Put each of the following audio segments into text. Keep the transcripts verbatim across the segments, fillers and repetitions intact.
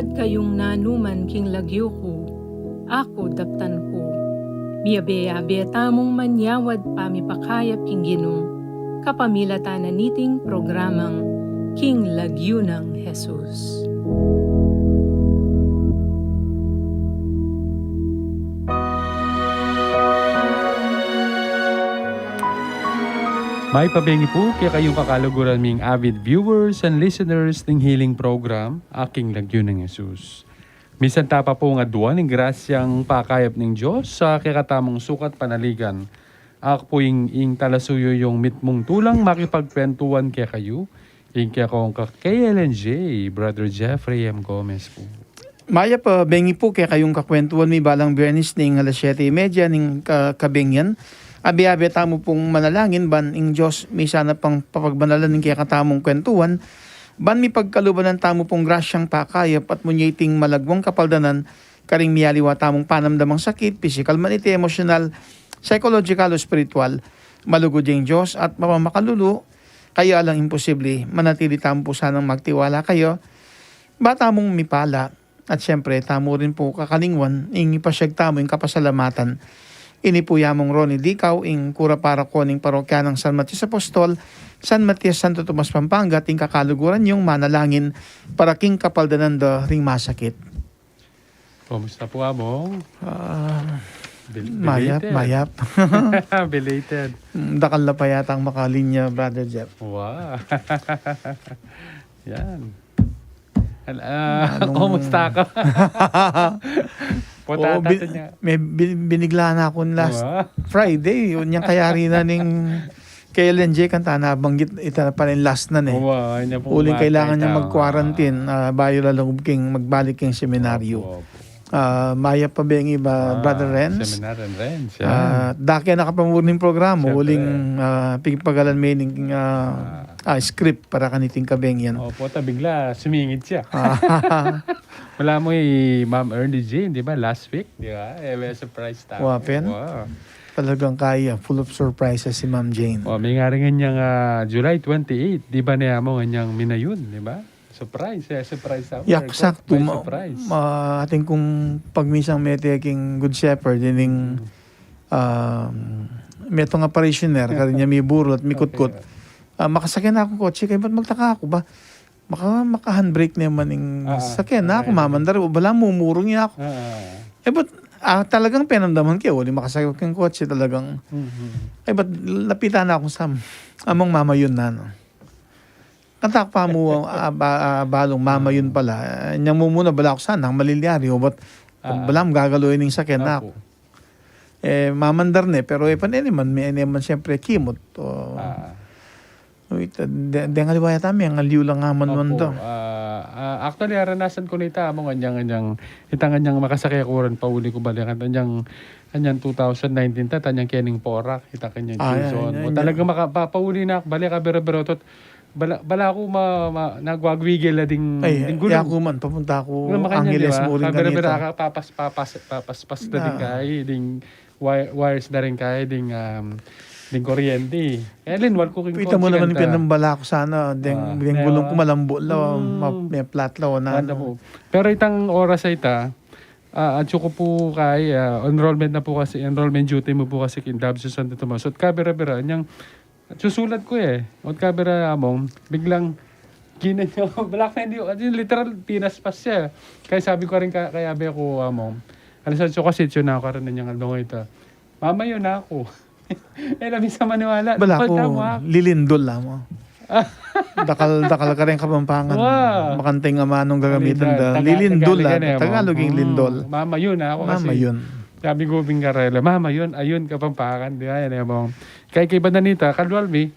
Kayung nanuman king lagyu ku, aku daptan ku. Miyabe-yabe tamung manyawad pamipakayap king Ginu, kapamilatan na niting programang King Lagyu nang Jesus. Mayap a bengi pu kekayung kakaluguran ming avid viewers and listeners ning healing program, Aking Lagyu nang Jesus. Misan ta pa pung aduan ing grasyang pakayap ning Dios sa kekatamung sukat panaligan. Aku pu ing, ing talasuyu yung mitmung tulang makipagkwentuhan kekayu, ing kekong ka-K L N J, Brother Jeffrey M Gomez pu. Mayap a bengi pu kekayung kakwentuhan mi balang Biyernes ning alas siyete y media ning ka-, kabengi yan. Abe-abe tamu pung manalangin ban ing Dios misan na pang papagbanalan ning kekatamung kwentuhan, ban mipagkaluban na tamu pung grasyang pakayap at munye iting malagwang kapaldanan karing miyaliwa tamung panamdamang sakit, pisikal man iti, emosyonal, psychological o espiritual. Malugud ya ing Dios at mapamakalulu, kaya alang imposible. Manatili tamu pu sanang magtiwala kaya, ba tamung mipala. At siyempre, tamu rin pu kakalingwan ing ipasyag tamu ing kapasalamatan. Ini pu i Among Ronnie Dicao, ing kura paroko ning parokya nang San Matias Apostol, San Matias, Santo Tomas, Pampanga, at ing kakaluguran yung manalangin para king kapaldanan da ring masakit. Kumusta pu, Among? Ah, Bel-, mayap, belated. Mayap. Belated. Mm, dakal na pa yatang makalinya, Brother Jeff. Wow. Yan. Al-, ah, anong kumusta ka? Potata Oo, bin-, to niya. May bin-, binigla na akong last Wow. Friday. Yun yung kayari na ning K L N J, kanta na banggit, ita na pala yung last na, ne. Uwa, anya pong Uling kailangan niya mag-quarantine, ah, bayu lalung king magbalik king seminaryo. Opo, opo. Ah, mayap a bengi ba, Ah, Brother Renz? Seminar and Renz, yan. Ah, dake na kapamurning programa, Siyempre. Uling, ah, pigpagalan me ning, ah, Ah. ah, script para kaniting kabengi yan. Opo, ta bigla, sumingit siya. Ah. Wala mo i Ma'am Ernie Jane, di ba? Last week, di ba? Eh, may surprise tayo. Wa pen? Wow. Talagang kaya, full of surprises si Ma'am Jane. Oh, may nga rin nga niyang, ah, July twenty-eight, di ba niya mo nga niyang minayun, di ba? Surprise, eh, surprise sa Yak, sakto, surprise, ma-, surprise. Ma-, atin kung pagmisang mete king Good Shepherd, ining, Mm. um, meto nga parishioner, karin niya miburu at mikutkut. Okay. Ah, makasakyan na akong kotse, kaya ba't magtaka ako ba? Maka-, maka-handbrake naman ing Ah, sakyan na ako, okay. Mamandar, bala mumurung ya ako. Ah, ah, ah. Eh, but, ah, talagang penamdaman ke, uli makasakit keng kotse talagang. Mhm. Eh, but lapitan na akong sam-, among mamayun na, no? Katak pa mu, ah, ba-, ah, balong mamayun Ah. pala. Eh, nyang mumuna, bala ako sana, ang malilyari, o, but Ah, ah. bala, gagaluin ing sakyan na Opo. ako. Eh, mamandar ne, pero e pa ne naman, me-, e naman siyempre kimot. O, Ah. wait, de-, deng aliwa yata, me-, ang aliw lang naman Opo, man to. Ah, ah, actually, aranasan ko na ita, among anyang, anyang, ita nga anyang makasakay ako rin, pauli ko balikan, anyang, anyang two thousand nineteen ta, anyang kening Porac, ita kanyang Ah, Quezon. yan, O, yan, talaga yan. maka-, pa-, pauli na ako, balik ka, bira-bira, tot, bala, bala ako ma-, ma-, nagwagwigil na ding, Ay, ding gulong. Yaku man, papunta ako Nga makanya, Angeles di ba? mo rin Kabira-bira kanita. ka, papas-, papas-, papaspas na ding Ah. kay, ding wi-, wires na rin kay, ding, um, ding kuryente. Kaya linwal ko king Kita mo kotse naman yung kanta. pinambala ko sana, ding, Ah, ding mewa. gulong ko malambo la, Mm. ma-, may flat la, o na, Wanda ano. po. Pero itang oras ay ita, ah, at ko po kay, ah, enrollment na po kasi, enrollment duty mo po kasi king Dabs sa Santo Tomas. At kabira-bira, niyang Susulat ko, eh. Ot kabira among, biglang, ginan niya, black na hindi, literal, pinaspas siya. Kaya sabi ko rin ka-, kaya be ko, among, alas otso kasi, tsu na ako rin niyang along ito. Mamayo na ako. Eh, labi sa maniwala. Bala Nakita ko, mo, ah. lilindol lang mo. Dakal, dakal ka rin Kapampangan. Wow. Makanting amanong gagamitan Lindol. da. Taga-, Lilindol Tagalog lang. yan, eh, Tagalog yung among, lindol. mm, mamayo na ako kasi Mamayon. sabi ko, Bing Garela, mamayon, ayun, Kapampangan. Di ba? Yan, eh, among, Kay kaiba na nita, kalwal mi,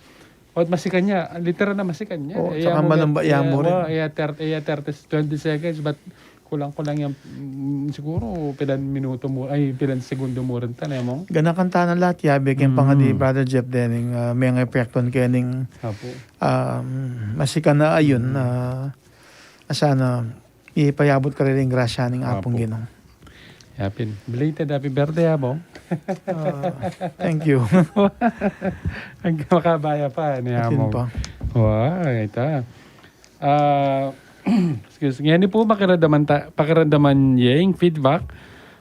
o, masikan ya, literal na masikan ya. O, Iya tsaka mo, malamba iya, ya mo rin. wa, iya thirty, iya thirty, twenty seconds, but kulang-kulang yang, mm, siguro, pilan minuto mo, ay, pilan segundo mo rin ta, ne, mong? Ganakan ta na lahat, yabe, kayang Mm. pangadi, Brother Jeff, dening, ah, may nga epekton kening, Apo. um, masikan na ayun, Mm. ah, sana, ipayabut ka rin grasya ning Apong Apo. Ginu. Yapin. Belated happy birthday, Apong. Ah, thank you. Ang makabaya pa, ni Atin Apong. pa. Wow, ita. Ah, Excuse. Ngeni pu, pakiramdaman ta-, pakiramdaman ye ing feedback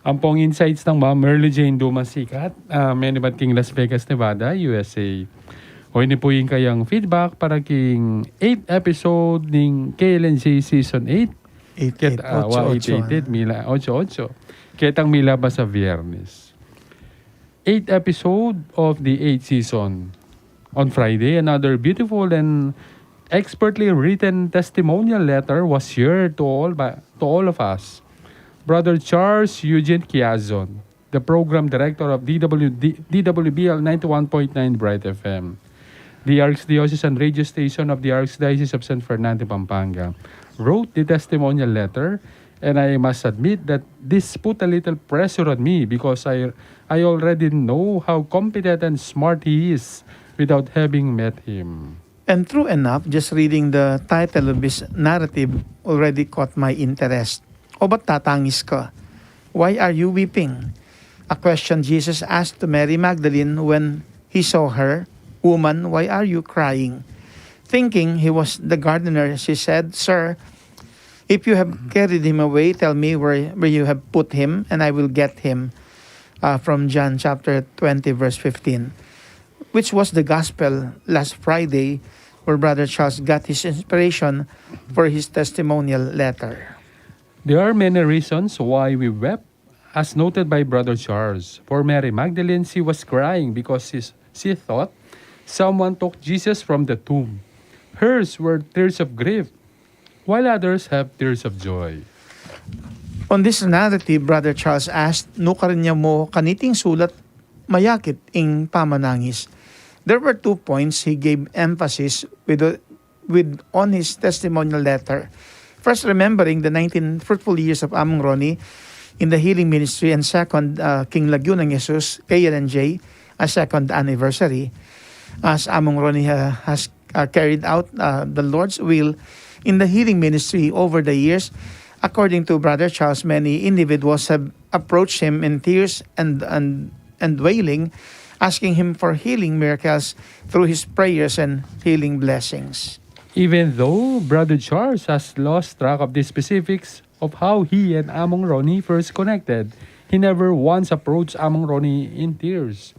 ampong insights nang Ma'am Merly Jane Dumas Sikat, ah, menyubat king Las Vegas, Nevada, U S A. O ini pu ing kayang feedback para king eighth episode ning K L N J Season eight. Eight, Ket-, eight, ah, wa, ocho, eight, ocho, eight, eight, ah. Mila, ocho, ocho. Ketang milabas a Biyernes. Eighth episode of the eighth season. On Friday, another beautiful and expertly written testimonial letter was shared to all by, to all of us. Brother Charles Eugene Quiazon, the program director of D W D, D W B L ninety-one point nine Bright F M, the Archdiocesan radio station of the Archdiocese of San Fernando, Pampanga, wrote the testimonial letter, and I must admit that this put a little pressure on me because I, I already know how competent and smart he is without having met him. And true enough, just reading the title of his narrative already caught my interest. "O ba't tatangis ka? Why are you weeping?" A question Jesus asked to Mary Magdalene when he saw her. "Woman, why are you crying?" Thinking he was the gardener, she said, "Sir, if you have carried him away, tell me where, where you have put him, and I will get him." Uh, from John chapter twenty, verse fifteen, which was the gospel last Friday, where Brother Charles got his inspiration for his testimonial letter. There are many reasons why we wept, as noted by Brother Charles. For Mary Magdalene, she was crying because she, she thought someone took Jesus from the tomb. Hers were tears of grief, while others have tears of joy. On this narrative, Brother Charles asked, "Nukarin ya mu kaniting sulat mayakit ing pamanangis?" There were two points he gave emphasis with, with on his testimonial letter. First, remembering the nineteen fruitful years of Among Ronnie in the healing ministry, and second, uh, King Lagyu ng Jesus, K L N J, a second anniversary, as Among Ronnie ha-, has, uh, carried out, uh, the Lord's will in the healing ministry over the years. According to Brother Charles, many individuals have approached him in tears and, and, and wailing, asking him for healing miracles through his prayers and healing blessings. Even though Brother Charles has lost track of the specifics of how he and Among Ronnie first connected, he never once approached Among Ronnie in tears.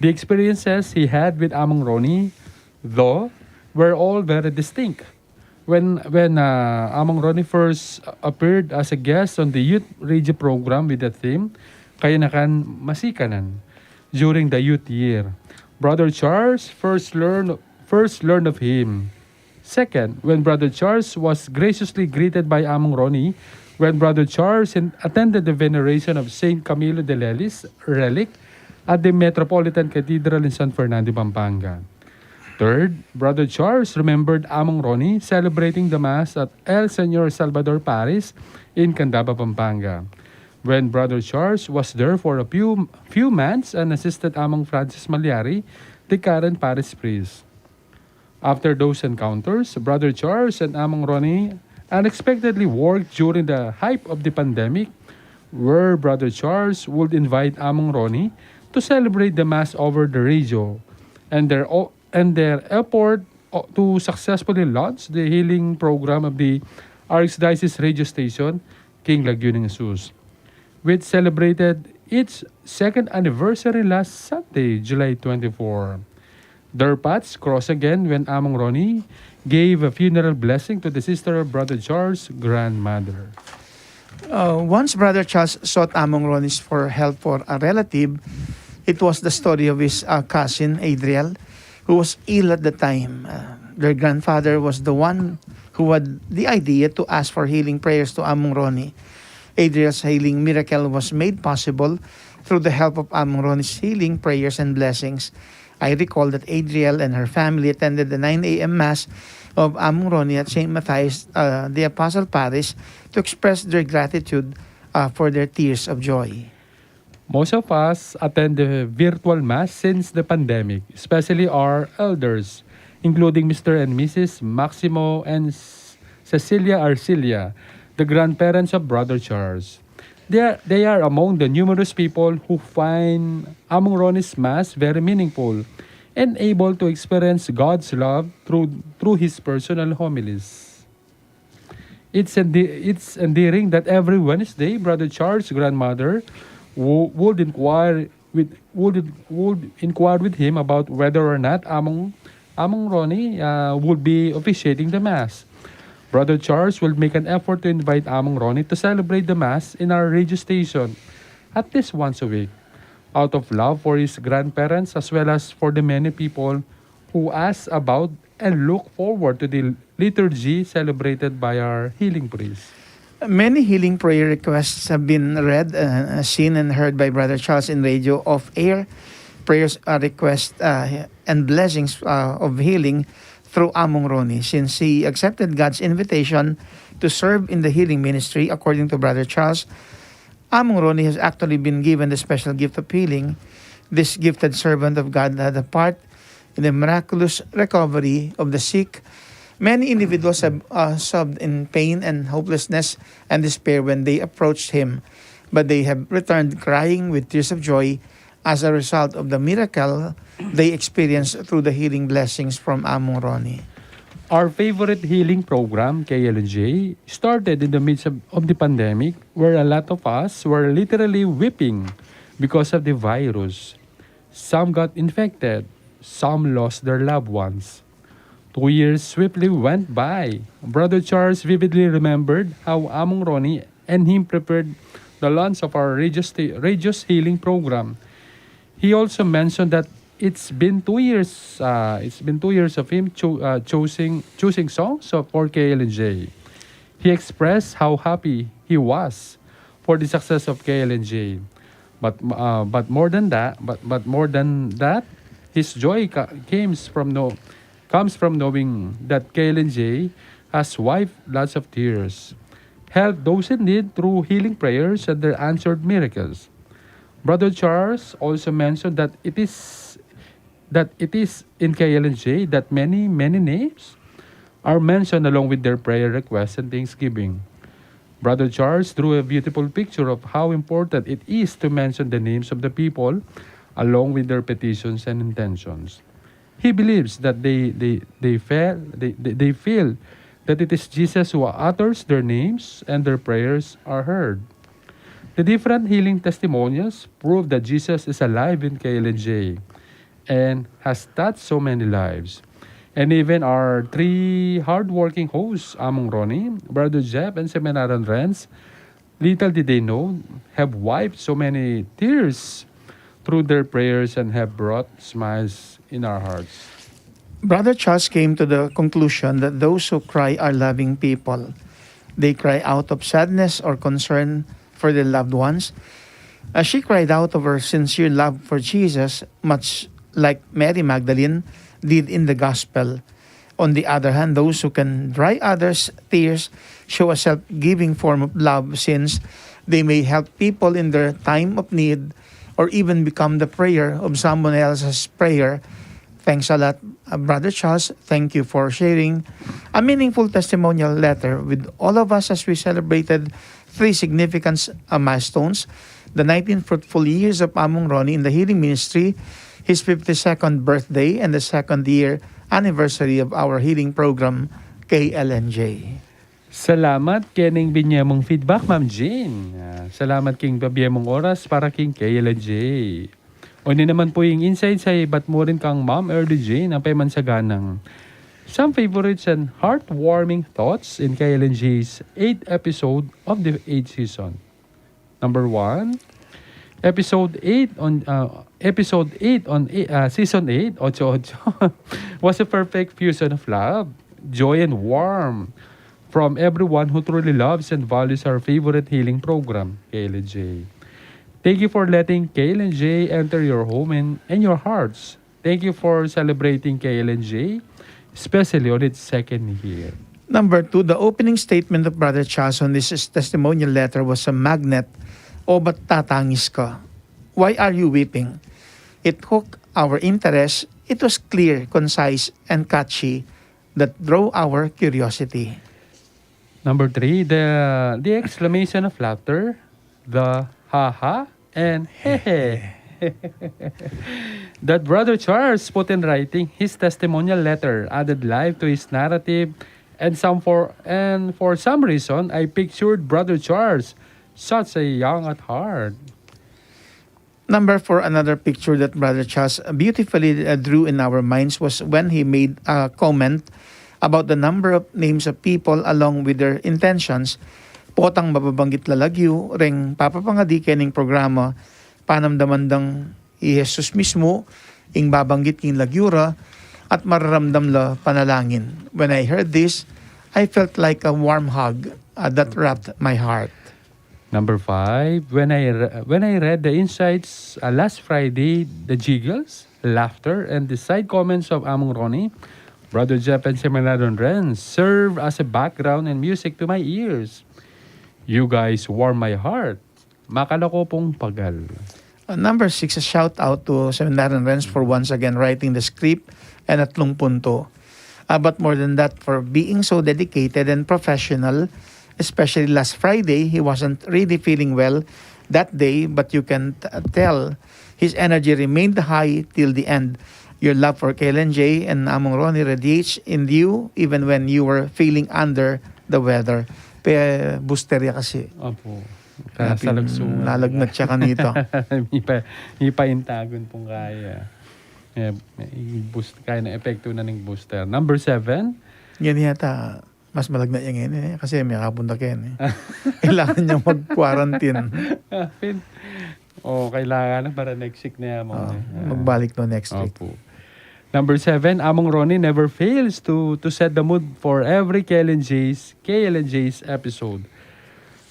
The experiences he had with Among Ronnie, though, were all very distinct. When, when, uh, Among Ronnie first appeared as a guest on the youth radio program with the theme, Kayanakan Masikanan, during the youth year, Brother Charles first learned, first learned of him. Second, when Brother Charles was graciously greeted by Among Ronnie when Brother Charles in-, attended the veneration of Saint Camilo de Lellis relic at the Metropolitan Cathedral in San Fernando, Pampanga. Third, Brother Charles remembered Among Ronnie celebrating the Mass at El Señor Salvador Parish in Candaba, Pampanga, when Brother Charles was there for a few, few months and assisted Among Francis Malyari, the current parish priest. After those encounters, Brother Charles and Among Ronnie unexpectedly worked during the height of the pandemic, where Brother Charles would invite Among Ronnie to celebrate the Mass over the radio, and their o-, and their effort o-, to successfully launch the healing program of the Archdiocese radio station, King Lagyu ng Jesus, which celebrated its second anniversary last Sunday, July twenty-four. Their paths crossed again when Among Ronnie gave a funeral blessing to the sister of Brother Charles' grandmother. Uh, once Brother Charles sought Among Ronnie's for help for a relative, it was the story of his, uh, cousin, Adriel, who was ill at the time. Uh, their grandfather was the one who had the idea to ask for healing prayers to Among Ronnie. Adriel's healing miracle was made possible through the help of Among Ronnie's healing prayers and blessings. I recall that Adriel and her family attended the nine a m Mass of Among Ronnie at Saint Matthias, uh, the Apostle Parish, to express their gratitude, uh, for their tears of joy. Most of us attend the virtual Mass since the pandemic, especially our elders, including Mister and Missus Maximo and S-, Cecilia Arcilia, the grandparents of Brother Charles. They are, they are among the numerous people who find Among Ronnie's Mass very meaningful and able to experience God's love through, through his personal homilies. It's, ende- it's endearing that every Wednesday, Brother Charles' grandmother wo- would inquire with would, would inquire with him about whether or not Among Among Ronnie uh, would be officiating the Mass. Brother Charles will make an effort to invite Among Ronnie to celebrate the Mass in our radio station at least once a week, out of love for his grandparents as well as for the many people who ask about and look forward to the liturgy celebrated by our healing priest. Many healing prayer requests have been read, uh, seen, and heard by Brother Charles in radio off air. Prayers are requests uh, and blessings uh, of healing through Among Ronnie. Since he accepted God's invitation to serve in the healing ministry, according to Brother Charles, Among Ronnie has actually been given the special gift of healing. This gifted servant of God had a part in the miraculous recovery of the sick. Many individuals have uh, sobbed in pain and hopelessness and despair when they approached him, but they have returned crying with tears of joy as a result of the miracle they experienced through the healing blessings from Among Ronnie. Our favorite healing program, K L N J, started in the midst of, of the pandemic, where a lot of us were literally weeping because of the virus. Some got infected, some lost their loved ones. Two years swiftly went by. Brother Charles vividly remembered how Among Ronnie and him prepared the launch of our radio, sta- radio's healing program. He also mentioned that it's been two years. Uh, it's been two years of him cho- uh, choosing choosing songs of- for K L N J. He expressed how happy he was for the success of K L N J. But uh, but more than that, but but more than that, his joy ca- comes from no comes from knowing that K L N J has wiped lots of tears, helped those in need through healing prayers and their answered miracles. Brother Charles also mentioned that it is that it is in K L N J that many, many names are mentioned along with their prayer requests and thanksgiving. Brother Charles drew a beautiful picture of how important it is to mention the names of the people along with their petitions and intentions. He believes that they, they, they, feel, they, they, they feel that it is Jesus who utters their names and their prayers are heard. The different healing testimonials prove that Jesus is alive in K L N J and has touched so many lives. And even our three hardworking hosts, Among Ronnie, Brother Jeff, and Seminaran Renz, little did they know, have wiped so many tears through their prayers and have brought smiles in our hearts. Brother Charles came to the conclusion that those who cry are loving people. They cry out of sadness or concern for their loved ones. As she cried out of her sincere love for Jesus, much like Mary Magdalene did in the Gospel. On the other hand, those who can dry others' tears show a self giving form of love, since they may help people in their time of need or even become the prayer of someone else's prayer. Thanks a lot, uh, Brother Charles. Thank you for sharing a meaningful testimonial letter with all of us as we celebrated three significant uh, milestones: the nineteen fruitful years of Among Ronnie in the healing ministry, his fifty-second birthday, and the second year anniversary of our healing program, K L N J. Salamat keng binie mung feedback, Ma'am Jean. Ah, salamat keng pabie mung oras para keng K L N J. O ini naman pu ing insight sa ibat murin kang Ma'am Erdy Jane, ang paimansaganang some favorites and heartwarming thoughts in K L N J's eighth episode of the eighth season. Number one, episode eight on uh, episode eight on uh, season eight, ocho ocho, was a perfect fusion of love, joy, and warmth from everyone who truly loves and values our favorite healing program, K L N J. Thank you for letting K L N J enter your home and, and your hearts. Thank you for celebrating K L N J, especially on its second year. Number two, the opening statement of Brother Charles on this testimonial letter was a magnet. O ba't tatangis ka? Why are you weeping? It hooked our interest. It was clear, concise, and catchy that drew our curiosity. Number three, the, the exclamation of laughter, the ha ha and he he. That Brother Charles put in writing his testimonial letter added life to his narrative And some for and for some reason, I pictured Brother Charles, such a young at heart. Number four, another picture that Brother Charles beautifully uh, drew in our minds was when he made a comment about the number of names of people along with their intentions. Potang mababanggit la lagyu, reng papapangadi keni king programa, panamdaman dang i Jesus mismu ing babanggit king lagyu ra, at mararamdam la panalangin. When I heard this, I felt like a warm hug uh, that wrapped my heart. Number five, when I re- when I read the insights uh, last Friday, the jiggles, laughter, and the side comments of Among Ronnie, Brother Jeff, and Seminarian Renz serve as a background and music to my ears. You guys warm my heart. Makala ko pong pagal. Uh, number six, a shout out to Seminarian Renz for once again writing the script and Atlung Punto. Uh, but more than that, for being so dedicated and professional, especially last Friday, he wasn't really feeling well that day, but you can t- tell his energy remained high till the end. Your love for K L N J and Among Ronnie radiates in you even when you were feeling under the weather. Pe booster ya kasi. Opo. Kaya Napin- salagsungan. Nalagnat siya kanita. Mipa, mipaintagun pong kaya. Eh, boost, kaya na epekto na ning booster. Number seven. Yan yata, mas malagnat yan ngayon eh. Kasi may kapunta kayo eh. Kailangan niya mag-quarantine. Pin- oh, kailangan na para next week na yan, mga Ah, eh. Magbalik no next week. Opo. Number seven, Among Ronnie never fails to to set the mood for every K L N J's K L N J's episode.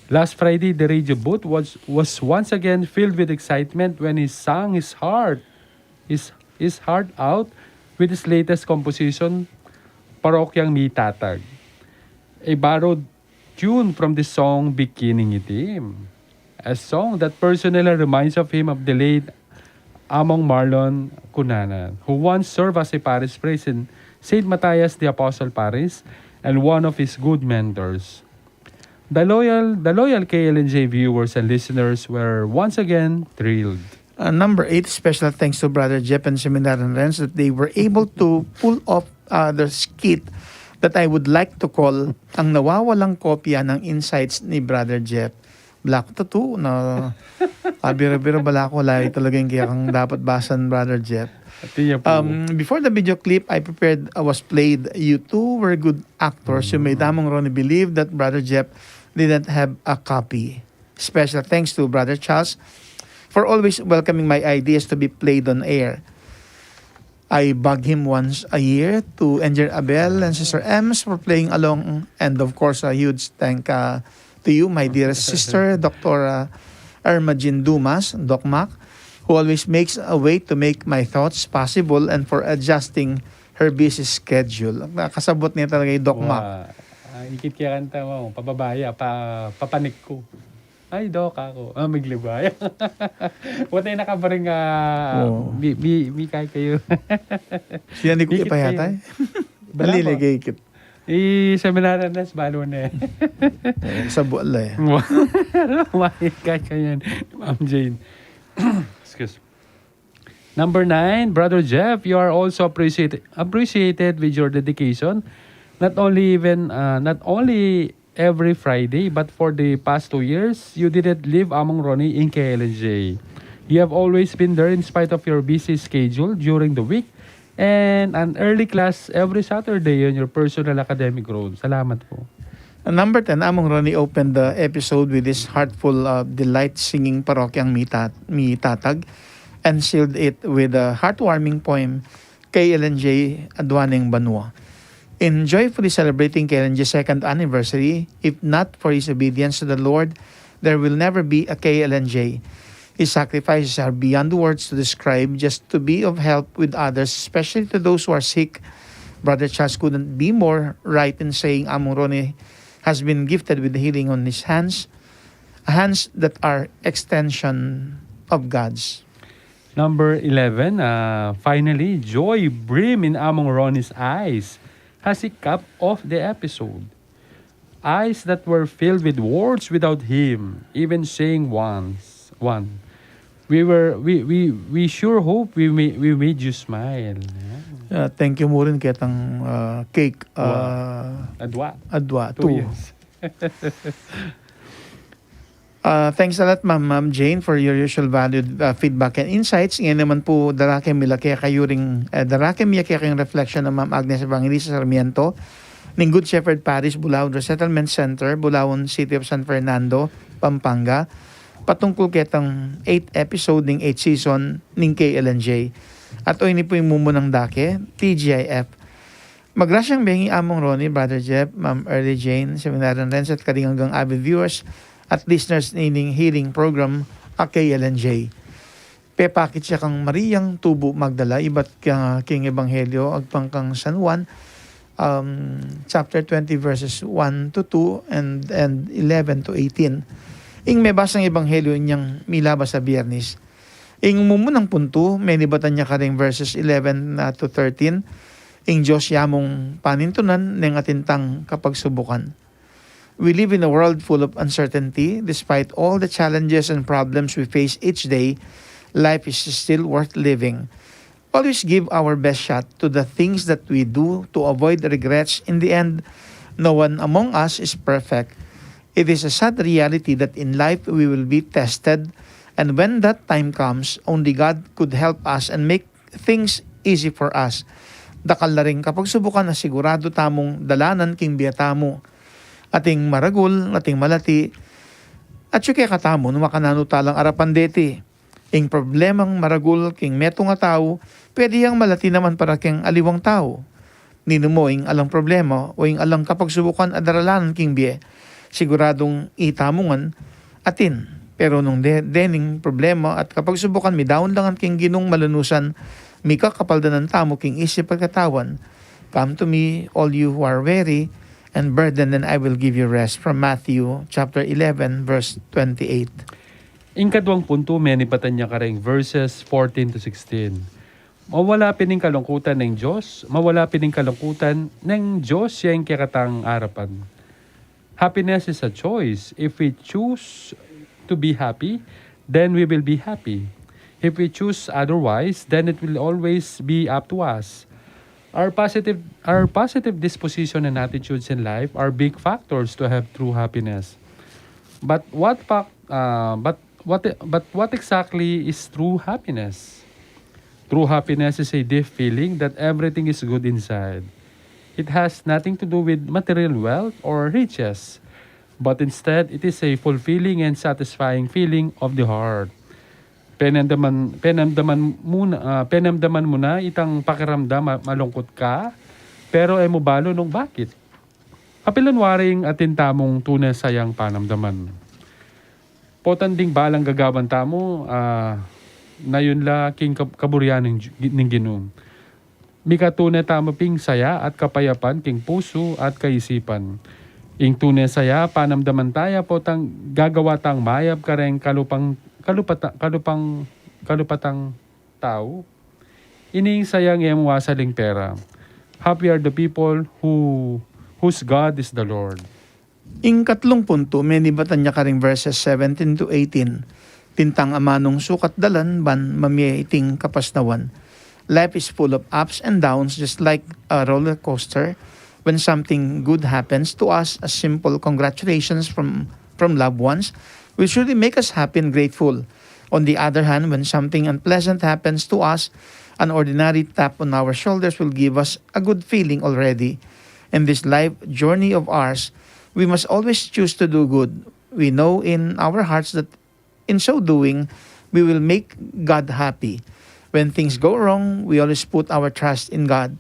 Last Friday, the radio booth was was once again filled with excitement when he sang his heart his his heart out with his latest composition, Parokyang Mitatag. A borrowed tune from the song Bikining Itim, a song that personally reminds of him of the late Among Marlon Cunanan, who once served as a parish priest in Saint Matthias the Apostle Parish and one of his good mentors. The loyal, the loyal K L N J viewers and listeners were once again thrilled. Uh, number eight, special thanks to Brother Jeff and Seminarian Renz that they were able to pull off uh, the skit that I would like to call Ang Nawawalang Kopya ng Insights ni Brother Jeff. Black Tattoo na abira-bira bala ko lahi talaga yung kaya kang dapat basan, Brother Jeff. Ati niya po. Um, before the video clip I prepared uh, was played, you two were good actors. You made Among Ronnie believe that Brother Jeff didn't have a copy. Special thanks to Brother Charles for always welcoming my ideas to be played on air. I bug him once a year to Engineer Abel and Sister Ems for playing along. And of course, a huge thank uh, to you, my dearest sister, Doctor uh, Irma Jean Dumas, Doc Mac, who always makes a way to make my thoughts possible and for adjusting her busy schedule. Kasabot niya talaga yung Doc Mac. Wa, ah, ikit kaya kanta mo, pababaya, pa, papanik ko. Ay, Doc, ako. Ah, miglibay. Watay nakabaring, ah, Oo. mi, mi, mi kay kayo. Siya ni Kuya Ikit pa yata kayo. Eh. Bala Dali, mo. Lagi ikit. I seminaryo na, balo na eh. Eh, sa buwan la eh. Wa-, wa-, kay kayo yan. Ma'am Jane. Excuse. Number nine, Brother Jeff, you are also appreciated, appreciated with your dedication. Not only even, uh, not only every Friday, but for the past two years, you didn't leave Among Ronnie in K L N J. You have always been there in spite of your busy schedule during the week and an early class every Saturday on your personal academic road. Salamat po. And number ten, Among Ronnie opened the episode with his heartful uh, delight singing Parokyang Mitat Mitatag and sealed it with a heartwarming poem, K L N J Aduaneng Banua. In joyfully celebrating K L N J's second anniversary, if not for his obedience to the Lord, there will never be a K L N J. His sacrifices are beyond words to describe, just to be of help with others, especially to those who are sick. Brother Charles couldn't be more right in saying Among Ronnie has been gifted with healing on his hands, hands that are extension of God's. Number eleven, uh, finally, joy brim in Among Ronnie's eyes as he capped off the episode. Eyes that were filled with words without him even saying once, one. We were, we, we, we sure hope we, ma- we made you smile. Yan. Uh, thank you mu rin ketang, uh, cake. Wow. Uh, adwa. Adwa, two, two years. Uh, thanks a lot, Ma'am, Ma'am Jane, for your usual valued uh, feedback and insights. Ngayon naman po, darake mi la kekayu ring, uh, darake mi ya kekayung reflection ng Ma'am Agnes Evangelista Sarmiento, ning Good Shepherd Parish, Bulaon Resettlement Center, Bulaon, City of San Fernando, Pampanga, patungkul ketang eighth episode ning eighth season ning K L N J. At o ini po ing mumunang dake, T G I F. Magrasyang bengi Among Ronnie, Brother Jeff, Ma'am Early Jane, Seminarian Renz at karing anggang avid viewers at listeners nining healing program a K L N J. Pepakit ya kang Mariang tubu Magdala ibat kang, king Ebanghelyo agpang kang San Juan, um, chapter twenty, verses one to two and, and eleven to eighteen. Ing mebasang Ebanghelyo inyang milabas a Biernis. Ing mumunang puntu, menibatan ya karing verses eleven na to thirteen, ing Dios ya mung panintunan neng atin tang kapagsubukan. We live in a world full of uncertainty. Despite all the challenges and problems we face each day, life is still worth living. Always give our best shot to the things that we do to avoid regrets. In the end, no one among us is perfect. It is a sad reality that in life we will be tested, and when that time comes, only God could help us and make things easy for us. Dakal la ring kapagsubukan a siguradu tamung dalanan king bie tamu. Ating maragul, ating malati, at atyu kekatamu, nu makananu talang arapan deti. Ing problemang maragul king metung a tau, pwede yang malati naman para king aliwang tau. Ninumo ing alang problema o ing alang kapagsubukan a daralanan king bie, siguradung itamu ngan atin. Pero nung de dening problema at kapagsubukan midaun dangan king Ginung malunusan, mikakapaldanan tamu king isip at katawan. Come to me, all you who are weary and burdened, and I will give you rest. From Matthew chapter eleven, verse twenty-eight. Ing kaduang puntu, menibatan ya karing verses fourteen to sixteen. Mawala pin ing kalungkutan neng Dios, mawala pin ing kalungkutan neng Dios ya ing kekatang arapan. Happiness is a choice. If we choose to be happy, then we will be happy. If we choose otherwise, then it will always be up to us. Our positive, our positive disposition and attitudes in life are big factors to have true happiness. But what fact, uh, but what, but what exactly is true happiness? True happiness is a deep feeling that everything is good inside. It has nothing to do with material wealth or riches, but instead, it is a fulfilling and satisfying feeling of the heart. Penamdaman, penamdaman mu na, ah, penamdaman mu na itang pakiramdam a malungkut ka, pero e mu balu nung bakit. Kapilan waring atin tamung tune sayang panamdaman. Potang ding balang gagawan tamu, ah, nayun la king kab-, kaburian ning Ju-, ning Ginu. Mikatune tamu ping saya at kapayapan king pusu at kaisipan. Ing tune saya, panamdaman taya potang gagawa tang mayap kareng kalupang, kalupata-, kalupang, kalupatang tau. Ining sayang e mu asaling pera. Happy are the people who, whose God is the Lord. Ing katlung puntu, menibatan ya karing verses seventeen to eighteen. Tintang amanung sukat dalan, ban mamie iting kapasnawan. Life is full of ups and downs, just like a roller coaster. When something good happens to us, a simple congratulations from, from loved ones will surely make us happy and grateful. On the other hand, when something unpleasant happens to us, an ordinary tap on our shoulders will give us a good feeling already. In this life journey of ours, we must always choose to do good. We know in our hearts that in so doing, we will make God happy. When things go wrong, we always put our trust in God.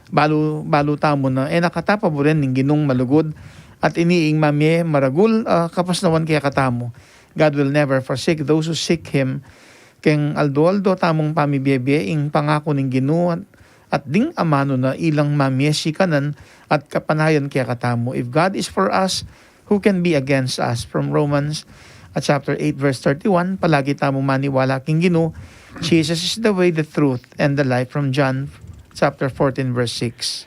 Balu, balu tamu na, e na kata paburen ning Ginung malugud, at ini ing mamie maragul a kapasnawan kekatamu. God will never forsake those who seek Him. Keng aldo-aldo tamung pamibie-bie ing pangaku ning Ginu at, at ding amanu na ilang mamie sikanan at kapanayan kekatamu. If God is for us, who can be against us? From Romans, uh, chapter eight, verse thirty-one, palagi tamu maniwala king Ginu, Jesus is the way, the truth, and the life. From John chapter fourteen, verse six.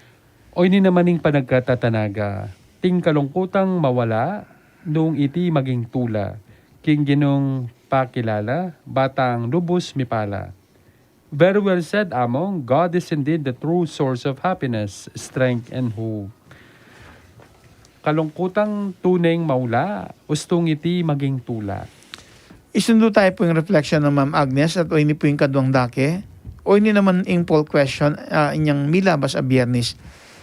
O ini naman ing panagkatatanaga, ting kalungkutang mawala, nung iti maging tula, king Ginung pakilala, batang lubus mipala. Very well said, Among. God is indeed the true source of happiness, strength, and hope. Kalungkutang tuneng maula, ustung iti maging tula. Isundu tayu pu ing reflection nang Ma'am Agnes at o ini pu ing kaduang dake, o ini naman ing poll question, ah, inyang milabas a Biyernes.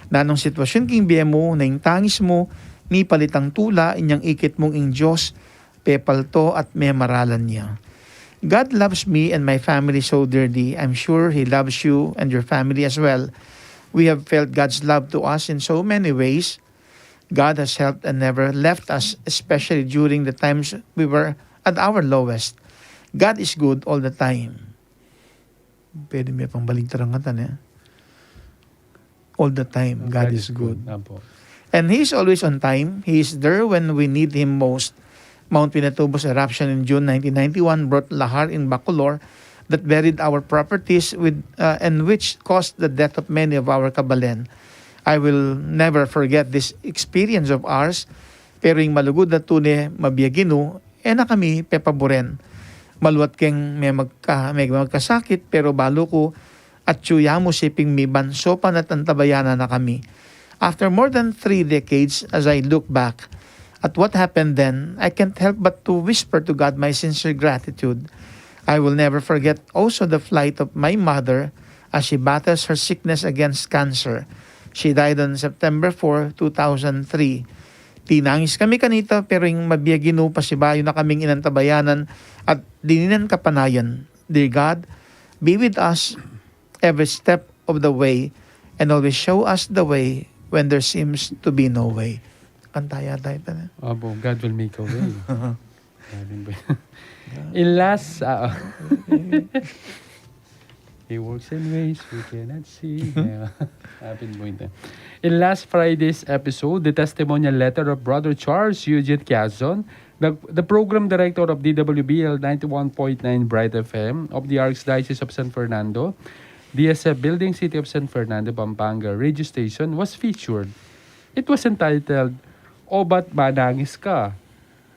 Nanung sitwasyun king bie mu na ing tangis mu mipalitang tula, inyang ikit mung ing Dios pepalto at memaralan ya. God loves me and my family so dearly. I'm sure He loves you and your family as well. We have felt God's love to us in so many ways. God has helped and never left us, especially during the times we were at our lowest. God is good all the time. Pwede me pang baligtaran katan, eh. All the time, God is good. Apo. And He is always on time. He is there when we need Him most. Mount Pinatubo's eruption in June nineteen ninety-one brought lahar in Bacolor that buried our properties with, uh, and which caused the death of many of our kabalen. I will never forget this experience of ours, pero ing malugud a tune, mabie Ginu, e na kami pepaburen. Maluat keng me magka-, me magkasakit, pero balu ku, atyu ya mu siping mibanso pa at antabayanan na kami. After more than three decades, as I look back at what happened then, I can't help but to whisper to God my sincere gratitude. I will never forget also the flight of my mother as she battles her sickness against cancer. She died on September four, two thousand three. Tinangis kami kanita, pero ing mabie Ginu, pasibayu na kaming inantabayanan at dininan kapanayan. Dear God, be with us every step of the way and always show us the way when there seems to be no way. Kanta yata ita na. Apo, God will make a way. Galing ba yun? In last, ah, He works in ways we cannot see. Yeah. Happy point, eh. In last Friday's episode, the testimonial letter of Brother Charles Eugene Quezon, the, the program director of D W B L ninety-one point nine Bright F M of the Archdiocese of San Fernando, D S F Building, City of San Fernando, Pampanga radio station, was featured. It was entitled, "O Ba't Manangis Ka?"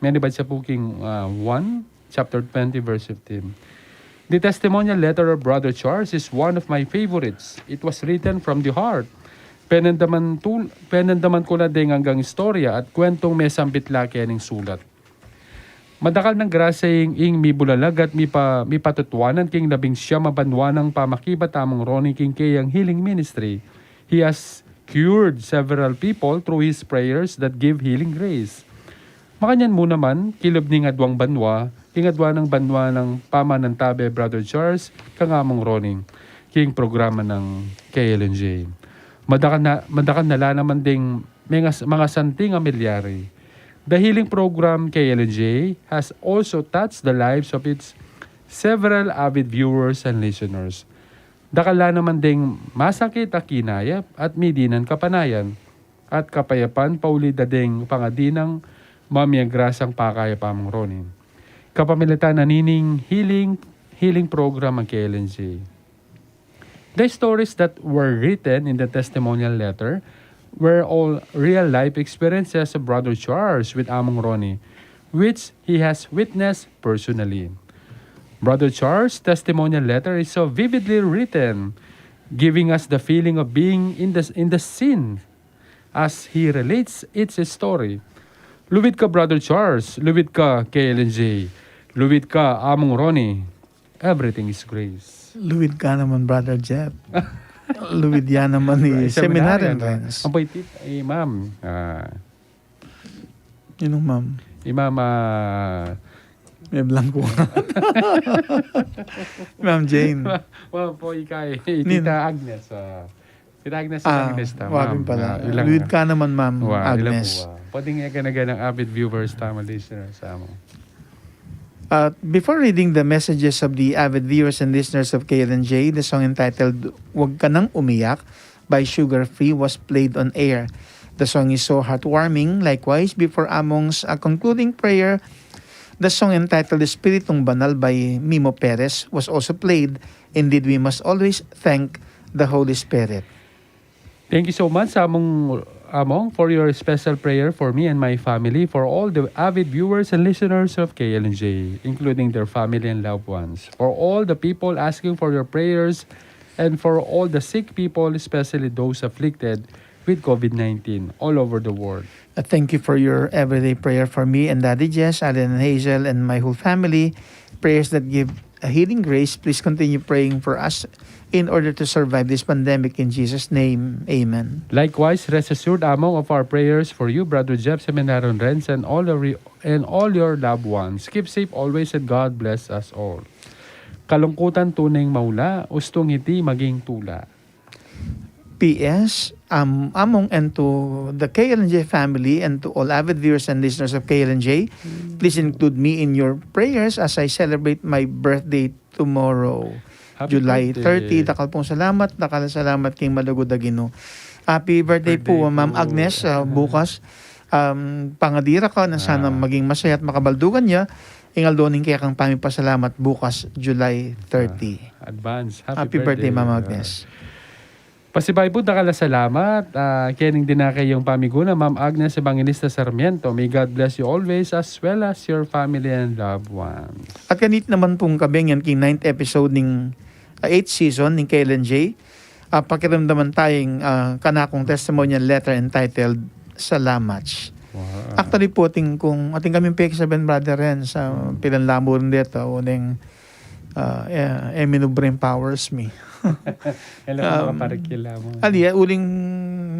Menibad sa pu king, ah, one, chapter twenty, verse fifteen. The testimonial letter of Brother Charles is one of my favorites. It was written from the heart. Penandaman tul-, penandaman ku la deng anggang istorya at kwentong mesambit la kening sulat. Madakal nang grasya ing, ing mibulalag at mipa-, mipatutuanan king labing siyam a banua nang pamakibat Among Ronnie king keyang healing ministry. He has cured several people through his prayers that give healing grace. Makanyan mu naman, kilub ning aduang banua, king aduang banua nang pamanantabe Brother Charles kang Among Ronnie, king programa nang K L N J. Madakal na, madakal na la naman ding mga, mga santing a milyari. The healing program K L N J has also touched the lives of its several avid viewers and listeners. Dakal la naman ding masakit a kinayap at midinan kapanayan at kapayapan pauli da ding pangadi nang mamiagrasyang pakayap Among Ronnie. Kapamilatan na nining healing, healing program ang K L N J. The stories that were written in the testimonial letter were all real-life experiences of Brother Charles with Among Ronnie, which he has witnessed personally. Brother Charles' testimonial letter is so vividly written, giving us the feeling of being in the, in the scene as he relates its story. Luid ka, Brother Charles, luid ka, K L N J, luid ka, Among Ronnie. Everything is grace. Luid ka naman, Brother Jeff. Luid ya naman ni Seminarian Renz. Ampo iti, eh, ma'am. Ah. Ninung ma'am? I ma'am, ah, may blanco. Ma'am Jane. Wa-, wa po, ikay. Nin- Tita Agnes, ah. Tita Agnes, ah, Agnes, tama. Wapin pala. Ah, ilang, luid ka naman, Ma'am Agnes. Pwedeng iya gana-ganang avid viewers, tama, listeners, tama. Uh, before reading the messages of the avid viewers and listeners of K L N J, the song entitled Wag Ka Nang Umiyak by Sugar Free was played on air. The song is so heartwarming. Likewise, before Among's, uh, concluding prayer, the song entitled Espiritung Banal by Mimo Perez was also played. Indeed, we must always thank the Holy Spirit. Thank you so much, Among, Among, for your special prayer for me and my family, for all the avid viewers and listeners of K L N J, including their family and loved ones, for all the people asking for your prayers, and for all the sick people, especially those afflicted with COVID nineteen all over the world. Uh, thank you for your everyday prayer for me and Daddy Jess, Alan and Hazel, and my whole family. Prayers that give a healing grace. Please continue praying for us in order to survive this pandemic. In Jesus' name, amen. Likewise, rest assured, among of our prayers for you, Brother Jeff Seminarion Renz, and all, the re- and all your loved ones. Keep safe always and God bless us all. Kalungkutan tunay maula, ustung iti maging tula. P S, um, among and to the K L N J family and to all avid viewers and listeners of K L N J, please include me in your prayers as I celebrate my birthday tomorrow, Happy July birthday. thirty. Dakal pung salamat, dakal a salamat king malugud a Ginu. Happy birthday po, Ma'am Agnes, ah, bukas. Um, pangadi ra ka na sana maging masaya at makabaldugan ya ing aldo ning kekang pamipasalamat bukas, July thirty. Ah, advance. Happy Happy birthday, birthday, Ma'am ah. Agnes. Pasibayu pu, dakal a salamat, ah, kening dinake yung pamiguna, Ma'am Agnes Evangelista Sarmiento. May God bless you always as well as your family and loved ones. At kanita naman pung kabeng yan king ninth episode ning, ah, eighth season ning K L N J, ah, pakiramdaman taya ing, ah, kanakung testimonial letter entitled Salamat. Wow. Actually po, atin kung, atin kaming peksaben, Brother Renz, sa pilan la mu rin deta, o neng, ah, eh, eh, minubra empowers me. Hello, um, mga parikil mo. Ali, ah, uling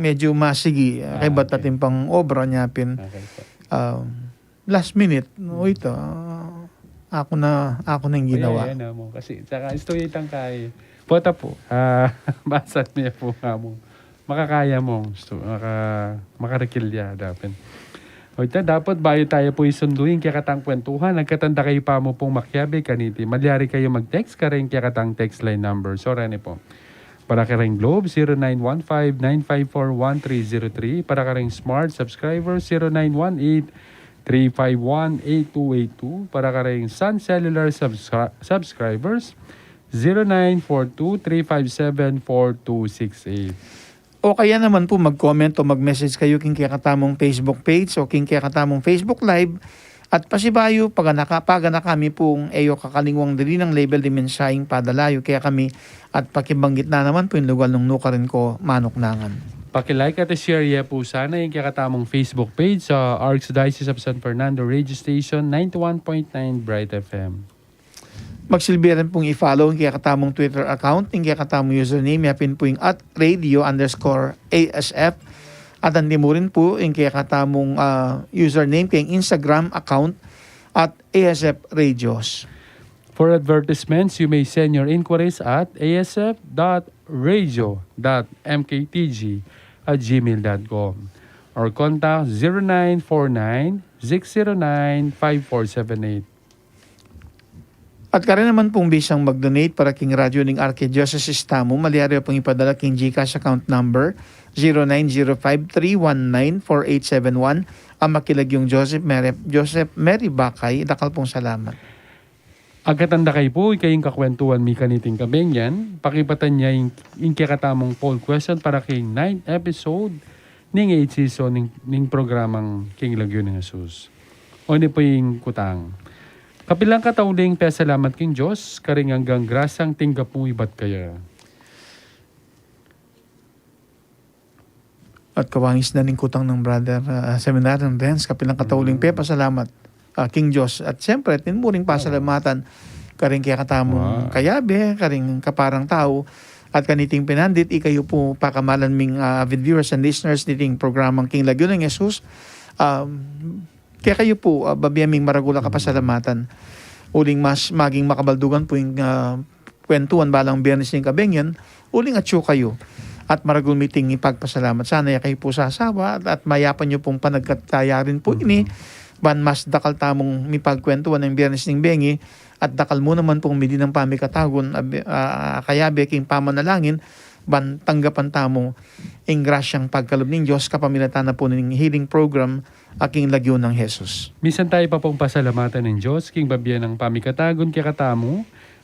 medyo masigi, ah, kay ba't atin pang obra niya pin, okay po. Um, last minute, no, ito, ah, ako na, ako na yung ginawa. Ayan, ayan, amo. Kasi, saka, istorya itang kay, pota po, ah, basa niya po nga mo. Makakaya mong, sto-, maka-, makarikilya, dapin. O ita, dapat bayu taya pu isundu ing kekatang kwentuhan, agkatanda kayu pa mu pung makiabe kaniti. Malyari kayu mag-text karing kekatang text line number. So, reni po. Para karing Globe, zero nine one five nine five four one three zero three. Para karing Smart subscribers, zero nine one eight three five one eight two eight two. Para karing Sun Cellular subscri-, subscribers, zero nine four two three five seven four two six eight. O kaya naman po mag-comment o mag-message kayu king kekatamung Facebook page o king kekatamung Facebook Live. At pasibayu, paganaka, paganaka mi pung e yu kakalingwang dali nang label di mensaheng padala yu kekami. At pakibanggit na naman pu ing lugal nung nukarin ko manuknangan. Paki-like at share ye pu sana ing kekatamung Facebook page, sa Archdiocese of San Fernando Radio Station, ninety-one point nine Bright F M. Magsilbi rin pung i-follow ing kekatamung Twitter account, ing kekatamung username, yapin pu ing at radio underscore A S F. At anti mu rin pu ing kekatamung, ah, username king Instagram account at A S F Radios. For advertisements, you may send your inquiries at A S F dot radio dot M K T G at gmail dot com or contact zero nine four nine six zero nine five four seven eight. At karin naman pung bisang mag-donate para king radyo ning Archdiocese tamu, malyari pung ipadala king GCash account number zero nine zero five three one nine four eight seven one, a makilagyung Joseph Mary, Joseph Mary Bakay, dakal pung salamat. Agkatanda kayu pu, ikayung kakwentuhan mi kaniting kabengyan, pakipatan ya ing, ing kekatamung poll question para king ninth episode ning eighth season ning, ning programang King Lagyu nang Jesus. O ini pu ing kutang. Kapilan katauling pasalamat king Dios, karing anggang grasyang tinggap mu ibat kaya. At kawangis na ning kutang nang brother, ah, Seminarian Renz, kapilan katauling pepasalamat, ah, king Dios. At siyempre, atin mu ring pasalamatan karing kekatamung kayabe, karing kaparang tau, at kaniting pinandit, ikayu pu pakamalan ming, ah, avid viewers and listeners niting programang King Lagyu nang Jesus. Um, kekayu pu, ah, babie ming maragul a kapasalamatan. Uling mas maging makabaldugan pu ing, ah, kwentuhan balang Biernes ning kabengyan, uling atyu kayu. At maragul mi iting ipagpasalamat. Sana e kayu pu sasawa at, at mayapan yu pung panagkatayarin pu ini. Ban mas dakal tamung mipagkwentuhan ning Biernes ning bengi, at dakal mu naman pung midinan pamikatagun, abi-, ah, kayabe king pamanalangin, ban tanggapan tamu ing grasyang pagkalub ning Dios kapamilatan na pu ning healing program a King Lagyu nang Jesus. Misan taya pa pung pasalamatan ing Dios king babie nang pamikatagun kekatamu,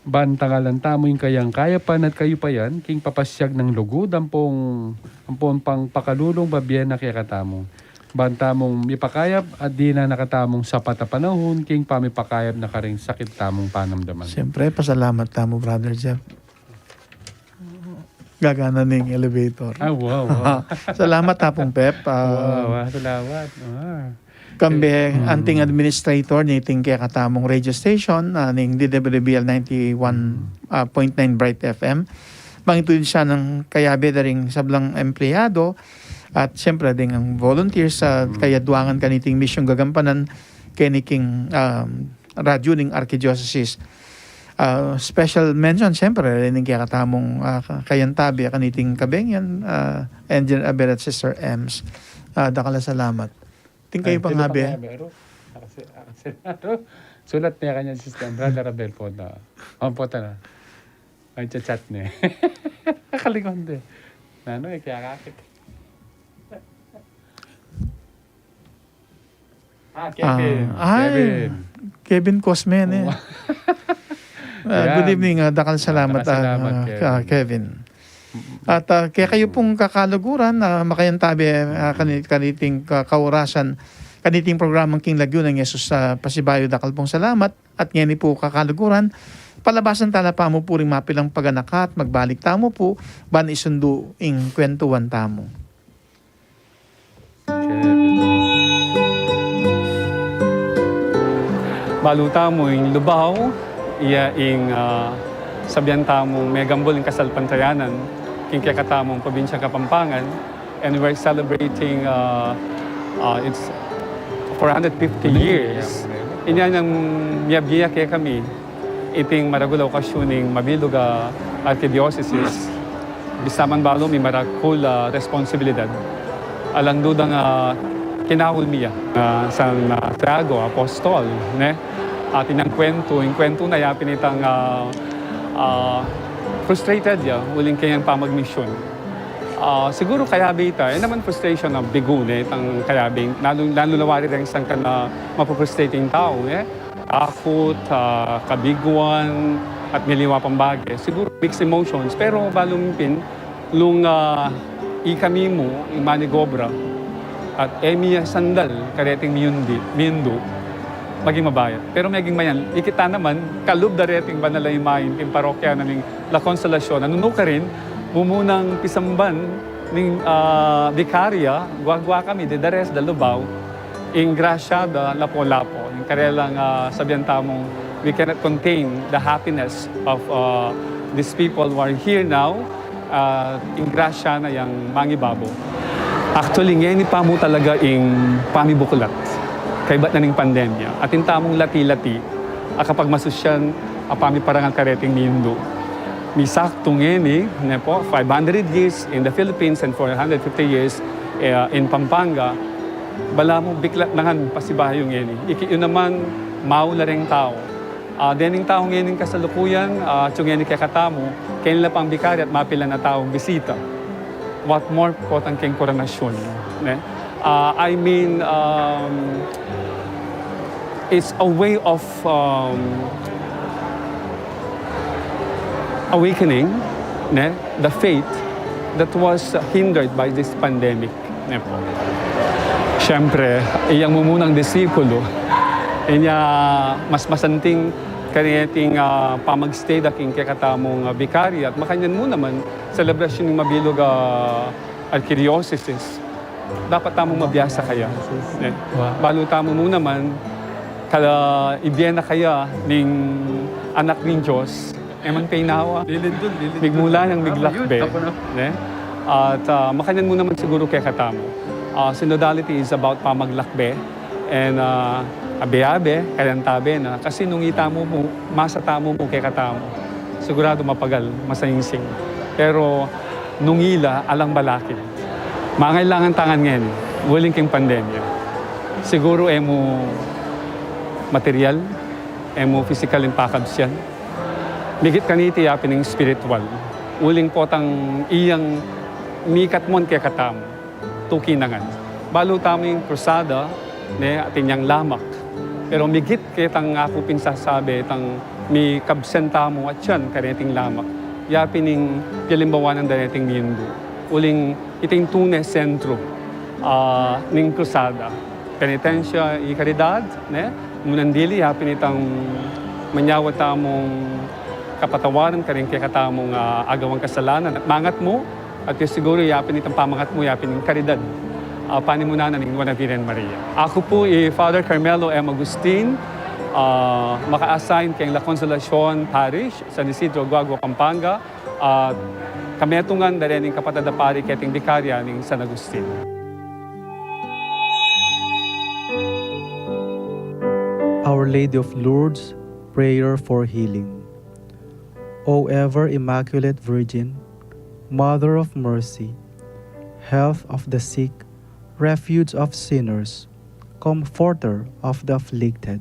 Ban tangalan tamu ing kayang kayapan at kayupayan, king papasiag nang lugud ampong, ampon pang pakalulung babie na kekatamu. Ban tamung mipakayap at dinan na katamung sapat a panahun king pamipakayap na karing sakit tamung panamdaman. Siyempre, pasalamat tamu, Brother Jeff. Gagana ning elevator. Ah, wow, wow. Salamat, Apung Pep. Ah, wow, wow, salamat. Ah. Kambe, mm, anting administrator niting kekatamung radio station, ah, ning D W B L ninety-one, mm, ah, point nine Bright F M. Mangituid siya nang kayabe da ring sablang empleyado at siyempre ding ang volunteers sa, mm, kayaduangan kaniting misyung gagampanan keni king, um, radyo ning Archidioceses. Ah, special mention, siyempre, ning kekatamung, ah, ka-, kayantabe kaniting kabengyan, ah, Engineer Abel at Sister Ems. Ah, dakal a salamat. Ating kayu pang abe. Ay, sino pang abe? Aro, akse-, akse-, aro. Sulat ne kanyan, Sister, Brother Abel po na. Ampo ta na. Ay, chat-chat ne. Kalingon de. Nanu, e, kaya kakit. Ah, Kevin. Ah, ay, Kevin. Kevin Cosme, ne? Oh. Ah, good evening, ah, dakal salamat, ah, Kevin. At, ah, kekayu pung kakaluguran, ah, makayantabe, ah, kani-, kaniting ka-, kaurasan, kaniting programang King Lagyu nang Jesus, ah, pasibayu, dakal pung salamat. At ngeni pu kakaluguran, palabasan tala pa mu pu ring mapilang paganakat, magbalik tamu pu, ban isundu ing kwentuan tamu. Balu tamu ing Lubao, iya ing, ah, sabian tamung megambul ing kasalpantayanan king kekatamung probinsyang Kapampangan, and we're celebrating, ah, ah, its four hundred fifty years. Inya nang miyabie ya kekami iting maragul a okasyon ning mabilug a arkidiosesis, bisa man balu mi maragul a responsibilidad. Alang duda nga kinaul mi ya, ah, San, ah, Tiago, apostol, ne? At inyang kwentu, ing kwentu na ya pin itang, ah, ah, frustrated ya uling kayang pamagmisyon. Ah, siguru kayabe ita, e naman frustration a bigu, ne, itang kayabe, lalu, lalu na wari reng sangkan a mapu-frustrate ing tau, e. Takut, ah, kabiguan, at miliwa pang bage. Siguru mixed emotions, pero balu mi pin, nung, ah, ikami mu, ing manigobra, at e mi ya sandal kareting miyundi, miyundu, maging mabayat. Pero meging mayan, ikit ta naman, kalub da reting banal a imahen king parokya na ning La Consolacion, a nung nukarin, mumunang pisamban ning, ah, bikarya, guagua kami, de dares da Lubao, ing grasya da Lapu-Lapu, ing karelang, ah, sabian tamung, we cannot contain the happiness of, ah, these people who are here now, ah, ing grasya na yang mangibabo. Actually, ngeni pa mu talaga ing pamibuklat, kaybat na ning pandemya, atin tamung lati-lati a kapagmasusyan a pamiparangal kareting miyundu. Misaktu ngeni, ne po, five hundred years in the Philippines and four hundred fifty years, eh, in Pampanga, balamu biklat na ngan pasibayu ngeni. Ikit yu naman, maula reng tau. Ah, dening tau ngening kasalukuyan, ah, atyu ngeni kekatamu, keni la pang bikarya at mapilan a taung bisita. What more potang keng koronasyon, ne? Ah, I mean, um, it's a way of, um, awakening, ne, the faith that was hindered by this pandemic, ne po. Siyempre, iyang mumunang disipulo, inya mas masanting kaniting, ah, pamag-stay da king kekatamung, ah, bikarya at makanyan mu naman selebrasyon ning mabilug a arkidiosesis. Dapat tamu mabiasa kaya. Ne? Wow. Balu tamu mu naman, kala ibie na kaya ning Anak ning Dios, e man peynawa. Lilindun, lilindun. Migmula nang miglakbe. Tama yun. Ne? At, ah, makanyan mu naman siguru kekatamu. Ah, synodality is about pamaglakbe. And, ah, abe-abe, kayantabe na. Kasi nung itamu mu, masa tamu mu kekatamu, sigurado mapagal, masangsing. Pero nung ila, alang balakid. Mangailangan ta ngan ngeni, uling king pandemya. Siguru e mu material, e mu pisikal ing pakabsian. Migit kaniti ya pin ing spiritual. Uling potang iyang mikatmon kekatamu, tuki na ngan. Balu tamu ing krusada, ne, atin yang lamak. Pero migit ketang aku pin sasabi, itang Mikabsen tamung atyan kareting lamak. Ya pin ing pialimbawanan da reting miyembru. Uling ita ing tune sentro, ah, ning krusada. Penitensya, i karidad, ne? Nung nandili, ya pin itang manyawad tamung kapatawaran karing kekatamung, ah, agawang kasalanan. At mangat mu, at ya siguru, ya pin itang pamangat mu, ya pin ing karidad, ah, panimunan na ning Nuan a Virgen Maria. Aku pu i Father Carmelo M. Agustin, ah, maka-assign keng La Consolacion Parish, San Isidro, Guagua, Pampanga, at kametungan da rening kapatad a pari keting bikarya ning San Agustin. Our Lady of Lourdes, prayer for healing. O ever Immaculate Virgin, Mother of Mercy, Health of the sick, Refuge of sinners, Comforter of the afflicted,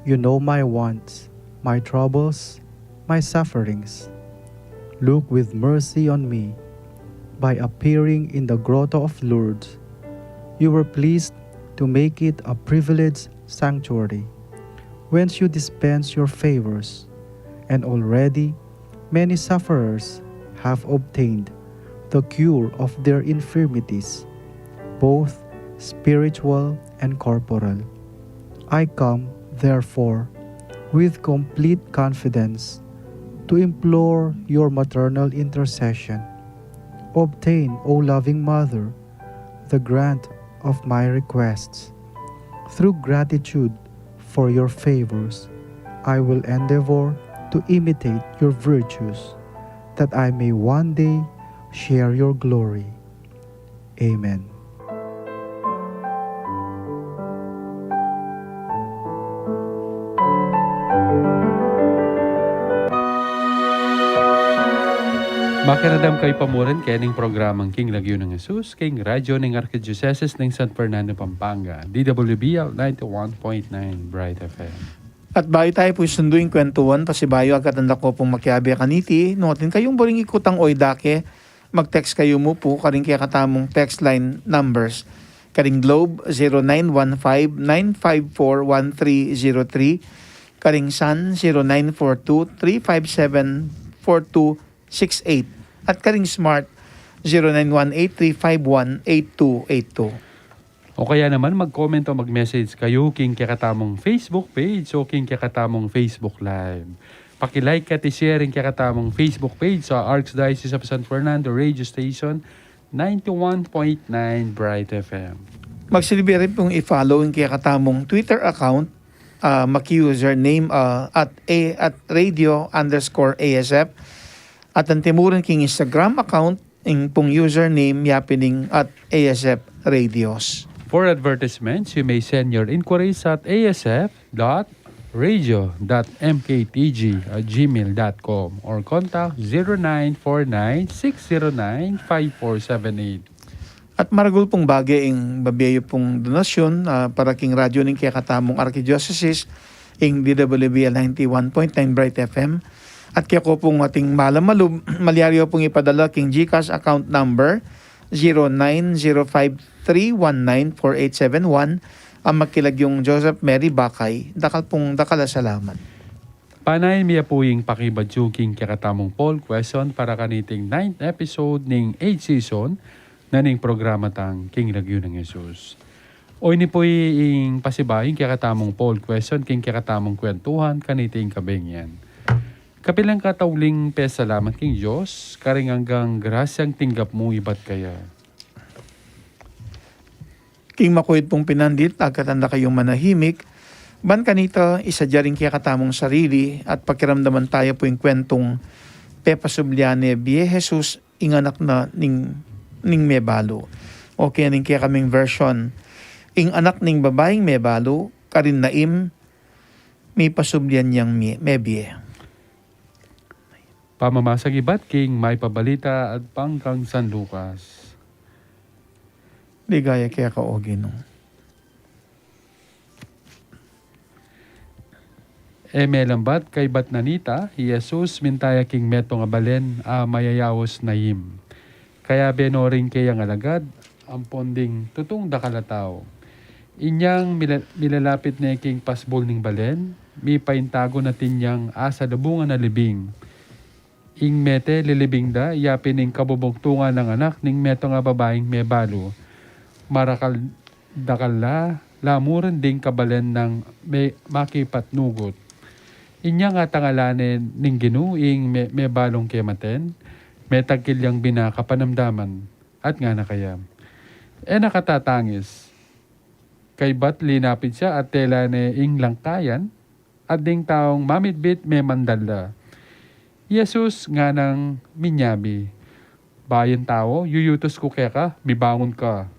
you know my wants, my troubles, my sufferings. Look with mercy on me. By appearing in the Grotto of Lourdes, you were pleased to make it a privileged sanctuary, whence you dispense your favors, and already many sufferers have obtained the cure of their infirmities, both spiritual and corporal. I come, therefore, with complete confidence to implore your maternal intercession. Obtain, O loving Mother, the grant of my requests. Through gratitude for your favors, I will endeavor to imitate your virtues, that I may one day share your glory. Amen. Makiramdam kayu pa murin keni king programang King Lagyu nang Jesus, king radyu ning Arkidiosesis ning San Fernando, Pampanga, D W B L ninety-one point nine Bright F M. At bayu tayu pu sundu ing kwentuhan, pasibayu agad, tanda ku pung makiabe kaniti, nung atin kayung buring ikutang o idake, mag-text kayu mu pu karing kekatamung text line numbers. Karing Globe, zero nine one five nine five four one three zero three. Karing Sun, zero nine four two three five seven four two six eight. At karing Smart, zero nine one eight three five one eight two eight two. O kaya naman, mag-comment o mag-message kayu king kekatamung Facebook page o king kekatamung Facebook Live. Paki-like at i-share ing kekatamung Facebook page, sa Archdiocese of San Fernando Radio Station, ninety-one point nine Bright F M. Magsilbi rin pung i-follow ing kekatamung Twitter account, ah, maki-username, ah, at a, at radio underscore A S F. At antimurin king Instagram account, ing pung username, yapin ing at A S F Radios. For advertisements, you may send your inquiries at A S F dot radio dot M K T G at gmail dot com or contact zero nine four nine six zero nine five four seven eight. At maragul pung bage ing babie yu pung donasyun, ah, para king radyu ning kekatamung arkidiosesis, ing D W B L ninety-one point nine Bright F M. At kaya ku pung ating malamalub, malyari yu pung ipadala king GCash account number zero nine zero five three one nine four eight seven one, a makilagyung Joseph Mary Bakay, dakal pung dakal a salamat. Panayan mi ya pu ing pakibadyu king kekatamung poll question para kaniting ninth episode ning eighth season na ning programa tang King Lagyu nang Jesus. O ini pu ing pasibayu king kekatamung poll question king kekatamung kwentuhan kaniting kabeng yan. Kapilan ka tauling pasalamat king Dios karing anggang grasyang tinggap mu ibat kaya? King makuit pung pinandit, agkatan da kayung manahimik, ban kanita, isadya ring kekatamung sarili at pakiramdaman taya pu ing kwentung pepasublian ne bie Jesus, ing anak na ning, ning mebalu. O kaya ning kekaming version, ing anak ning babaing mebalu, karin Naim, mipasublian yang mi-, mebie. Pamamasang ibat king Mayap a Balita agpang kang San Lucas. Ligaya keka, O Ginu. E melambat kaybat na nita, i Jesus minta ya king metung a balen a mayayaus Naim. Kayabe no ring keyang alagad ampon ding tutung dakal a tau. Inyang mila-, milalapit ne king pasbul ning balen, mipaintagun atin yang asalubungan a libing. Ing mete lilibing da, yapin ing kabubugtungan nang anak ning metung a babaing mebalu. Marakal dakal la, lamuran ding kabalen nang me-, makipatnugut. Inya nga tangalan ne ning Ginu ing me-, mebalung kematen, metagkil yang binaka panamdaman, at ngana kaya, "E na ka tatangis." Kaybat linapit ya at tela ne ing langkayan, at ding taung mamitbit memandal da. I Jesus nganang minyabi, "Bayung tau, yuyutus ku keka, mibangun ka."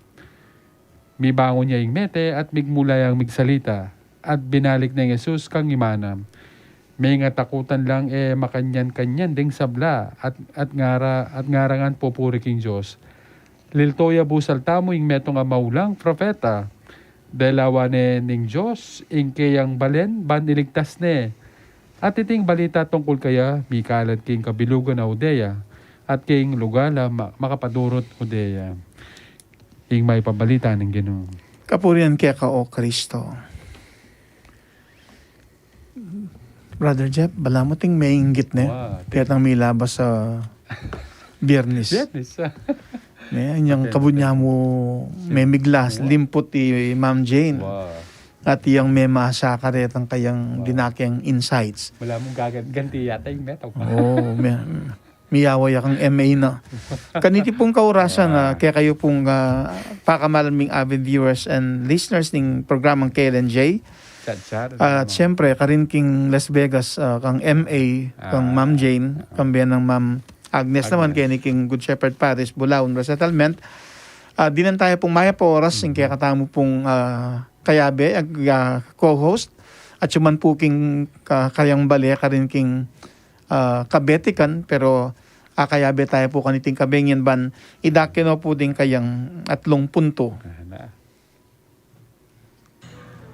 Mibangun ya ing mete at migmula yang migsalita, at binalik neng Jesus kang imana. Mengatakutan lang e makanyan-kanyan ding sabla, at, at ngara, at ngarangan pupuri king Dios. Lilto ya busal tamu ing metung a maulang propeta. Delawan ne ning Dios ing keyang balen ban iligtas ne. At iting balita tungkul kaya mikalat king kabilugan a Judea, at king lugal a ma-, makapadurut Judea. Ing mayap a balita ning Ginu. Kapurian keka, O Kristo. Brother Jeff, balamu ting menggit ne. Wa, ting ketang milabas a Biernes. Biernes, ah. Ne, inyang kabud nya mu memiglas, limput i Ma'am Jane. Wa. At iyang memasa karetang kayang dinakeng insights. Balamu gagan-, ganti yata ing metung. Oo, me-, miyawa ya kang M A na. Kaniti pung kaurasan, ah, kekayu pung, ah, pakamalan ming avid viewers and listeners ning programang K L N J. At siyempre, karin king Las Vegas, ah, kang M A, kang Ma'am Jane, kambe nang Ma'am Agnes naman, keni king Good Shepherd Parish, Bulaon Resettlement. Ah, dinan tamu pung mayap a oras, ing kekatamu pung, ah, kayabe, ag-, ah, co-host, at yuman pu king ka-, kayang bale, karin king, ah, kabetikan, pero, ah, kayabe tamu pu kaniting kabeng yan ban, idake no pu ding kayang atlung puntu.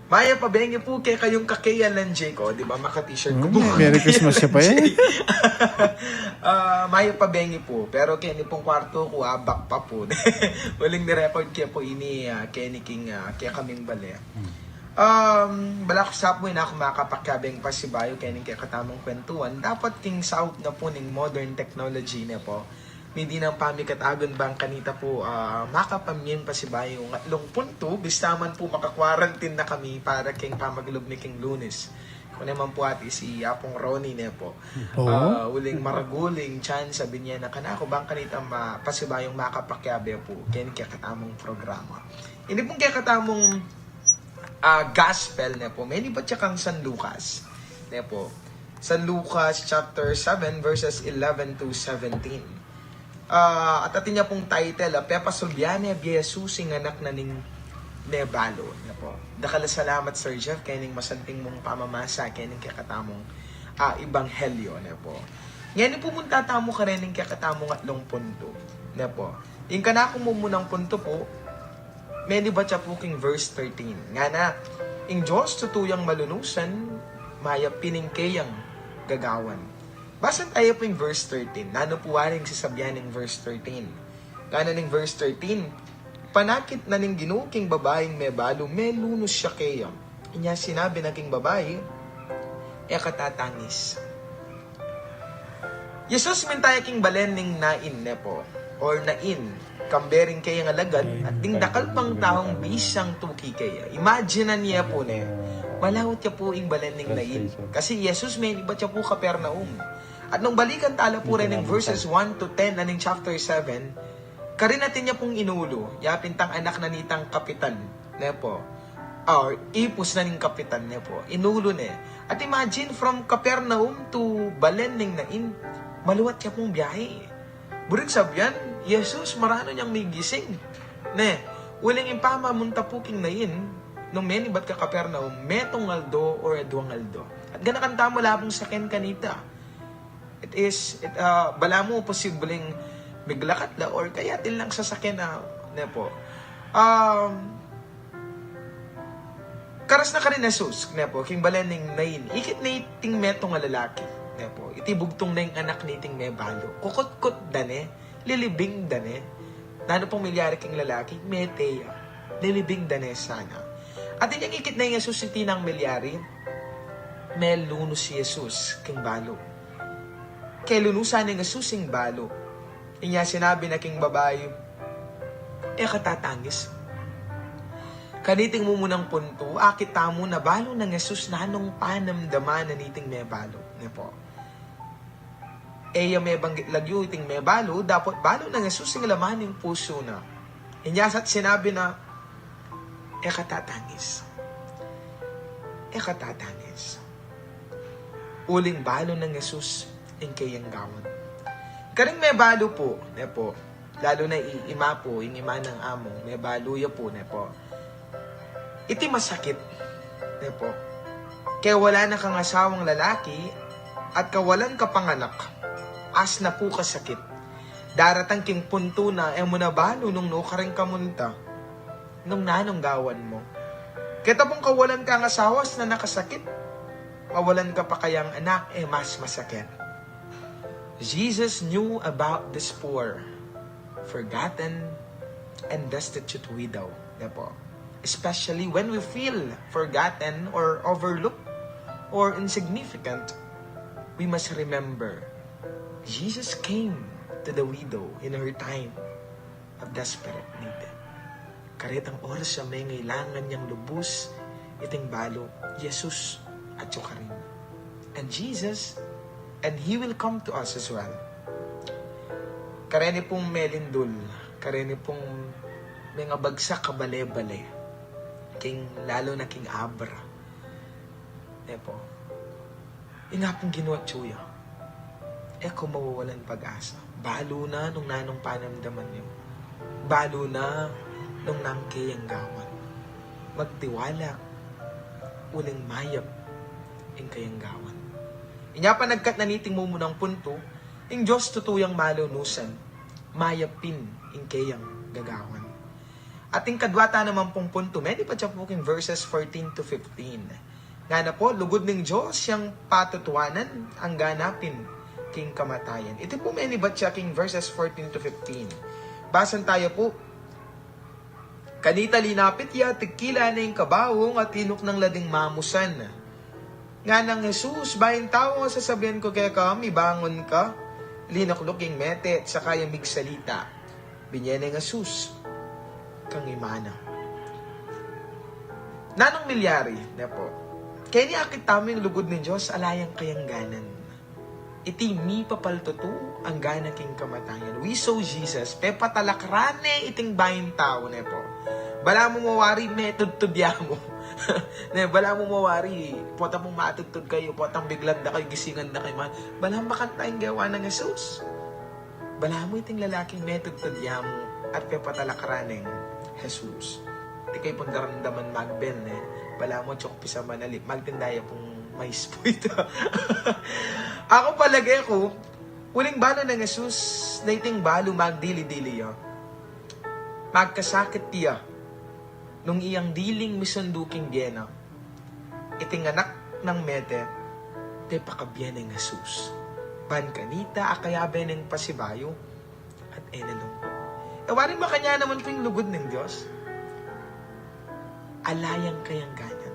Mayap a bengi pu kekayung ka-K L N J ku, di ba? Maka-t-shirt ku pu. Merry Christmas ya pa, eh. Ah, mayap a bengi pu. Pero keni pung kwartu ku, abak pa pu. Uling ni-record ke pu ini, ah, keni king, ah, kekaming bale. Um, balaku sa pu ini aku makapakyabeng pasibayu keni kekatamung kwentuan. Dapat king saup na pu ning modern technology ne pu. Midi nang pamikatagun bang kanita pu, ah, makapamyen pasibayu ing atlung puntu, bista man pu maka-quarantine na kami para king pamaglub mi king Lunes. Kuni man pu ati si Apung Ronnie ne pu. Ah, uling maragul ing chance a binye na kanaku bang kanita ma-, pasibayung makapakiabe pu keni kekatamung programa. Ini pung kekatamung, ah, gospel ne pu, menibat ya kang San Lucas ne pu. San Lucas chapter seven, verses eleven to seventeen. Ah, at atin ya pung title, ah, Pepasubyan ne bie Jesus ing anak na ning mebalu, ne pu. Dakal a salamat, Sir Jeff, kening masanting mung pamamasa kening kekatamung, ah, ebanghelyo, ne pu. Ngeni pumunta tamu karening kekatamung atlung puntu, ne pu. Ing kanaku mumunang puntu pu, menibat ya pu king verse thirteen. Ngana, ing Dios tutu yang malunusan, mayap pin ing keyang gagawan. Basan tamu pu ing verse thirteen. Nanu pu wari ing sasabyan ning verse thirteen? Ngana ning verse thirteen, panakit na ning Ginu king babaing mebalu, melunus ya keya. Inya sinabi na king babai, "E ka tatangis." Jesus minta ya king balen ning Nain, ne pu, or Nain, kambe ring keyang alagad, at ding dakal pang taung bisang tuki keya. Imagine na ye pu, ne, malawat ya pu ing balen ning Nain. Kasi Jesus menibat ya pu Capernaum. At nung balikan tala pu rin ning verses one to ten na ning chapter seven, karin atin ya pung inulu, ya pin itang anak na nitang kapitan, ne pu. Or ipus na ning kapitan, ne pu. Inulu ne. At imagine, from Capernaum to balen ning Nain, maluwat ya pung biahe. Buring sabyan, Jesus, maranu yang migising, ne. Uling ing pamamunta pu king Nain, nung menibat ka Capernaum, metung aldo or aduang aldo. At ganakan tamu la pung saken kanita. It is, it, ah, balamu posibleng miglakat la or kaya atin lang sasaken na, ne pu. Um, karas na karin Jesus, ne pu, king balen ning Nain. Ikit na iting metung a lalaki, ne pu. Iti bugtung na ing anak niting mebalu. Kukutkut da ne, lilibing da ne. Nanu pung milyari king lalaki? Mete ya. Lilibing da ne sana. At inyang ikit na ning Jesus iti nang milyari, melunus i Jesus king balu. Kelunusan neng Jesus ing balu. Inya sinabi na king babai, "E ka tatangis." Kaniting mumunang puntu, akit tamu na balu nang Jesus nanung panamdaman na niting mebalu. Ne po? E ya mebanggit lagyu iting mebalu, dapot balu nang Jesus ing laman ning pusu na. Inya sinabi na, "E ka tatangis. E ka tatangis." Uling balu nang Jesus ing keyang gawan. Karing mebalu pu, ne po, lalu na i-, ima pu, ing ima nang amu, mebalu ya pu, ne po. Iti masakit, ne po. Kewala na kang asawang lalaki, at kawalan ka pang anak, as na pu kasakit. Daratang king puntu na, e mu na balu nung nukarin ka munta, nung nanung gawan mu. Keta pung kawalan kang asawa, as na nakasakit. Mawalan ka pa kayang anak, e mas masakit. Jesus knew about this poor, forgotten, and destitute widow. Ne po? Especially when we feel forgotten or overlooked or insignificant, we must remember Jesus came to the widow in her time of desperate need. Karetang oras a mengailangan yang lubus iting balu, Jesus atyu karin. And Jesus, and He will come to us as well. Kareni pung melindul, kareni pung mengabagsak a bale-bale, king, lalu na king abra. Ne po? Ing Apung Ginu atyu ya. E ko mawawalan pag-asa. Balu na nung nanung panamdaman yu. Balu na nung nanu ing keyang gawan. Magtiwala. Uling mayap ing keyang gawan. Inya panagkat na niting mumunang puntu, ing Dios tutu yang malunusan, mayap pin ing keyang gagawan. At ing kadwa ta naman pung puntu, menibat ya pu king verses fourteen to fifteen. Ngana pu, lugud ning Dios yang patutuanan, angga na pin king kamatayan. Iti pu menibat ya king verses fourteen to fifteen. Basan taya pu, "Kanita linapit ya, tigkilan ne ing kabaung at inuknang la ding mamusan. Nganang Jesus, Bayu ning tau, sasabian ku keka, mibangun ka." Linukluk ing mete at saka ya migsalita. Binye neng Jesus kang ima na. Nanung milyari, ne pu? Keni akit tamu ing lugud ning Dios, ala yang kayang ganan. Iti mipapaltutu, angga na king kamatayan. We saw Jesus, pepatalakran ne iting bayu ning tau, ne pu? Balamu mawari, metudtud ya mu. Ne, balamu mawari, potang pung matudtud kayu, potang biglan da kayu, gisingan da kayu, ma-, balamu makanta ing gewa nang Jesus. Balamu iting lalaking metudtud ya mu at pepatalakran neng Jesus. Di kayu pung daramdaman magben, ne? Balamu atyu ku pin sa Manalip, magtinda ya pung mais pu ita. Aku palage ku, uling balu nang Jesus, na iting balu magdili-dili ya. Magkasakit ya nung iyang diling misundu king bie na. Iting anak nang mete, pepakabie neng Jesus. Ban kanita, akayabe neng pasibayu at e na lungkut. E wari, makanyan naman pu ing lugud ning Dios. Ala yang kayang ganan.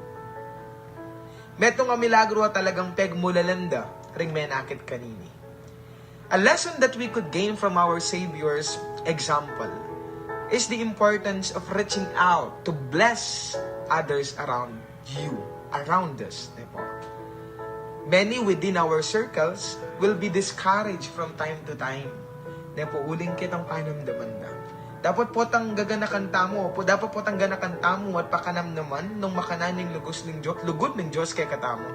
Metung a milagru a talagang pegmulalan da ring menakit kanini. A lesson that we could gain from our Savior's example is the importance of reaching out to bless others around you, around us, ne pu? Many within our circles will be discouraged from time to time. Ne pu, uling ketang panamdaman da. Dapat potang gaganakan tamu, pu-, dapat potang ganakan tamu at pakanamnaman nung makanyan ing lugud ning Dios, lugud ning Dios kekatamu.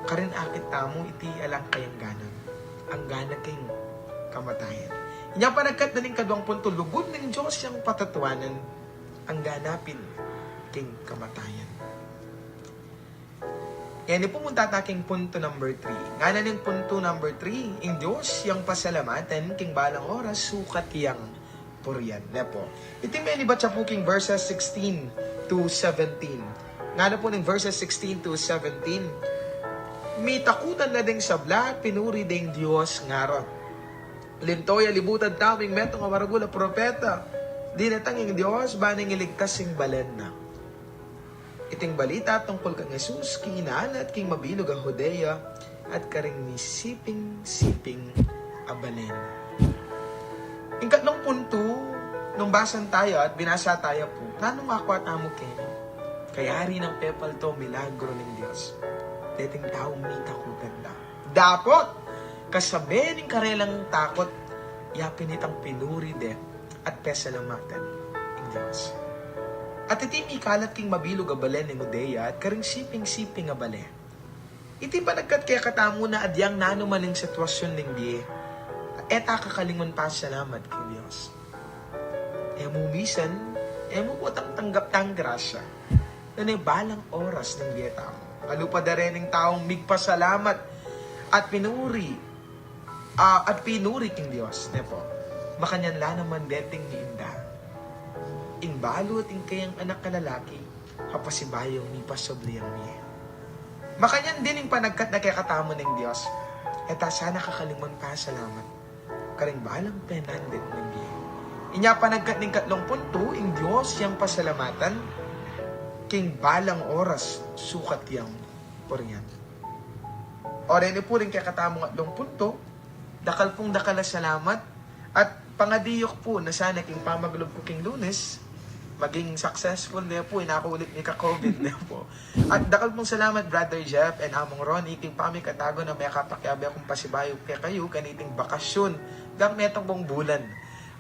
Karin akit tamu, iti alang kayang ganan. Angga na king kamatayan. Inya panagkat na ning kaduang puntu, lugud ning Dios yang patutuanan, angga na pin king kamatayan. Ngeni pu munta ta king puntu number three. Ngana ning puntu number three, ing Dios yang pasalamatan king balang oras sukat yang purian. Ne pu? Iti menibat ya pu king verses sixteen to seventeen. Ngana pu ning verses sixteen to seventeen, mitakutan la ding sabla, pinuri ding Dios, ngara, "Linto ya libutan tamu ing metung a maragul a propeta. Dinatang ing Dios, ban ing iligtas ing balen na." Iting balita tungkul kang Jesus, kinalat king mabilug a Judea at karing misiping-siping a balen. Ing katlung puntu, nung basan taya at binasa taya pu, nanung akwa tamu keni? Kayari nang pepalto milagro ning Dios deting taung mitakutan da. Dapot kasabe ning karelang takut, yapin itang pinuri de at pesalamatan ing Dios. At iti mikalat king mabilug a balen ning Judea at karing siping-siping a bale. Iti panagkat kekatamu na agyang nanu man ing sitwasyun ning bie, e ta kakalingun pasalamat king Dios. E mu misan, e mu potang tanggap tang grasya. Nune balang oras ning bie tamu, alupa da reng taung migpasalamat at pinuri, ah, at pinuri king Dios, ne pu. Makanyan la naman deting miinda ing balu at ing kayang anak a lalaki, ha pasibayu mipasubli yang bie. Makanyan din ing panagkat na kekatamu ning Dios, e ta sana kakalingun pasalamat karing balang penandit nang bie. Inya panagkat ning katlung puntu, ing Dios yang pasalamatan king balang oras sukat yang purian. O reni pu ring kekatamung katlung puntu, dakal pung dakal a salamat, at pangadi yu pu na sana king pamaglub ku king Lunes, maging successful ne pu, e na ku ulit mika-covid ne pu. At dakal pung salamat, Brother Jeff and Among Ronnie, king pamikatagu na mekapakiabe kung pasibayu kekayu kaniting bakasyun gang metung pung bulan.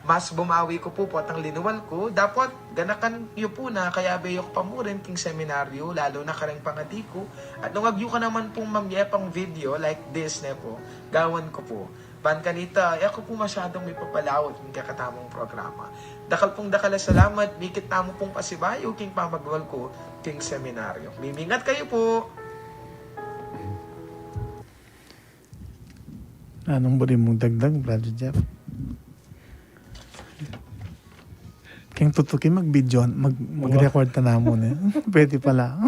Mas bumawi ku pu potang linual ku, dapot ganakan yu pu na kayabe yu ku pa mu rin king seminaryo, lalu na kareng pangadi ku. At nung agyu ka naman pung mamye pang video like this ne pu, gawan ku pu. Ban kanita, e ku pu masyadung mipapalaut king kekatamung programa. Dakal pung dakal a salamat, mikit tamu pung pasibayu king pamaglwal ku king seminaryo. Mimingat kayu pu. Anung buri mung dagdag, Brother Jeff? Keng tutuki mag-video, mag, mag-record ta namu ne. Pwede pala.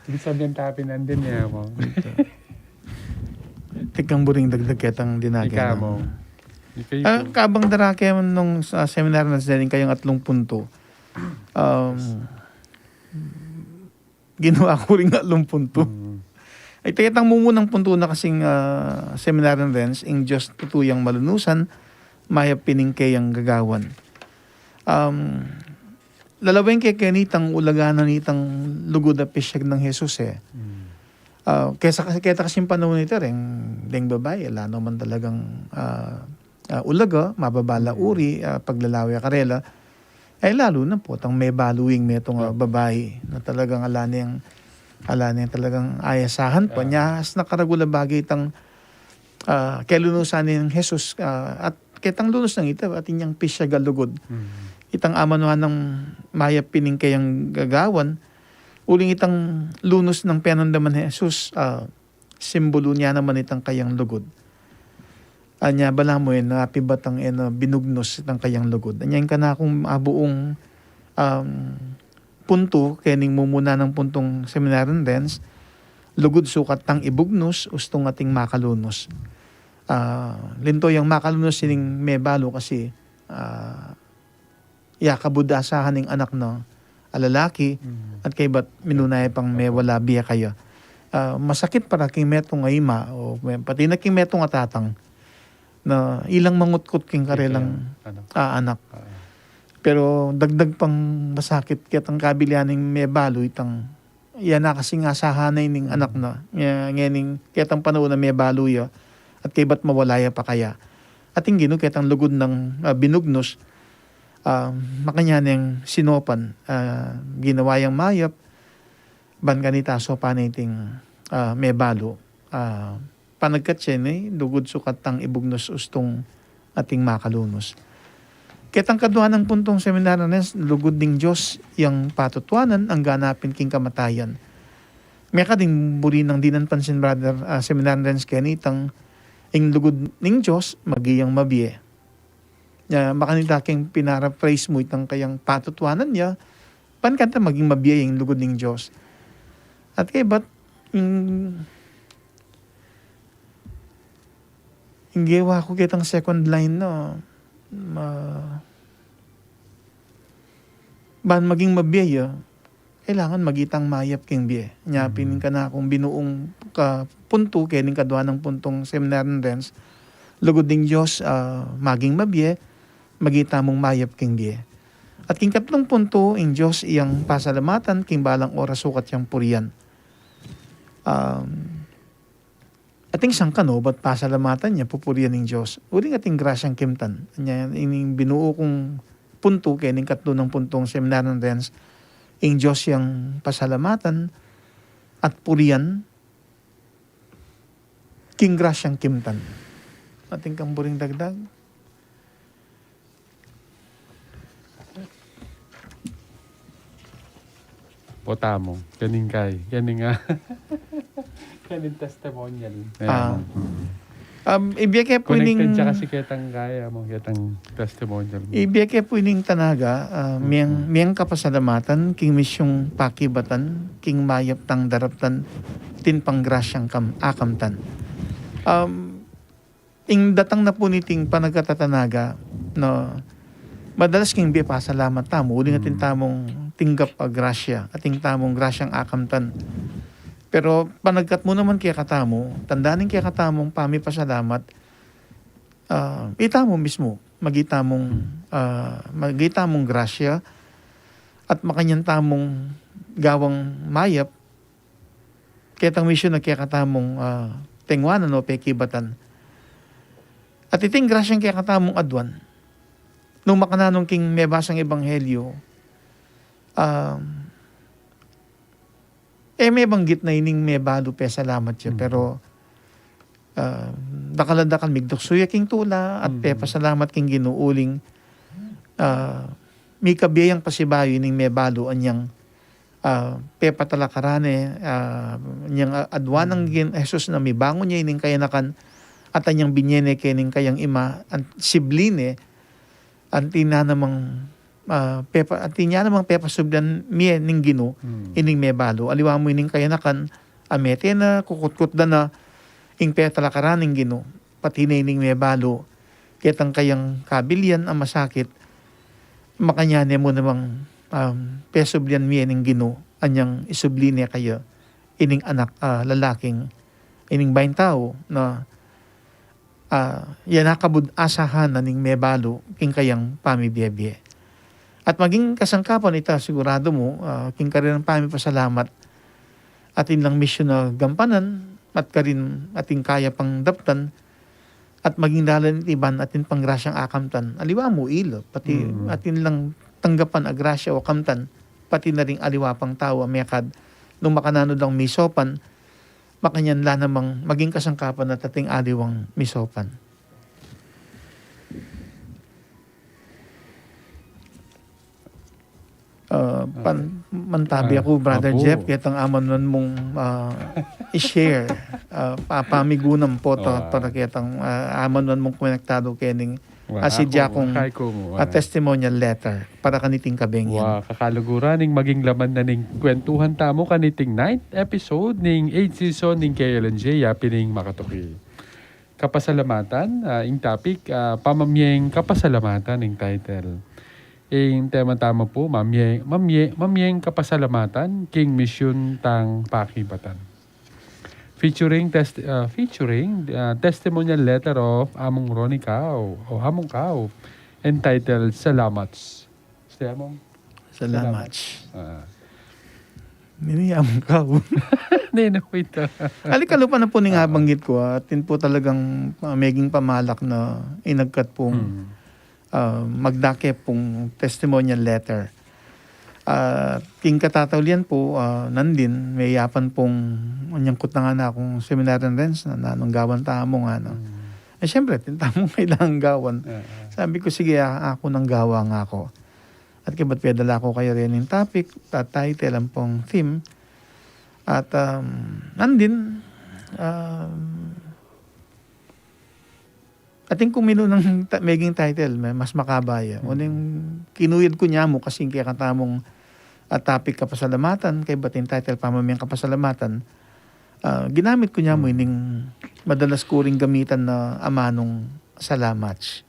Ibig sabihin, tapi nandun eh, mo. Tekang buring dagdag ketang dinake. Ika na mo. Ika Ah, ito. Kabang darake nung sa seminar na sa kayang atlung punto. Um, ginawa ku ring atlung punto. Mm. Ay, tekang mumunang punto na kasing, ah, seminar na rin, ing Diyos tutu yang malunusan, mayap pin ing kayang gagawan. Um, lalaweng ke kenitang ulaga na nitang lugud a pisyag nang Jesus, eh. Mm. Ah, kesa kasi, keta kasing panahun ita, reng, reng babai, ala naman talagang, ah, ah, ulaga, mababa la uri, ah, paglalawe karela. Ay, lalu na pu, tang mebalu ing metung a babai, na talagang ala neng, ala neng talagang ayasahan pa. Nya, as nakaragul a bage itang, ah, kelunusan nang Jesus, ah, at ketang lunus nang ita, atin yang pisyag a lugud. Mm. Itang amanuan nang mayap pin ing kayang gagawan, uling itang lunus nang penandaman Jesus, ah, simbulu na naman itang kayang lugud. Anya balamu e na apibat ang e na binugnus itang kayang lugud. Anya ing kanakung abuung, um, punto, kening mumuna nang puntung seminarian rens, lugud sukat tang ibugnus, ustung ating makalunus. Ah, linto yang makalunus ining mebalu kasi, ah, ya kabud asahan ning anak na a lalaki, mm, at kaybat minuna ya pang mewala bie kaya. Ah, masakit para king metung a ima, o me-, pati na king metung a tatang, na ilang mangutkut king karelang, ah, anak. Ah. Pero dagdag pang masakit ketang kabilian ning mebalu itang ya na kasing asahan na ining anak na. Nge-, ngening ketang panaun a mebalu ya, at kaybat mawala ya pa kaya. Ating Ginu ketang lugud nang, ah, binugnus, ah, makanyan neng sinopan, ah, ginawa yang mayap, ban kanita sopan na iting, ah, mebalu, ah, panagkat sya ini, lugud sukat tang ibugnus ustung ating makalunus. Ketang kadua nang puntung seminarian rens, lugud ning Dios yang patutuanan, angga na pin king kamatayan. Mekad ing buri nang dinan pansin, brother, ah, seminarian rens, kenitang ing lugud ning Dios, maging mabie. Ya, makanita keng pinaraphrase mu itang kayang patutuanan ya, ban kanita maging mabie ing lugud ning Dios. At kaybat, ing, ing gewa ku ketang second line na, ma-, ban maging mabie ya, kailangan maging tang mayap king bie. Nya pin ing kanakung binuung ka puntu, kening kadua nang puntung Seminarian Renz, lugud ning Dios, ah, maging mabie, maging tamung mayap king bie. At king katlung puntu, ing Dios iyang pasalamatan, king balang oras sukat yang purian. Um, ating sangkan, o, bat pasalamatan ya, pupurian ing Dios. Uling ating grasyang kimtan. Nya, ining binuo kung puntu, kening katlu nang puntung Seminarian Renz, ing Dios yang pasalamatan at purian, king grasyang kimtan. Ating kang buring dagdag? Pota mo, kening kay, kening, ah, kening testimonial. Ah. Ayan. Um, ibie ke pu ining connected siya kasi ketang kaya mo, ketang testimonial mo. Ibie ke pu ining tanaga, ah, miyang, miyang kapasalamatan, king misyung pakibatan, king mayap tang daraptan, atin pang grasyang kam-, akamtan. Um, ing datang na pu niting panagkatatanaga, no, madalas king bie pasalamat tamu, uling atin tamung tinggap a grasya, atin tamung grasyang akamtan. Pero panagkat mu naman kekatamu, tanda ning kekatamung pamipasalamat, ah, itamu mismu, maging tamung, ah, maging tamung grasya, at makanyan tamung gawang mayap, ketang misyon a kekatamung, ah, tengwanan o pekibatan. At iting grasyang kekatamung aduan, nung makananu king mebasang ebanghelyo, um, e mebanggit na ining mebalu pesalamat ya, pero, ah, dakal a dakal migduksu ya king tula, at pepasalamat king Ginu uling, ah, mikabie yang pasibayu ining mebalu, anyang ah, pepatalakaran ne, ah, nyang, ah, aduan nang gin-, Jesus na mibangun ya ining kayanakan, at anyang binye ne kening kayang ima, an-, sibli ne, anti na namang, ah, pepa-, anti na namang pepasublian mie ning Ginu, ining mebalu. Aliwa mu ining kayanakan, a mete na, kukutkut da na, ing petalakaran ning Ginu, pati na ining mebalu, ketang kayang kabilian a masakit, makanyan ne mu namang, um, pesublian mie ning Ginu, anyang isubli ne kaya ining anak, ah, lalaking, ining baing tau na, ah, ya nakabud asahan na ning mebalu king kayang pamibie-bie. At maging kasangkapan ita, siguradu mu, ah, king karin pamipasalamat, atin lang misyon a gampanan, at karin atin kaya pang daptan, at maging dalan iti ban atin pang grasyang akamtan. Aliwa mu ila, pati atin lang tanggapan a grasya o kamtan, pati na ring aliwa pang tau a mekad, nung makananu lang misopan, makanyan la namang maging kasangkapan at ating aliwang misopan. Ah, pan-, mantabi aku, Brother Jeff, ketang amanuan mung, ah, i-share. Ah, pa-, pamigunam pu ta-, para ketang, ah, amanuan mung konektadu kening, ah, asidya kung, ah, testimonial letter para kaniting kabeng yan. Wa, kakaluguran ning maging laman na ning kwentuhan tamu kaniting ninth episode ning eighth season ning K L N J, Yapin ing Makatuki. Kapasalamatan, ah, ing topic, ah, pamamyeng kapasalamatan ing title. Ing tema tamu pu, mamye-, mamye-, mamyeng kapasalamatan king misyun tang pakibatan. Featuring test-, ah, featuring, ah, testimonial letter of Among Ronnie Cao o Among Cao, entitled Salamat. Salamat. Salamat. Ah. Nini Among Cao. Nini pu ita? Ali, kalupa na pu ning, ah, banggit ku, ah, atin pu talagang, ah, meging pamalak na inagkat pung, ah, magdake pung testimonial letter. Ah, king katataulian pu, ah, nandin, meyapan pung, nyangkut na nga na kung Seminarian Renz, na, nanung gawan tamu nga, no? Eh, siyempre, atin tamung kailangan gawan. Sabi ku, sige, ah, aku nang gawa nga ku. At kaybat pedala ku kaya rin ing topic, title, ampong theme. At, um, nandin, um, atin ku minunang ta-, meging title, me-, mas makaba ya. Uling kinuyad ku ne mu kasi ing kekatamung, ah, topic kapasalamatan, kaybat ing title pamamyeng kapasalamatan. Ah, ginamit ku ne mu ining madalas ku ring gamitan na amanung salamat.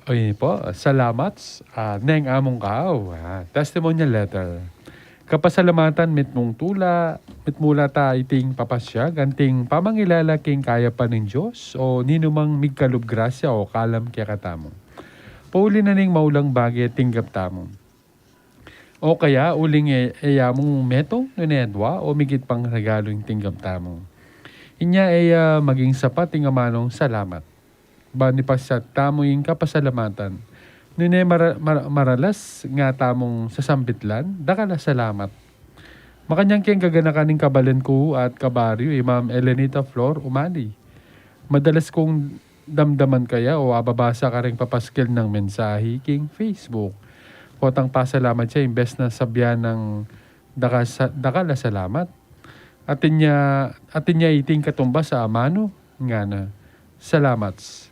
Oy po, salamat, ah, neng among kaaw, ah, testimonial letter. Kapasalamatan mitmung tula, mitmula ta iting papasyag, anting pamangilala king kayapan ning Dios, o ninumang migkalub grasya o kalam kekatamu. Pauli na ning maulang bage tinggap tamu. O kaya, uling e, e ya mung metung, nune dua, o migit pang regalo ing tinggap tamu. Inya e ya maging sapat ing amanung salamat. Ban ipasat tamu ing kapasalamatan. Nune mara-, mara-, maralas nga tamung sasambitlan, dakal a salamat. Makanyan keng kaganakan ning kabalen ku at kabaryu, i Ma'am Elenita Flor Umali. Madalas kung damdaman kaya o ababasa karing papaskel nang mensahe king Facebook. Potang pasalamat ya, imbes na sabyan nang daka-, sa-, dakal a salamat. Atin ya, atin ya iting katumbas a amanu, ngana, salamat.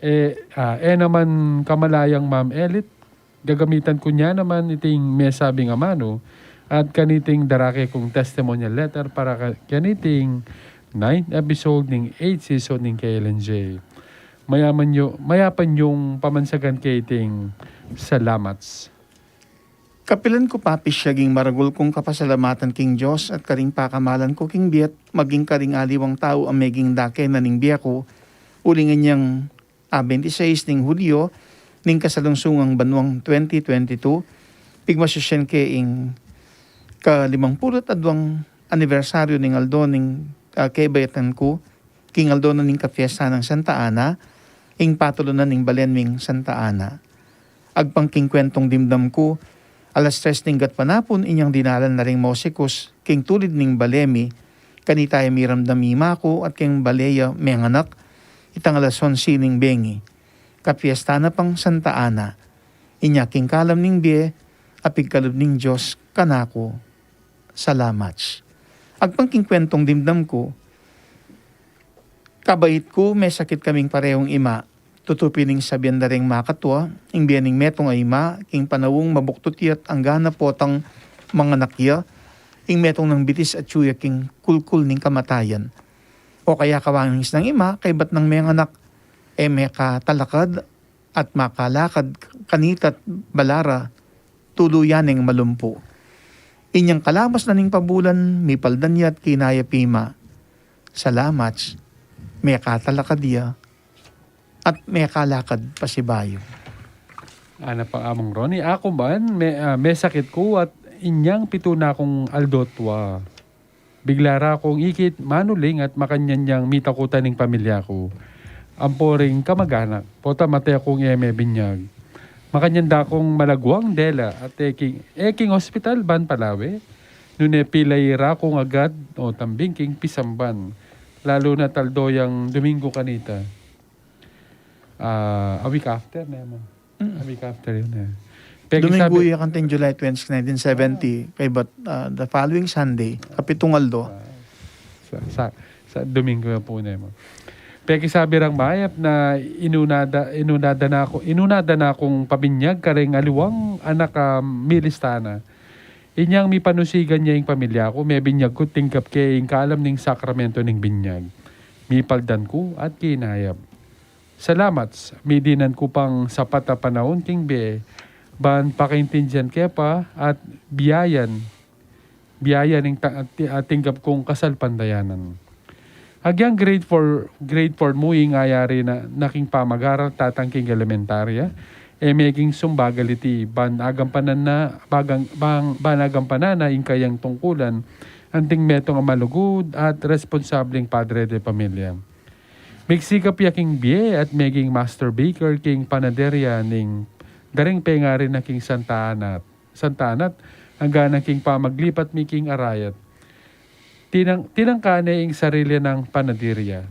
E, ah, e naman kamalayang Ma'am Elit, gagamitan ku ne naman iting mesabing amanu at kaniting darake kung testimonial letter para ka-, kaniting ninth episode ning eighth season ning K L N J. Mayaman yu-, mayapan yung pamansagan keng iting salamat. Kapilan ku papisyag ing maragul kung kapasalamatan king Dios at karing pakamalan ku king bie at maging karing aliwang tau a meging dake na ning bie ku, uling inyang a twenty-seis ning Hulyo ning kasalungsungang banuang twenty twenty-two, pigmasusyan ke ing kalimang pulu't adwang anibersaryu ning aldo ning, ah, kebayatan ku, king aldo na ning kapiesta nang Santa Ana, ing patulunan ning balen ming Santa Ana. Agpang king kwentung dimdam ku, alas tres ning gatpanapun inyang dinalan na ring musikus king tulid ning bale mi, kanita ya miramdam ing ima ku at keng bale ya menganak, itang alas onse ning bengi. Kapiesta na pang Santa Ana. Inya king kalam ning bie, a pigkalub ning Dios kanaku. Salamat. Agpang king kwentung dimdam ku, kabait ku, mesakit kaming parehung ima. Tutu pin ing sabian da ring makatua, ing bie ning metung a ima, king panaung mabuktut ya't anggana potang manganak ya, ing metung nang bitis atyu ya king kulkul ning kamatayan. O kaya kawaning isnang ima, kaybat nang menganak, e mekatalakad, at makalakad kanita't bala ra tuluyan neng malumpu. Inyang kalapas na ning pabulan, mipaldan ya at kinayap ing ima. Salamat, mekatalakad ya at mekalakad pasibayu. Ana pang Among Ronnie, aku man, me-, ah, mesakit ku at inyang pitu na kung aldo tua. Bigla ra kung ikit, manuling at makanyan yang mitakutan ning pamilya ku. Ampo ring kamaganak, pota mate kung e me binyag. Makanyan da kung malagwang dela at e king, e king ospital ban palawe. Nune pilay ra kung agad o tambing king pisamban. Lalu na taldo yang Domingo kanita. Ah, a week after ne mo. Mm. A week after yun, e. Peki Domingo sabi ya kanting July twenty-six, nineteen seventy, kaybat, ah, the following Sunday, kapitung aldo. Ah, sa, sa, sa Domingo ya pu ne mo. Peki sabi rang mayap na inunada, inunada na ku, inunada na kung pabinyag karing aliwang anak a milista na. Inyang mipanusigan ya ing pamilya ku, mebinyag ku tinggap ke ing kalam ning sakramento ning binyag. Mipaldan ku at kinayap. Salamat, midinan ku pang sapat a panaun king bie, ban pakaintindian ke pa at biayan, biayan ing ta-, ti-, a tinggap kung kasalpantayanan. Agyang grade four, grade four mu ing ayari na, na king pamagaral tatang king elementarya, e meging sumbagal iti ban agampanan na, bagang, bang, ban agampanan na ing kayang tungkulan, anting metung a malugud at responsableng padre de pamilya. Migsikap ya king bie at meging master baker king panaderia ning daring pengari na king Santa Ana, Santa Ana, anggana king pamaglipat mi king Arayat. Tinang-, tinangka ne ing sarili nang panaderia.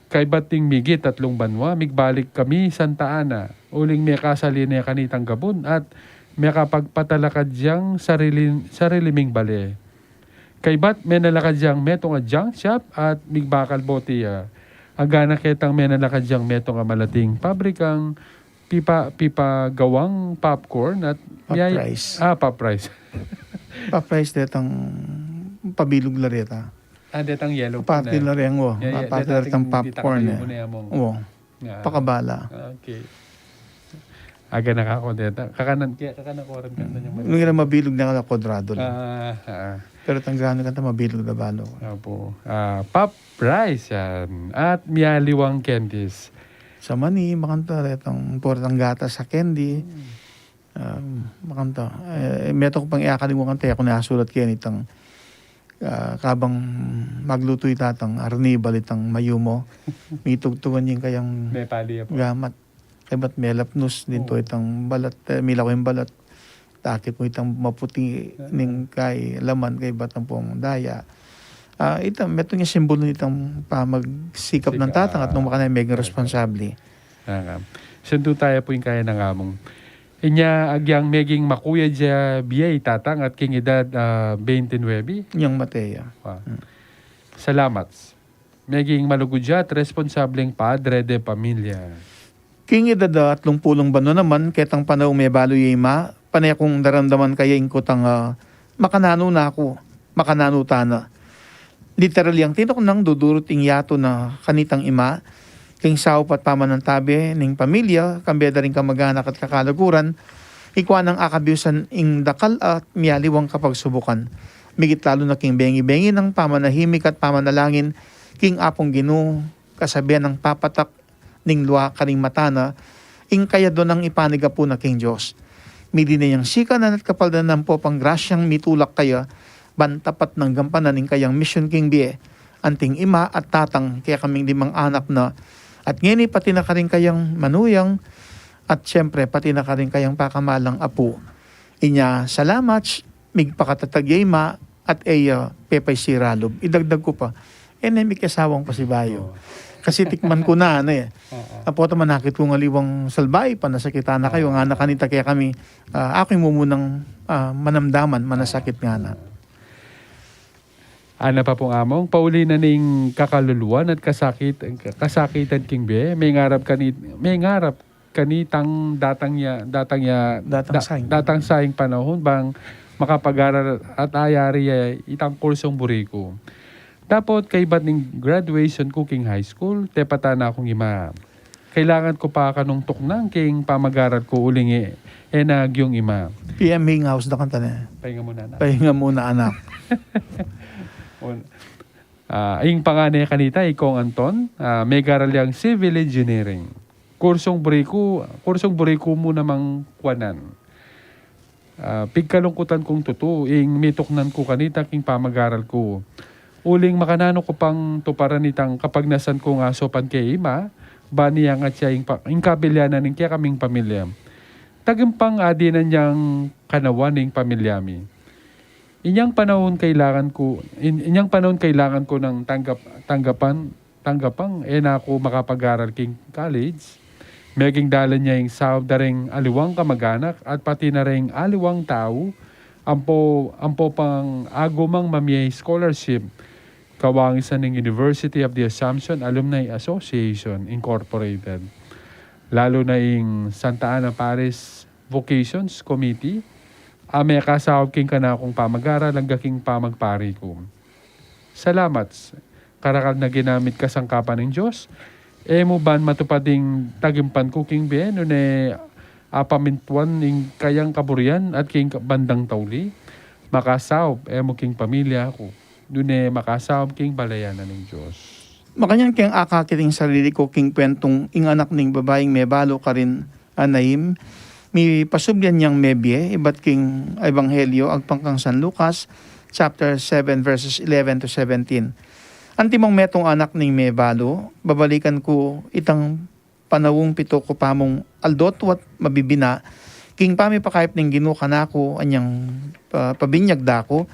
Kaybat ning migit tatlung banua, migbalik kami Santa Ana, uling mekasali ne kanitang gabun at mekapagpatalakad yang sarili, sarili ming bale. Kaybat menalakad yang metung a junk shop at migbakal bote ya. Anggana ketang menalakad yang metung a malating pabrikang pipa-, pipagawang popcorn at Pop miyay-, Rice. Ah, Pop Rice. Pop Rice detang pabilug la reta. Ah, detang yellow pin. Popular yan, o. Ya, ya, popular detang popcorn, e. Wo. Pakabala. Okay. Aga na ka ko deta. Kakanan, kaya kakanan ko rin kanta niya. Nung ira mabilog na ka, kwadrado lang. Ah, ah. Pero tanggalan kanta, mabilog na balo. Apo. Ah, Pop Rice yan. At Mialiwang Candies. Sa mani, makanta retang importante gatas sa candy. Um, makanta. Eh, meto ko pang iakaliwang kanta, ako na sulat kaya nitang, ah, kabang magluto itatang arnibal itang mayumo. Mitugtugan yung kayang gamat. Kaybat melapnus din to itang balat, eh, milako yung balat. Takit mo itang maputi ning kay laman, kaybat ang pong daya. Ah, ita, meto niya simbolo nitang pamagsikap ng tatang at nung makanay meging responsable. Siyempre. Sindu tayo po yung kaya ng among. Inya agyang meging makuya dia bie i tatang at king edad, ah, twenty-nine. Inyang mateya. Salamat. Meging malugud ya at responsableng padre de pamilya. King edad a atlung pulung banua naman, ketang panaung mebalu ya ima, pane kung daramdaman kaya ing kutang, ah, makananu na ku, makananu tana. Literal yang tinuknang dudurut ing yatu na kanitang ima, king saup at pamanantabe ning pamilya, kambe da ring kamaganak at kakalaguran, ikua nang akabiusan ing dakal at mialiwang kapagsubukan. Migit lalu na king bengi-bengi nang pamanahimik at pamanalangin, king Apung Ginu, kasabian nang papatak ning lua karing mata na, ing kaya do nang ipanigapu na king Dios. Midi na yang sikanan at kapaldanan po pang grasyang mitulak kaya, ban tapat nang gampanan ing kayang misyon king bie, anting ima at tatang, kaya kaming limang anak na, at ngeni pati na karing kayang manuyang, at siyempre pati na karing kayang pakamalang apu. Inya, salamat, migpakatatag ya ima, at e ya pepaisira lub. Idagdag ku pa, e ne mikasawang pasibayu. Oo. Kasi tikman ku na, ano eh. Oo. Apo, taman akit kung aliwang salbay, panasakitan na kayu, nga na kanita kaya kami, ah, aku ing mumunang, ah, manamdaman, manasakit nga na. Ana pa pung among, pauli na ning kakaluluan at kasakit, kasakitan king bie, mengarap kani, mengarap kanitang datang ya, datang ya, datang da-, saing. Datang saing panahun bang makapag-aral at ayari ya itang kursong buri ku. Dapot kaybat ning graduation ku king high school, tepatan na kung ima. Kailangan ku pa kanung tuknang king pamag-aral ku uling e, e na agyung ima. P M Hing House da kanta ne. Pahinga muna, anak. Pahinga muna, anak. Un-, Ah, ing pangane kanita, i Kong Anton, ah, megaral yang civil engineering. Kursong buri ku, kursong buri ku mu namang kuanan. Ah, pigkalungkutan kung tutu, ing mituknan ku kanita king pamagaral ku. Uling makananu ku pang tuparan itang kapagnasan kung asopan ke ima, bani angat ya ing pa-, ing kabilyanan ning kekaming pamilya. Tagimpang adinan yang kanawan ning pamilya mi. Inyang panaun kailangan ku, in-, inyang panaun kailangan ku nang tanggap-, tanggapan, tanggapang e na ku makapag-aral king college. Meging dalan ya ing saup da ring aliwang kamaganak at pati na ring aliwang tau, ampo, ampo pang agumang mamie scholarship, kawangisan ning University of the Assumption Alumni Association Incorporated. Lalu na ing Santa Ana Parish Vocations Committee, a mekasaup king kanakung pamag-aral angga king pamagpari ku. Salamat, karakal na ginamit kasangkapan ning Dios, e mu ban matupad ing tagimpan ku king bie, nune apamintuan ing kayang kaburian at king bandang tauli, makasaup e mu king pamilya ku, nune makasaup king balayan na ning Dios. Makanyan keng akakit ing sarili ku king kuentong ing anak ning babaing mebalu karin a Naim, mipasublian yang mebie, ibat king Ebanghelyo agpang kang San Lucas, chapter seven, verses eleven to seventeen. Antimong metung anak ning mebalu, babalikan ku itang panaung pitu ku pa mung aldo tuat mabibina, king pamipakayap ning Ginu kanaku, anyang pa-, pabinyag da ku,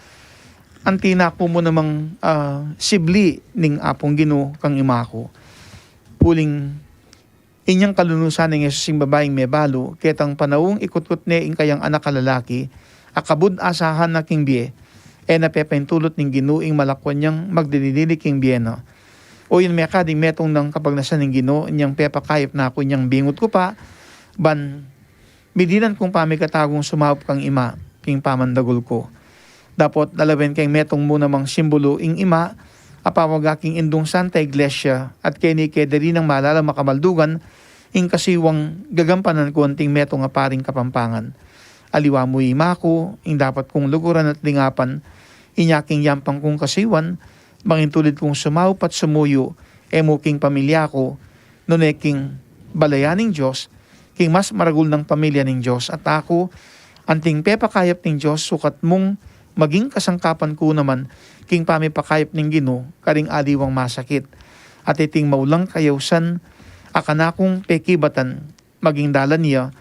anti na ku mu namang, ah, sibli ning Apung Ginu kang ima ku. Uling inyang kalunusan nang Jesus ing babaing mebalu, ketang panaung ikutkut ne ing kayang anak a lalaki, a kabud asahan na king bie, e na pepaintulut ning Ginu ing malakwan yang magdili-dili king bie na. O yan mekad ing metung nang kapagnasan ning Ginu, inyang pepakayap na ku inyang bingut ku pa, ban midinan kung pamikatagung sumaup kang ima, king pamandagul ku. Dapot lalawen keng metung mu namang simbulu ing ima, Apawag king indung Santa Iglesia, at keni ke dali nang malalam a kamaldugan, ing kasiwang gagampanan ku anting metung a paring Kapampangan. Aliwa mu ima ku, ing dapat kung luguran at lingapan, inya king yampang kung kasiwan, mangintulid kung sumaup at sumuyu, e mu king pamilya ku, nune king balayan ning Dios, king mas maragul nang pamilya ning Dios, at aku, anting pepakayap ning Dios, sukat mung maging kasangkapan ku naman, king pamipakayap ning Ginu, karing aliwang masakit. At iting maulang kayausan, a kanakung pekibatan, maging dalan ya,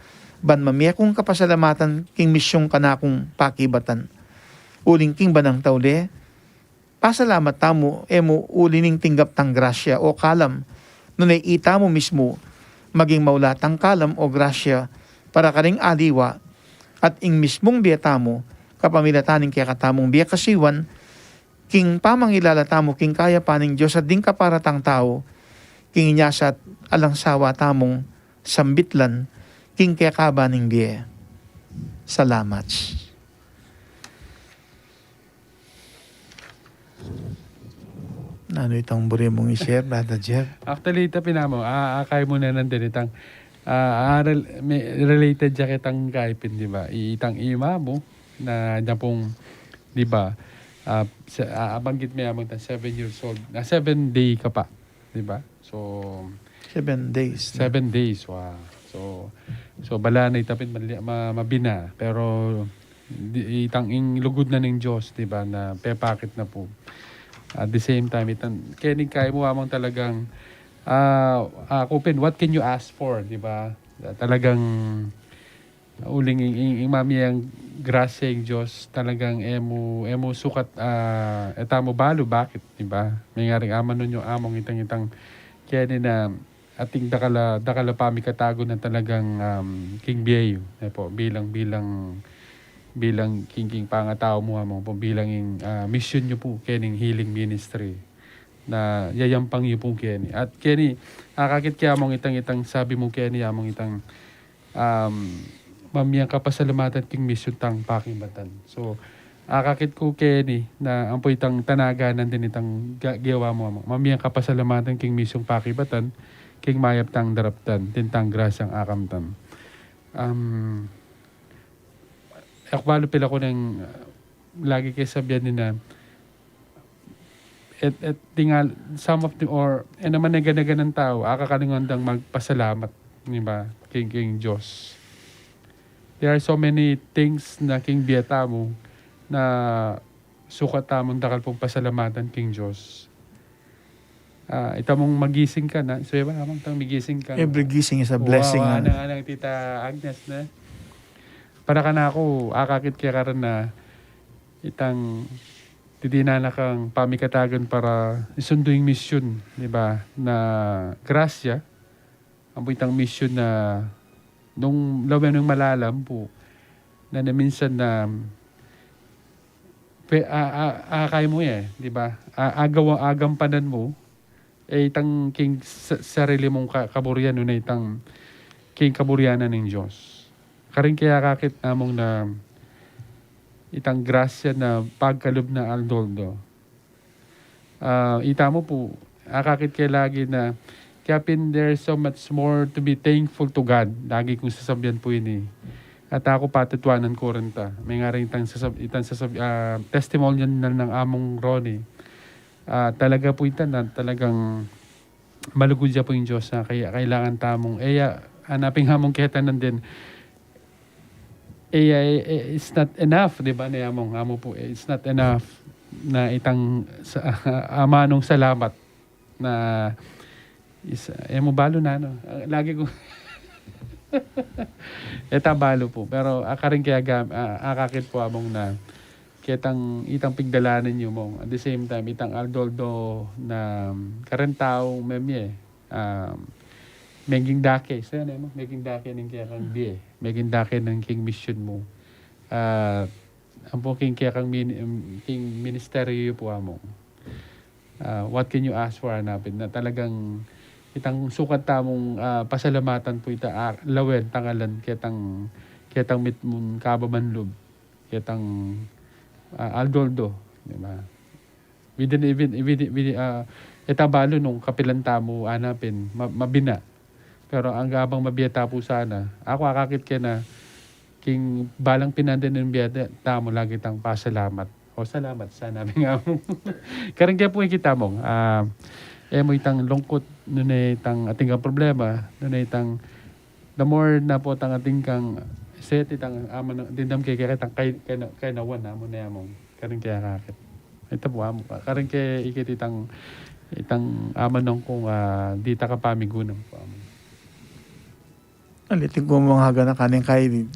ban mamie kung kapasalamatan, king misyung kanakung pakibatan. Uling king banang taule, pasalamat tamu, e mu uli ning tinggap tang grasya o kalam, nune itamu mismu, maging maula tang kalam o grasya, para karing aliwa, at ing mismung bie tamu, kapamilatan ning kekatamung bie kasiwan, king pamangilala tamu, king kayapan ning Dios at ding kapara tang tau, king inya sa at alang sawa tamung sambitlan, king kekaban ning bie. Salamat. Nanu itang buri mung i-share, Brother Jeff? Actually, ita pinamu, a-, akay mu na nandin itang, a, a, rel-, may, related ya kitang kaipin, di ba? I-, itang ima mu, na, na pung, di ba? A, sa, a, abanggit me amang itang seven years old, na seven day ka pa, di ba? So, Seven days na. Seven days, wa. So, so bala na ita pin mali-, ma-, mabina. Pero, di, itang ing lugud na ning Dios, di ba, na pepakit na pu. At the same time, itang, keni kaya mu amang talagang, a, aku pin, what can you ask for, di ba? Talagang, uling ing, ing, ing mamie yang grasya ing Dios, talagang e mu, e mu sukat, a, e tamu balu, bakit, di ba? Mengaring amanun yu amang itang, itang, keni na, ating dakal a, dakal a pamikatagun na talagang, um, king bie yu, e pu, bilang, bilang, bilang king, king pangatau mu amang pu, bilang ing, a, misyun yu pu, kening healing ministry. Na yayampang yu pu keni. At keni, akakit ke amang itang, itang sabi mu keni, amang itang, um, mamie kapasalamatan king misyun tang pakibatan. So, akakit ku keni na ampo itang tanagan nandin itang ga-, gewa mu, amang. Mamie kapasalamatan king misyung pakibatan, king mayap tang daraptan, atin tang grasyang akamtan. Um, aku balu pila ku neng, uh, lagi ke sabian ini na, et, et tingal, some of the, or, e naman, e gana-ganang tau, akakalinguan dang magpasalamat, di ba? King, king Dios. There are so many things na king bie tamu na sukat tamung dakal pung pasalamatan king Dios. A, ita mung magising ka na, so, iba naman itang migising ka. Every gising is a blessing, a. Anang, anang Tita Agnes na. Para kanaku, akakit ke karin na itang didinan na kang pamikatagun para isundu ing misyun, di ba? Na grasya, ampo itang misyun na nung lawen nung malalam pu, na, na minsan na, pe-, a, a, akay mu e, di ba? A, agawa, agampanan mu, e itang king sa-, sarili mung ka-, kaburian, nune itang king kaburian na ning Dios. Karin ke akakit amang na itang grasya na pagkalub na aldo-aldo. A, ita mu pu, akakit ke lagi na, kaya pin there's so much more to be thankful to God. Lagi kung sasabian pu ini. At aku patutuanan ku rin ta. Mengaring itang sasab-, itang sasab-, a, testimony na nang amang Ronnie. A, talaga pu ita na talagang malugud ya pu ing Dios na kaya kailangan tamung, e ya, anapin amung keta nandin. E ya, e, e, it's not enough, di ba, ne amang, amu pu, e, it's not enough na itang sa, amanung salamat na is, e mu balu na, no? A, lagi ku, e ta balu pu. Pero, a, karin ke agam-, a, akakit pu amang na ketang itang pigdalanan yu mung. At the same time, itang aldo-aldo na, um, karin tau, memye, um, meging dake. So, yan, e, mung, meging dake ning kekang bie. Meging dake ning king misyun mu. At ampo king kekang mini-, um, king ministeryu yu pu amang. A, what can you ask for, anapin? Na talagang itang sukat tamung, a, pasalamatan pu ita, a, lawen, tangalan, ketang, ketang mitmung kababan lub. Ketang, a, aldo-aldo, di ba? Within, within, within, within, ah, e ta balu nung kapilan tamu, ana pin, ma-, mabina. Pero angga bang mabie ta pu sana, aku akakit ke na, king balang pinande nung bie tamu lagi tang pasalamat. O, salamat sana, bing amu. Karin ke pu ikit tamung, ah, e mu itang lungkut, nune itang ating kang problema, nune itang the more na pu tang ating kang set itang ama na, dindam ke, ke itang kay, kay, kay na wan, amu na amung. Karin ke akakit. Ita pu amu. Karin ke ikit itang, itang ama nung kung, ah, di ta kapamigunam pu amu. Alitin ku mung haga na kaning kay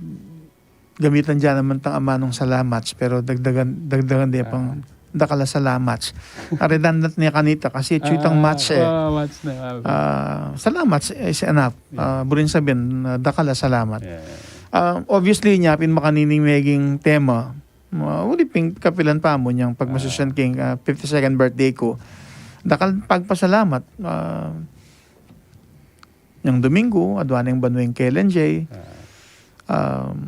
gamitan dyan naman tang amanung salamats, pero dagdagan, dagdagan de pang dakal a salamats. Are dandat ne kanita kasi itsu itang mats e. Ah, mats na, ah. Ah, salamats is enough. Ah, buring sabian, ah, dakal a salamat. Yeah. Ah, obviously, nya pin makanining meging tema, ah, uli pin kapilan pa mu nyang pagmasusyan king, ah, fifty-second birthday ku. Dakal pagpasalamat, ah, nyang Domingo, adwa neng banweng Kellen J. Ah. Um,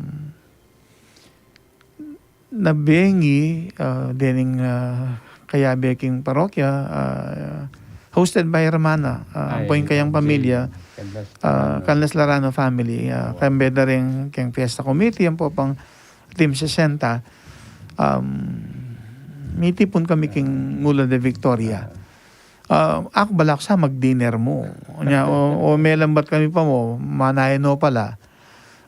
nabengi, ah, dening, ah, kayabe king parokya, ah, hosted by Hermana, ah, ampo ing kayang pamilya, ah, Canlas Larano family, ah, kambe da ring keng fiesta committee, ampo pang Team sesenta, um, mitipun kami king Mula de Victoria. Ah, aku balak sa mag-dinner mu. Nya, o, o melambat kami pa mu, manaya no pala.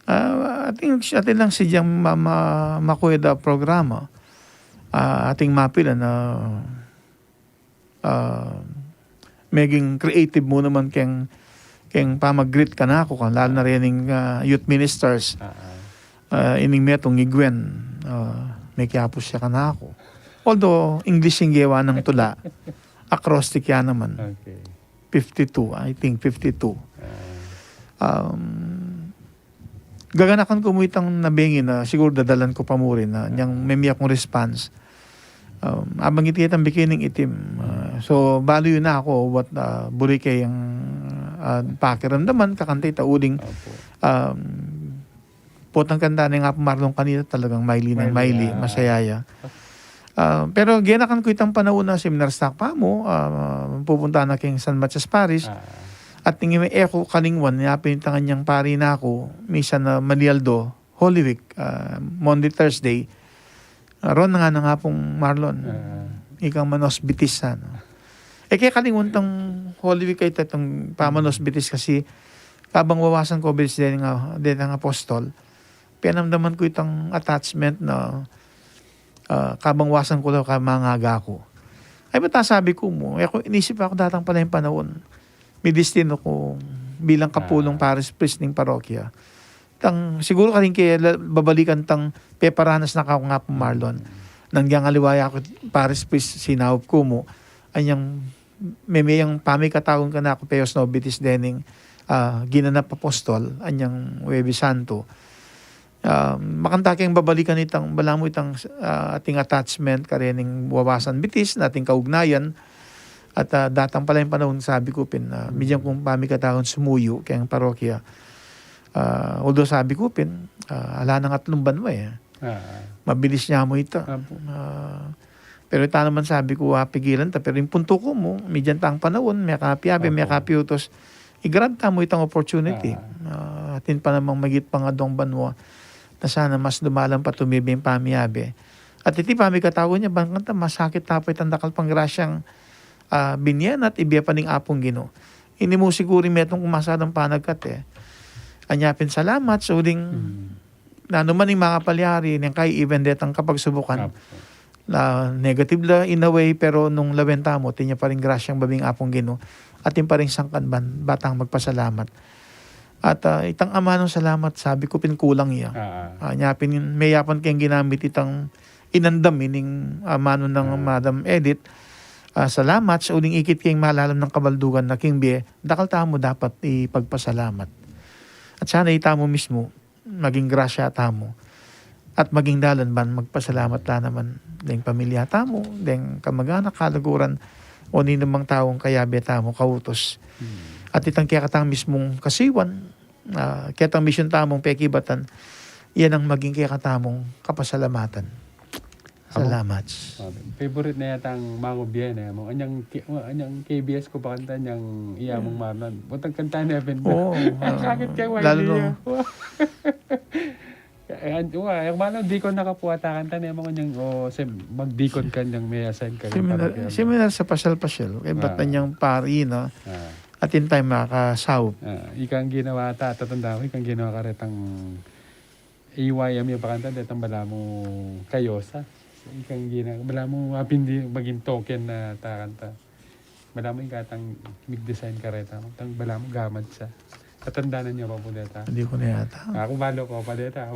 Ah, atin, atin lang sadyang ma-, ma-, makuya da programa. Ah, ating mapilan na, ah, meging creative mu naman keng, keng pamag-greet kanaku, kan, lalo na rening, ah, youth ministers. Ah, ining metung i Gwen, ah, mekiapus ya kanaku. Although, English ing gewa nang tula, acrostic ya naman. Okay. Fifty-two, I think, fifty-two. Ah. Um, gaganakan ku mu itang nabengi na, siguru dadalan ku pa mu rin na, nyang memia kung response. Um, abang iti itang bikining itim. Ah, so, balu yu na aku, what, ah, buri kayang, ah, pakiramdaman, kakanta ita uling, um, potang kanta neng Apu Marlon kanita talagang maili nang maili, masaya ya. Ah, pero genakan ku itang panaun na seminar stock pa mu, ah, pupunta na keng San Macias Parish. At ning e ku kalingwan, yapin itang anyang pari na ku, misan na Malialdo, Holy Week, ah, Monday, Thursday, ah, ron na nga nang Apung Marlon. Ikang manosbitis, ano. E ke kalingwan tang Holy Week kay tatang pamanosbitis kasi kabang wawasan ku bitis den nga, den nga apostol, penamdaman ku itang attachment na, ah, kabang wasan ku la ka mangaga ku. Ay, bata sabi ku mu, e ku, inisip aku datang pala ing panaun. May destino ku bilang kapulung parish priest ning parokya. Tang, siguro karin ke la-, babalikan tang peparanas na ka kung Apu Marlon. Nang dyang aliwa ya ku parish priest sinaup ku mu, anyang memeyang pamikataun kanaku peyos no bitis dening, ah, ginanap apostol, anyang Huwebes Santo. Ah, makanta keng babalikan itang, balamu itang, ah, ating attachment karening wawasan bitis, ating kaugnayan, at, ah, datang pala ing panaun, sabi ku pin, ah, medyang kung pamikataun sumuyu keng parokya. Ah, although sabi ku pin, ah, ala nang atlung banwa e. Mabilis nya mu ita. Ah, pero ita naman sabi ku, ah, pigilan ta. Pero ing puntu ku mu, medyang tang panaun, mekapi-abe, mekapiutus, i-grab tamu itang opportunity. Ah, atin pa namang magit pang adwang banwa na sana mas dumalan pa tumibi ing pamiabe. At iti pamikataun nya, bang kanta, masakit ta pa itang dakal pang grasyang, ah, binye na at ibie pa ning Apung Ginu. Ini mu siguru metung kung masadang panagkat e. Anya pin salamat, suling nanu man ing makapalyari, neng kay even detang kapagsubukan. Na negative la in a way, pero nung lawen tamu, atin ya pa ring grasyang babie ning Apung Ginu, atin pa ring sangkan ban, batang magpasalamat. At, ah, itang amanung salamat, sabi ku pin kulang ya. Ah, nya pin, meyapan keng ginamit itang inandam ining amanu nang Madam Edith. Ah, salamat sa uling ikit keng malalam nang kabaldugan na king bie, dakal tamu dapat ipagpasalamat. At sana itamu mismu, maging grasya tamu. At maging dalan ban magpasalamat la naman deng pamilya tamu, deng kamaganak, kaluguran, o ninumang taung kayabe tamu, kautus. At itang kekatang mismung kasiwan, ah, ketang misyon tamung pekibatan, yan ang maging kekatamung kapasalamatan. Salamat. Ah, favorite na yata ing Mango Bien, e mu. Anyang K-, anyang K B S ku pa kanta, anyang Iya Mung Marlon. Butang kanta ne, Benda. Oo, ah, sakit keng lalo Wiley, no? E, an-, wa, e, malam, dikon na ka pu ata kanta ne, mu anyang, o, sim-, magdikon ka anyang me-assign ka rin. Seminar, parokya, seminar sa pasyal-pasyal. Kaya ba't anyang pari, no? Ah. Atin tamu makasaup. Ah, ikang ginawa ta, tatandaan ku, ikang ginawa karetang A Y M yung pakanta, detang balamu kayosa. Ikang gina-, balamu apin di maging token na ta kanta. Balamu ing katang mig-design kareta. Tang balamu gamad sa. Tatandaan ne niyu pa pu deta? Hindi ku na yata. Aku, balu ku pa deta.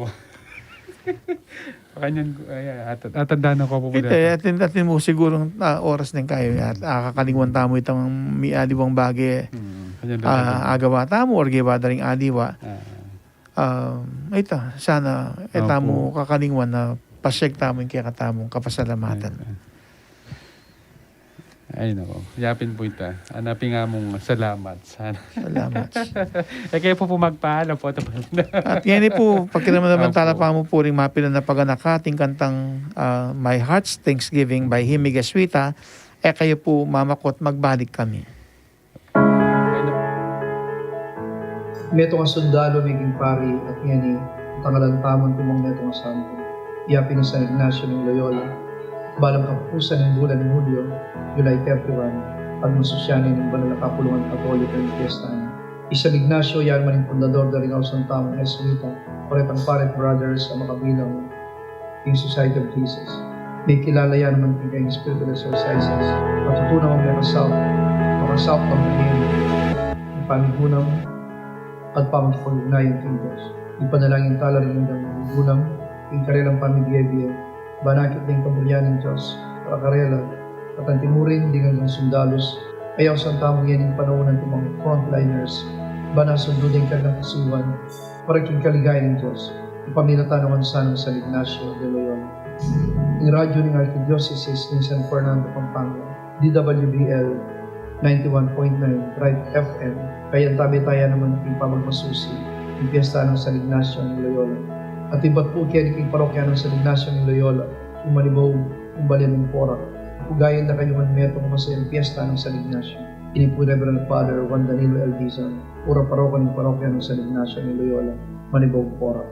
Kanyan ku, ay, at-, tatandaan ku pa pu deta. Ita, atin, atin mu sigurung, ah, oras ne kayu. At, ah, kakalingwan tamu itang mi-, aliwang bage. Hmm, kanyan, ah, tatandaan. Agawa tamu, or gewa da ring aliwa. Ah. Um, ita, sana, e tamu kakalingwan na pasyeg tamu ing kekatamung kapasalamatan. Ay, ay. Ay, nako. Yapin pu ita. Anapin nga mung salamat. Sana. Salamat. E kayu pu pu magpaalam pu. At ngeni pu, pakiramdaman tala pa mu pu ring mapilan a paganaka, ating kantang, ah, My Heart's Thanksgiving by Jimmy Gasuita. E kayu pu mamakot, magbalik kami. Metung a sundalu, meging pari, at ngeni, tangalan tamu antimong metung a santo. Iya pin i San Ignacio ning Loyola, balang kapupusan ning bulan ning Hulyo, July thirty-one, pagmasusyan ne ning banal a kapulungan Katoliko ing piyesta na. I San Ignacio, ya naman ing fundador da ring ausan tamung Jesuita, o retang Pare Brothers a makabilang king Society of Jesus. Mikilala ya naman king kayang spiritual exercises. Matutunan mung mekasaup, makasaup kang pamilya, ing pamigunam, at pakikipag-ugnayan king Dios. Ipanalangin tala ring mayndang migunam, ing karelang pamibie-bie, ban akit da ing kaburian ning Dios para karela, at antimurin ding anggang sundalus, a ausan tamu ngeni ing panaun antimong frontliners, ban asundu da ing karelang kasiwan, para king kaligayan ning Dios, ipamilatan na ngan sana ning San Ignacio de Loyola. Ing radyu ning Arkidiosesis ning San Fernando, Pampanga, D W B L ninety-one point nine Bright F M, kayang tabe taya naman king pamagmasusi ing piyesta nang San Ignacio ning Loyola. At ibat pu keni king parokya nang San Ignacio ning Loyola, ing Manibog, ing bale ning Porac. Ipugayan da kayu ngan metung a masayang piyesta nang San Ignacio. Ini pu i Reverend Father Juan Danilo L. Dizon, kura paroko ning parokya nang San Ignacio ning Loyola, Manibog, Porac.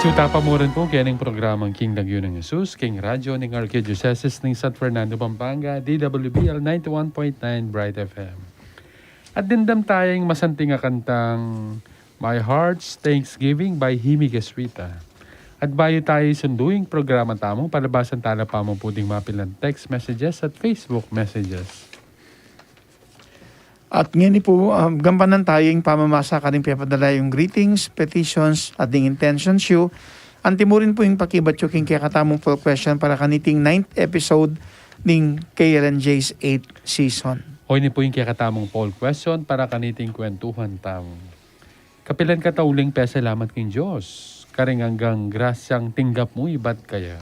Tuta pa mu rin pu keng programang King Lagyu nang Jesus, keng radyo ning Archdiocese ning San Fernando, Pampanga, D W B L ninety-one point nine Bright F M. At dimdam taya ing masanting a kantang My Heart's Thanksgiving by Jimmy Jesuita. At bayu taya isundu ing programa tamu, palabasan tala pa mu pu ding mapilan text messages at Facebook messages. At ngeni pu, ah, gampanan taya ing pamamasa karing pepadala yung greetings, petitions, at ding intentions yu. Anti mu rin pu ing pakibat yu king kekatamung poll question para kaniting ninth episode ning K L N J's eighth season. O ini pu ing kekatamung poll question para kaniting kwentuhan tamu. Kapilan ka tauling pasalamat king Dios karing anggang grasyang tinggap mu ibat kaya?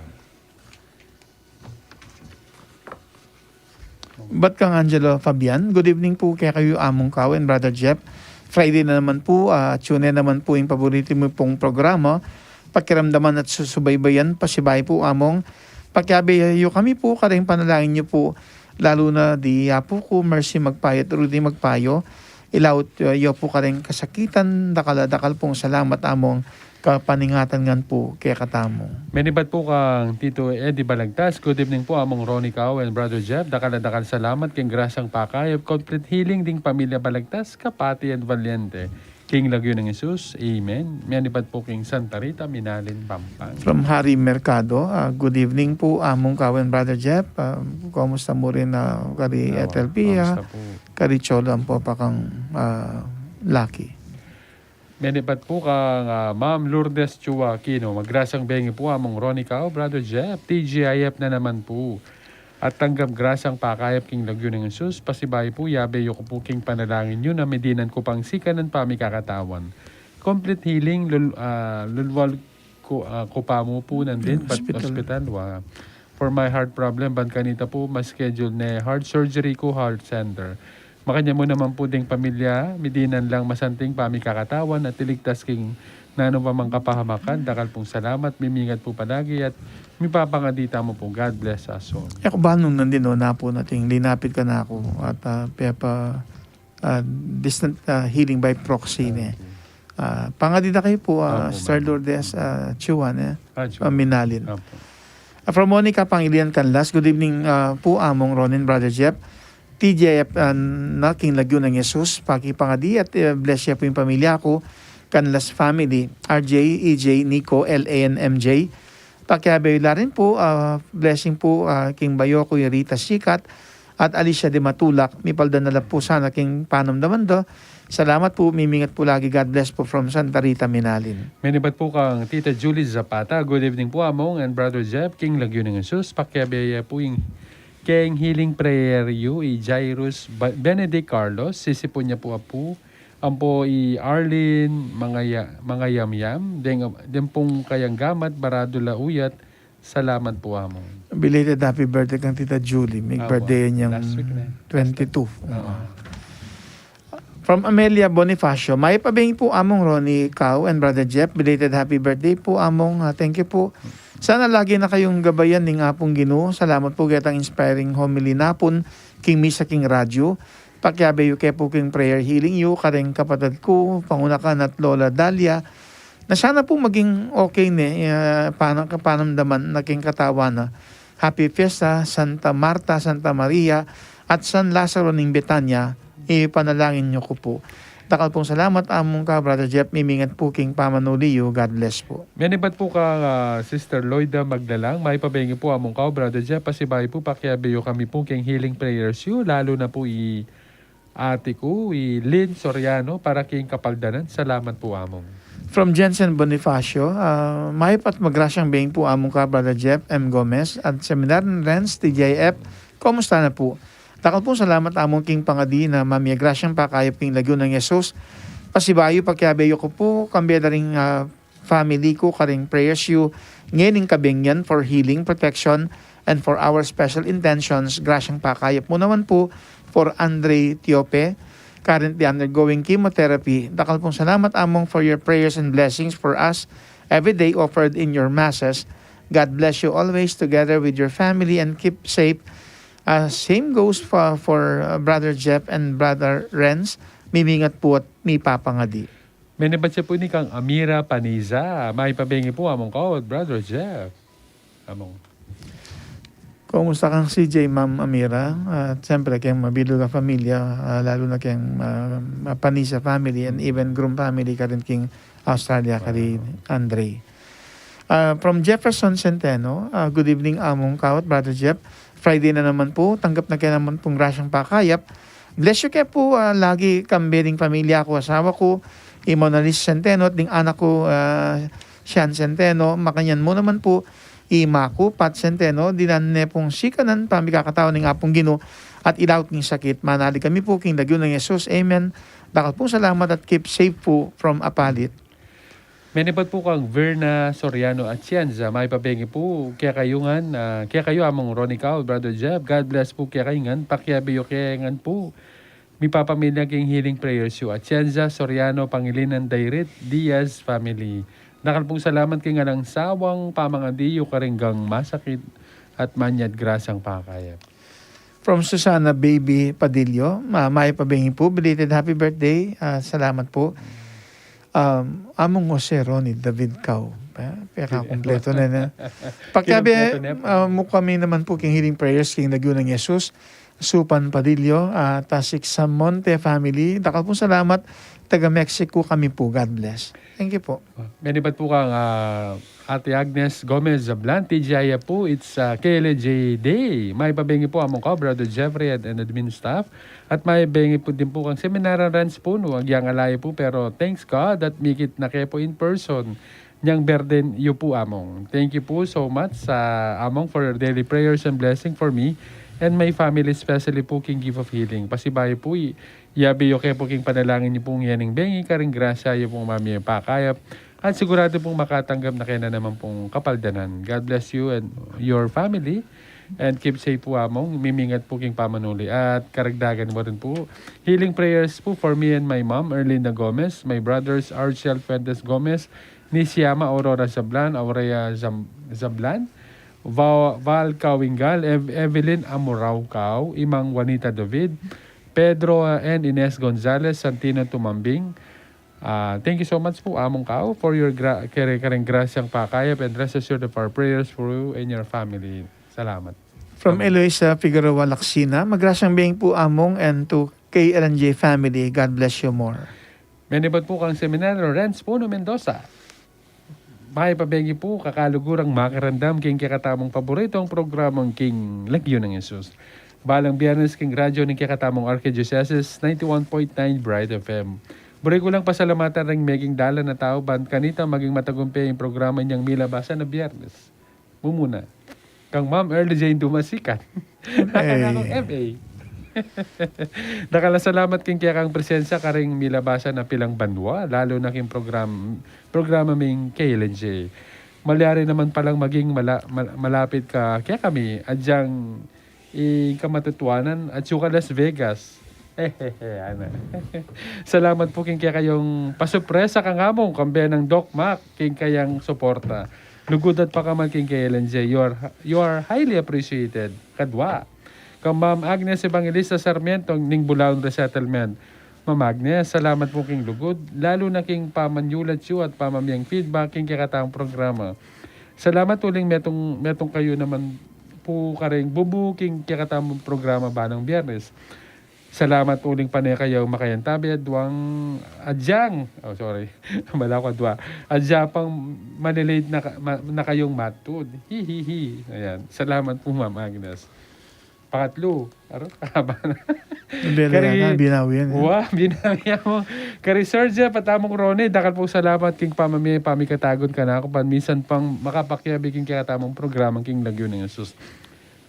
Bat kang Angelo Fabian, good evening pu kekayu Among Kau and Brother Jeff. Friday na naman pu, ah, tune in naman pu ing paborito mu pung programa. Pakiramdaman at susubaybayan, pasibayu pu Among. Pakiabe yu kami pu, karing panalangin yu pu, lalu na di apu ku, Mercy Magpayo at Rudy Magpayo. Ilaut, ah, yu pu karing kasakitan, dakal a dakal pung salamat Among. Kapaningatan ngan pu kekatamu. Menibat pu kang Tito Eddie Balagtas, good evening pu Among Ronnie Kau and Brother Jeff, dakal a dakal salamat king grasyang pakayap, complete healing ding pamilya Balagtas, Kapati and Valiente. King Lagyu nang Jesus, amen. Menibat pu king Santa Rita, Minalin, Pampanga. From Harry Mercado, ah, good evening pu Among Kau and Brother Jeff. Ah, kumusta mu rin, ah, kari Etel Pia, kamusta pu? Kari Cholo ampo pa kang, ah, Lucky. Menibat pu kang, ah, Ma'am Lourdes Chua Aquino. Magrasyang bengi pu Among Ronnie Kau, Brother Jeff, T G I F na naman pu. At tanggap grasyang pakayap king Lagyu nang Jesus, pasibayu pu, yabe yu ku pu king panalangin yu na midinan ku pang sikanan pamikakatawan. Complete healing, lul-, ah, lulwal ku, ah, ku pa mu pu nandin, pat hospital. Hospital, wa. For my heart problem, ban kanita pu, ma-schedule ne heart surgery ku heart center. Makanyan mu naman pu ding pamilya, midinan lang masanting pamikakatawan at iligtas king nanu pa mang kapahamakan, dakal pung salamat, mimingat pu palagi at mipapangadi tamu pu. God bless us all. E ku ba nung nandin, o, na pu nating linapit kanaku at, ah, pepa ah, distant, ah, healing by proxy ne. Okay. Ah, pangadi da kayu pu, ah, Opo, Sister ma'am. Lourdes, ah, Chua ne, ah, Chua. Ah, Minalin. Opo. Ah, from Monica Pangilian Canlas, good evening, ah, pu Among Ronin, Brother Jeff. T J F, ah, na king Lagyu nang Jesus, pakipangadi at, eh, bless ya pu ing pamilya ku, Canlas family, R J, E J, Nico, L A, and M J. Pakiabe yu la rin pu, ah, blessing pu, ah, king bayo ku i Rita Sikat at Alicia de Matulak, mipalda na la pu sana king panamdaman da. Salamat pu, mimingat pu lagi. God bless pu from Santa Rita, Minalin. Menibat pu kang Tita Julie Zapata, good evening pu Among and Brother Jeff, king Lagyu nang Jesus, pakiabe ya pu ing keng healing prayer yu i Jairus Ba-, Benedict Carlos, sisipun ya pu apu, ampo i Arlene Mangaya-, Mangayamyam, deng, deng pung kayang gamat, baradu la uyat, salamat pu Among. Belated happy birthday kang Tita Julie. Awa, birthday niyang last week na. Twenty-two. Oo. From Amelia Bonifacio, mayap a bengi pu Among Ronnie, Kau, and Brother Jeff. Belated happy birthday pu Among. Ah, thank you pu. Sana lagi na kayung gabayan ning Apung Ginu. Salamat pu ketang inspiring homily napun king misa king radyo. Pakiabe yu ke pu king prayer healing yu kareng kapatad ku, Pangunakan at Lola Dalia, na sana pu maging okay ne, ah, panam-, panamdaman na king katawan na. Happy Fiesta, Santa Marta, Santa Maria, at San Lazaro ning Betania, ipanalangin yu ku pu. Dakal pung salamat Among Kau, Brother Jeff, mimingat pu king pamanuli yu. God bless pu. Menibat pu kang, ah, Sister Loida Maglalang, mayap a bengi pu Among Kau, Brother Jeff, pasibayu pu pakiabe yu kami pu king healing prayers yu, lalu na pu i ate ku, i Lynn Soriano, para king kapaldanan. Salamat pu Among. From Jensen Bonifacio, ah, mayap at magrasyang bengi pu Among Kau, Brother Jeff M Gomez, at Seminarian Renz, T J I F, kumusta na pu? Dakal pung salamat Among king pangadi na mamie grasyang pakayap king Lagyu nang Jesus. Pasibayu pakiabe yu ku pu, kambe da ring, ah, family ku kareng prayers yu ngening kabengi, for healing, protection, and for our special intentions. Grasyang pakayap mu naman pu for Andre Tiope, currently undergoing chemotherapy. Dakal pung salamat Among for your prayers and blessings for us every day offered in your masses. God bless you always together with your family and keep safe. Ah, same goes for, for, ah, Brother Jeff and Brother Renz. Mimingat pu at mipapangadi. Menebat ya pu ini kang Amira Paniza. Maipabengi pu, Among Kao at Brother Jeff. Among. Kumusta kang C J, Ma'am Amira? At siyempre, keng mabilug a pamilya, ah, lalu na keng, ah, Paniza family and even Grum family karin king Australia, karin Andre. Ah, from Jefferson Centeno, ah, "Good evening, Among Kao at Brother Jeff. Friday na naman pu, tanggap na ke naman pung grasyang pakayap. Bless you ke pu, ah, lagi kambe ning pamilya ku, asawa ku, i Mona Lisa Centeno, at ding anak ku, ah, Sian Centeno, makanyan mu naman pu, i ima ku, Pat Centeno, dinan ne pung sikanan pamikakatau ning Apung Ginu, at ilaut ning sakit. Manalig kami pu king lagyu nang Jesus. Amen. Dakal pung salamat at keep safe pu from Apalit." Menebat pu kang Verna Soriano Atienza, maipabengi pu kekayu ngan, ah, kekayu Among Ronnie Kao, Brother Jeff, God bless pu kekayu ngan, pakiabe yu ke ngan pu mipapamilya king healing prayers yu. Atienza Soriano, Pangilinan, Dairit, Diaz family. Dakal pung salamat king alang sawang pamangadi yu karing gang masakit at manyad grasyang pakayap. From Susana Baby Padillo, ma-, maipabengi pu, belated happy birthday. Ah, salamat pu. Um, Among Jose Ronnie David Kao. Ah, pekakumpleto na na. Pakiabe, Kinumpleto na. Ah, mu kami naman pu king healing prayers king lagyu nang Jesus. Supan Padillo, ah, Tasik Samonte family. Dakal pung salamat. Taga Mexico kami pu. God bless. Thank you pu. Menebat pu kang, ah, Ate Agnes Gomez Zablan, T G I F pu, it's, ah, K L J Day. Maipabengi pu, Among Kao, Brother Jeffrey and, and admin staff. At maipabengi pu din pu kang Seminarian Ranch pu, no, agyang alayu pu, pero thanks God at mikit na ke pu in person. Nyang birthday yu pu, Among. Thank you pu so much, ah, Among, for your daily prayers and blessing for me and my family, especially pu king gift of healing. Pasibayu pu, i-, yabe yu ke pu king panalangin yu pung yening bengi karing grasya yu pung mamie pakayap. At sigurado pung makatanggap na ke na naman pung kapaldanan. God bless you and your family. And keep safe pu, Among. Mimingat pu king pamanuli. At karagdagan mu rin pu, healing prayers pu for me and my mom, Erlinda Gomez, my brothers, Archel Fuentes Gomez, Nisiama Aurora Zablan, Aurea Zam-, Zablan, Va-, Val Kawingal, Ev-, Evelyn Amorao Kao, Imang Juanita David, Pedro, uh, and Ines Gonzalez, Santino Tumambing. Ah, thank you so much pu, Among Kao, for your gra-, kare-, kareng grasyang pakayap, and rest assured of our prayers for you and your family. Salamat. From Amen. Eloisa Figueroa Lacsina, "Magrasyang bengi pu, Among, and to K L N J family. God bless you more." Menebat pu kang Seminaryo Renz Puno Mendoza. Maipabengi pu, kakalugurang makiramdam king kekatamung paboritong programang king Lagyu nang Jesus. Balang Biyernes king radyo ning kekatamung Archdiocese, ninety-one point nine Bright F M. Buri ku lang pasalamatan ring meging dalan a tau ban kanita maging matagumpe ing programa niyang milabasan a Biyernes. Mumuna. Kang Ma'am Early Jane Dumasikan. At kang Akong M A. Dakal a salamat king kekang presensya karing milabasan a pilang banua, lalu na king program-, programa ming K L N J. Malyari naman palang maging mala-, mal-, malapit ka kekami, adyang ing kamatutuanan, atyu ka Las Vegas. Hehehe, ana. Salamat pu king kekayung pasupresa kang Among, kambe nang Doc Mac, king kayang suporta. Lugud at pakamal king K L N J. You are, you are highly appreciated. Kadwa. Kang Ma'am Agnes Evangelista Sarmiento ning Bulaon Resettlement. Ma'am Agnes, salamat pu king lugud, lalu na king pamanyulat yu at pamamiyang feedback king kekatang programa. Salamat uling metung, metung kayu naman pu karing bubu king kekatang programa banang Biyernes. Salamat uling pane kayu makayantabe aduang adyang, oh, sorry. Bala ku adua. Adyang pang malilate na ka-, ma-, na kayung matud. Hihihi. Ayan. Salamat pu, Ma'am Agnes. Pangatlu. Aro, haba na. Bele Kari-, na, binawi yan, eh. Wa, binawi mu. Kari Sir Jeff at Among Ronnie, dakal pung salamat king pamamie, pamikatagun kanaku, ban misan pang makapakiabe king kekatamung programa king Lagyu nang Jesus.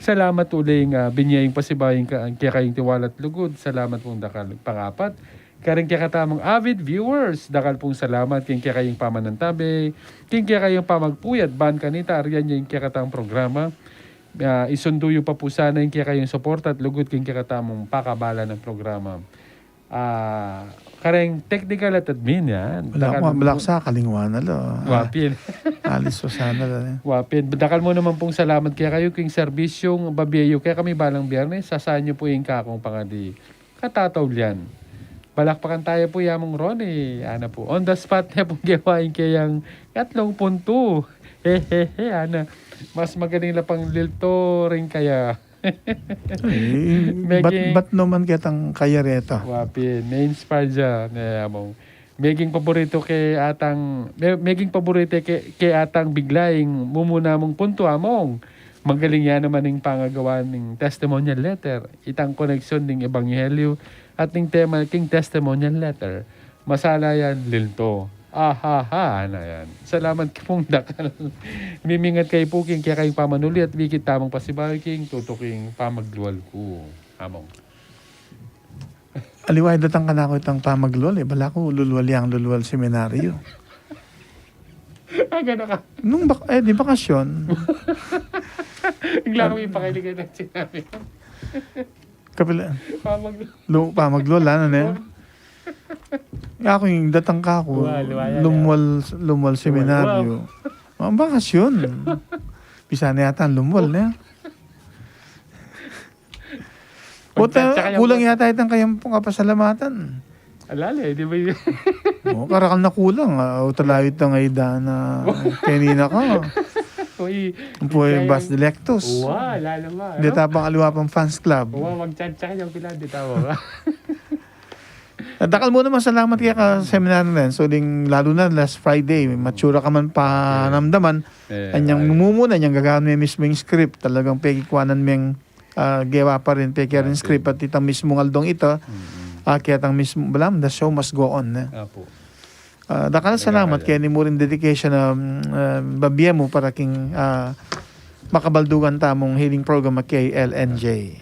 Salamat uling, ah, binie ing pasibayu ing ka-, kekayung tiwala at lugud. Salamat pung dakal. Pangapat, karing kekatamung avid viewers, dakal pung salamat king kekayung pamanantabe, king kekayung pamagpuyat, ban kanita arian yu ing kekatang programa. Ah, isundu yu pa pu sana ing kekayung suporta at lugud king kekatamung pakabala nang programa. Ah, kareng technical at admin yan. Wala dakal ku, wala ku mu-, sa kalingwan na lo. Wa pin. Alis pa sana lo, eh. Wa pin. Dakal mu naman pung salamat kekayu king serbisyung babie yu kekami balang Biyernes, sasaan yu pu ing kakung pangadi. Katataulian. Palakpakan taya pu i Among Ronnie. Ana pu, on the spot ne pung gewa ing keyang katlung puntu. Hehehe, ana. Mas magaling la pang lilto ring kaya. Eh, ba't, ba't naman ketang kaya reta? Wa pin, na-inspire ya ne Among. Meging paborito ke atang, me-, meging paborito ke, ke atang bigla ing mumuna mung puntu, Among. Magaling ya naman ing pangagawa ning testimonial letter. Itang koneksyon ning ebanghelyo at ning tema king testimonial letter. Masala yan, lilto. Ahaha, ana yan. Salamat pung dakal. Mimingat kayu pu king kekayung pamanuli at bikit tamung pasibayu king tutuking pamaglual ku, Among. Aliwa, datang kanaku itang pamaglual, e. Bala ku lulual yang lulual seminaryo. Aga na ka. Nung bak-, e, di bakasyon. Bigla kung ipakilig ka ng sinabi. Kapila. Pamaglual. Lu-, pamaglual, ano na yan? Aku, ing datang kaku, lumual, lumual seminaryo. Wow. Ang bakasyon. Bisa na yata lumual na yan. O, kulang yata itang kayang pung kapasalamatan. Alala, e, di ba yun? O, karakal na kulang, a, o, talayu itang Aida na, kanina ka. Uy, ampo yung Bas Delectus. Wa, alala mo, ano? Di tapang aliwa pang fans club. Wa, magchat-chat yung pila, di tama ba? Dakal mu naman salamat kaya ka seminar na rin. So, ding, lalo na last Friday, matsura ka man panamdaman. Anyang mumuna, anyang gagawan me mismung script. Talagang pekikwanan meng, a, gewa pa rin, pekikwanan script at itang mismung aldong ita, a, kaya itang mismung, balam, the show must go on, e. Apo. A, dakal salamat kaya ni mu rin dedication na, mm, a, babie mu para king, a, makabaldugan tamung healing program a kay L N J.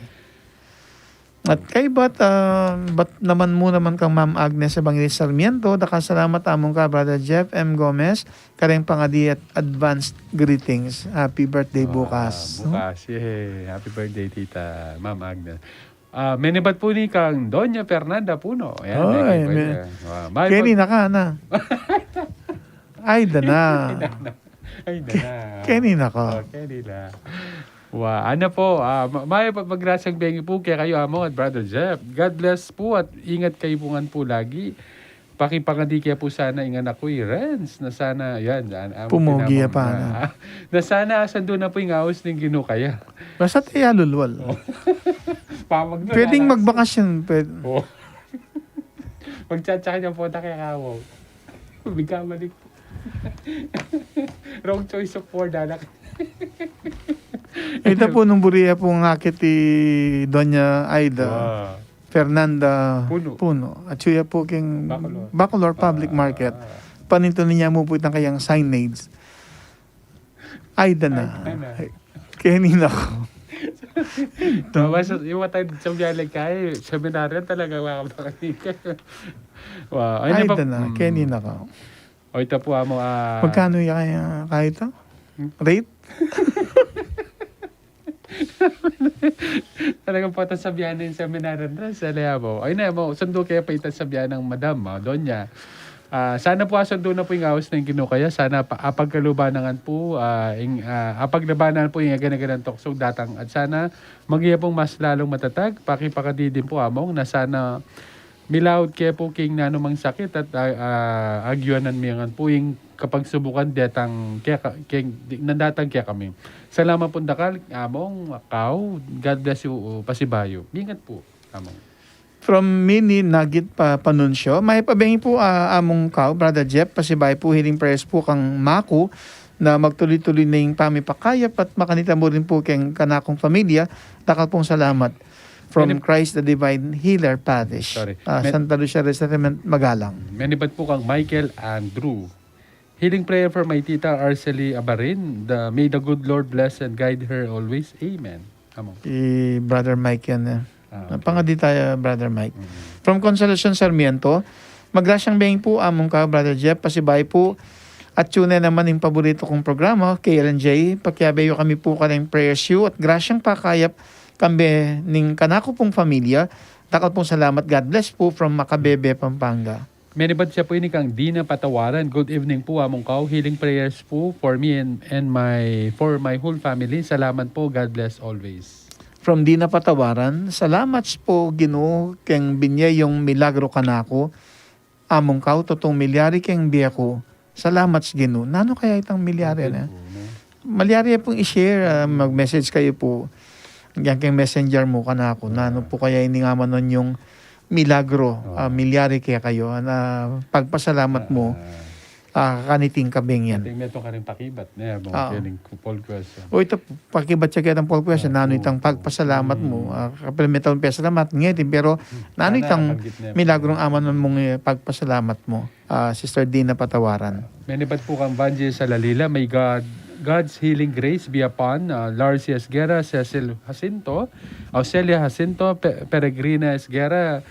At kay bat, a, bat naman mu naman kang Ma'am Agnes Evangelista Sarmiento, dakal salamat Among Kau, Brother Jeff M Gomez, kareng pangadi at advanced greetings. Happy birthday bukas. Bukas, yay. Happy birthday, Tita Ma'am Agnes. A, menibat pu ini kang Doña Fernanda Puno. Ayan, oy, keni na ka na. Ay, dana. Ay, dana. Keni na ka. O, keni na. Wa, ana pu, a, ma-, mayap at magrasyang bengi pu kekayu, Among at Brother Jeff. God bless pu at ingat kayu pu ngan pu lagi. Pakipangadi ke pu sana ing anak ku, i Renz, na sana, yan, yan, pumugi ya pa na. Na sana asandu na pu ing aus ning Ginu kaya. Basta taya lulwal. O. Pwedeng magbakasyon, pwede. O. Magchat-chat niya pu ta kaya kawo. Bigkamali. Wrong choice of word, anak. Ita pu nung buri ya pung akit i Doña Aida. Wow. Fernanda Puno. Puno. Atyu ya pu king Bacolor. Bacolor Public Market. Panintunan ya mu pu itang kayang signage. Ay, dana. Ay, dana. Keni na ku. Tapos, yung matay sa biyahe kay, seminaryo talaga, mga kapatid. Wow. Ay, dana. Keni na ku. O, ita pu, Among, a, magkanu ya kaya, kaya ita? Rate? Talagang patas sa biyahe ning seminaryo na sa Leabo. Ay na, Among, sandu kaya pa ita sa biyahe nang madam, a, Doña. A, sana pu asandu na pu ing aus ning Ginu kaya. Sana pa, apagkaluban na ngan pu, a, ing, a, apaglabanan pu ing agad-agad nang tuksu datang. At sana maging pung mas lalung matatag. Pakipakadi din pu, Among, na sana milaut ke pu king nanumang sakit at, a, a, agyuanan mi ngan pu ing kapagsubukan detang keka-, keng, di, nang datang kekami. Salamat pung dakal, Among, Kau. God bless you, pasibayu. Ingat pu, Among. From Mini Nagit pa Panuncio, mayap a bengi pu, a, Among Kau, Brother Jeff, pasibayu pu, healing prayers pu kang maku, na magtuloy-tuloy na ing pamipakayap at makanita mu rin pu keng kanakung familia, dakal pung salamat. From Christ the Divine Healer Parish. Sorry. A, Santa Lucia Resettlement, Magalang. Menibat pu kang Michael Andrew. Healing prayer for my tita Arcely Abarin. The, may the good Lord bless and guide her always. Amen. Among. I Brother Mike yan, e. A, okay. Pangadi taya, Brother Mike. Mm. From Consolacion Sarmiento, magrasyang bengi pu, Among Kau, Brother Jeff, pasibayu pu, atyu ne naman ing paboritu kung programa, K L N J, pakiabe yu kami pu kareng prayers yu, at grasyang pakayap kambe ning kanaku pung familia, dakal pung salamat, God bless pu, from Macabebe, Pampanga. Menibat ya pu ini kang Dina Patawaran. Good evening pu, Among Kau. Healing prayers pu for me and, and my, for my whole family. Salamat pu. God bless always. From Dina Patawaran, "Salamat po, Ginu, keng binye yung milagro kanaku. Among kau, tutung milyari keng bie ku. Salamat, Ginu." Nanu kaya itang milyari na? Malyari pung i-share, ah, mag-message kayu pu. Yan keng messenger mu kanaku. Nanu pu kaya ining amanon yung milagro, ah, milyari kekayu? Na pagpasalamat mu, ah, kaniting kabeng yan. Ating metung karing pakibat, ne, abang kening poll question. O, ita, pakibat ya ketang poll question, nanu itang pagpasalamat mu? Ah, kapil metung pasalamat ngeni, pero nanu itang milagrong amanon mung, eh, pagpasalamat mu? Ah, Sister Dina Patawaran. Menibat pu kang Vangie Salalila, may God, God's healing grace be upon, ah, Larcy Esguerra, Cecil Jacinto, Aucelia Jacinto, Pe-, Peregrina Esguerra,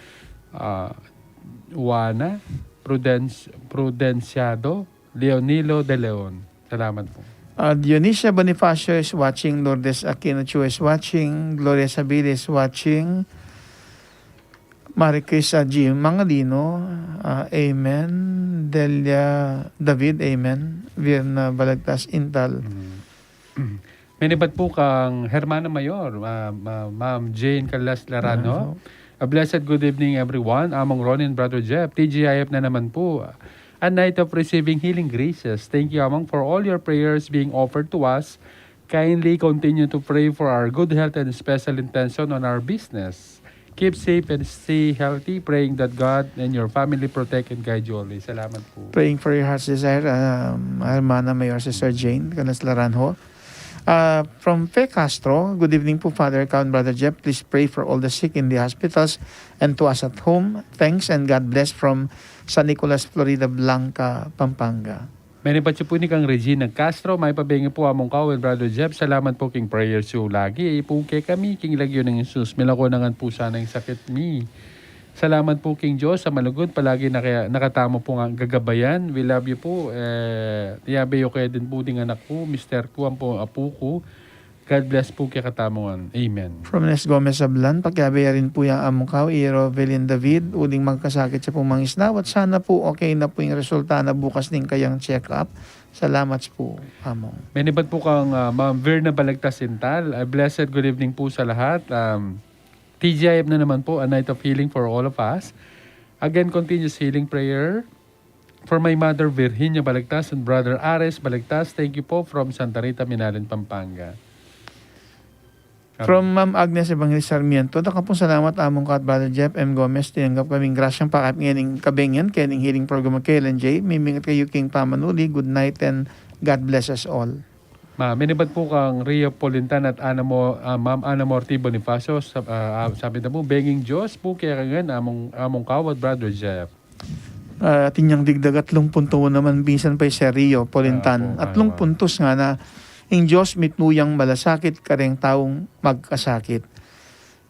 ah, Juana, Prudence-, Prudenciado, Leonilo de Leon. Salamat po. Ah, Dionisia Bonifacio is watching, Lourdes Aquino Chu is watching, Gloria Sabili is watching, Maricris, ah, G Mangalino, ah, amen. Delia David, amen. Virna Balagtas Intal. Mm. Menibat po kang Hermana Mayor, ah, ma-, Ma'am Jane Calas Larano. Larano. A blessed good evening, everyone. Among Ronin, Brother Jeff, T G I F na naman po. A night of receiving healing graces. Thank you, Among, for all your prayers being offered to us. Kindly continue to pray for our good health and special intention on our business. Keep safe and stay healthy, praying that God and your family protect and guide you always. Salamat po. Praying for your heart's desire, um, Hermana Mayor Sister Jane Calas Larano. Uh, from Fe Castro, "Good evening po, Father Cow and Brother Jeff. Please pray for all the sick in the hospitals and to us at home. Thanks and God bless from San Nicolas, Floridablanca, Pampanga." Menibat yu pu ini kang Regina Castro, "Mayap a bengi pu, Among Kaw and Brother Jeff. Salamat pu king prayers yu lagi. Ipu kekami king lagyu nang Jesus. Milako na ngan pu sana ing sakit mi. Salamat pu king Dios a malugud, palagi naka-, nakatamu pu ngan gagabayan. We love you pu." Eh, iyabe yu ke din pu ding anak ku, mister ku, ampo apu ku. God bless pu kekatamu ngan. Amen. From Nes Gomez Sablan, "Pakiabe ya rin pu yang Among Kaw, i Rovelin David, uling magkasakit ya pung mangisnaw, at sana pu okay na pu ing resulta na bukas ning kayang check-up. Salamat pu, Among." Menibat pu kang, ah, Ma'am Virna Balagtas Intal. A blessed good evening pu sa lahat. Um, T G I F na naman pu, a night of healing for all of us. Again, continuous healing prayer for my mother, Virginia Balagtas, and brother Ares Balagtas. Thank you po, from Santa Rita, Minalin, Pampanga. From Ma'am Agnes Evangelista Sarmiento, "Dakal pung salamat, Among Kaw at Brother Jeff M. Gomez. Tinanggap kaming grasyang pakayap ngening kabeng yan kening healing program K L N J. Mimingat kayu king pamanuli. Good night and God bless us all." Ma, menibat pu kang Rio Polintan at Ana Mo-, ah, Ma'am Ana Morti Bonifacio, sa-, ah, ah, sabi na pu, "Benging Dios pu keka ngan, Among, Among Kaw at Brother Jeff." Ah, atin yang digdag, atlung puntu mu naman, minsan pa i Sergio Polintan. Apo, atlung puntus ngana, "Ing Dios mitmu yang malasakit kareng taung magkasakit.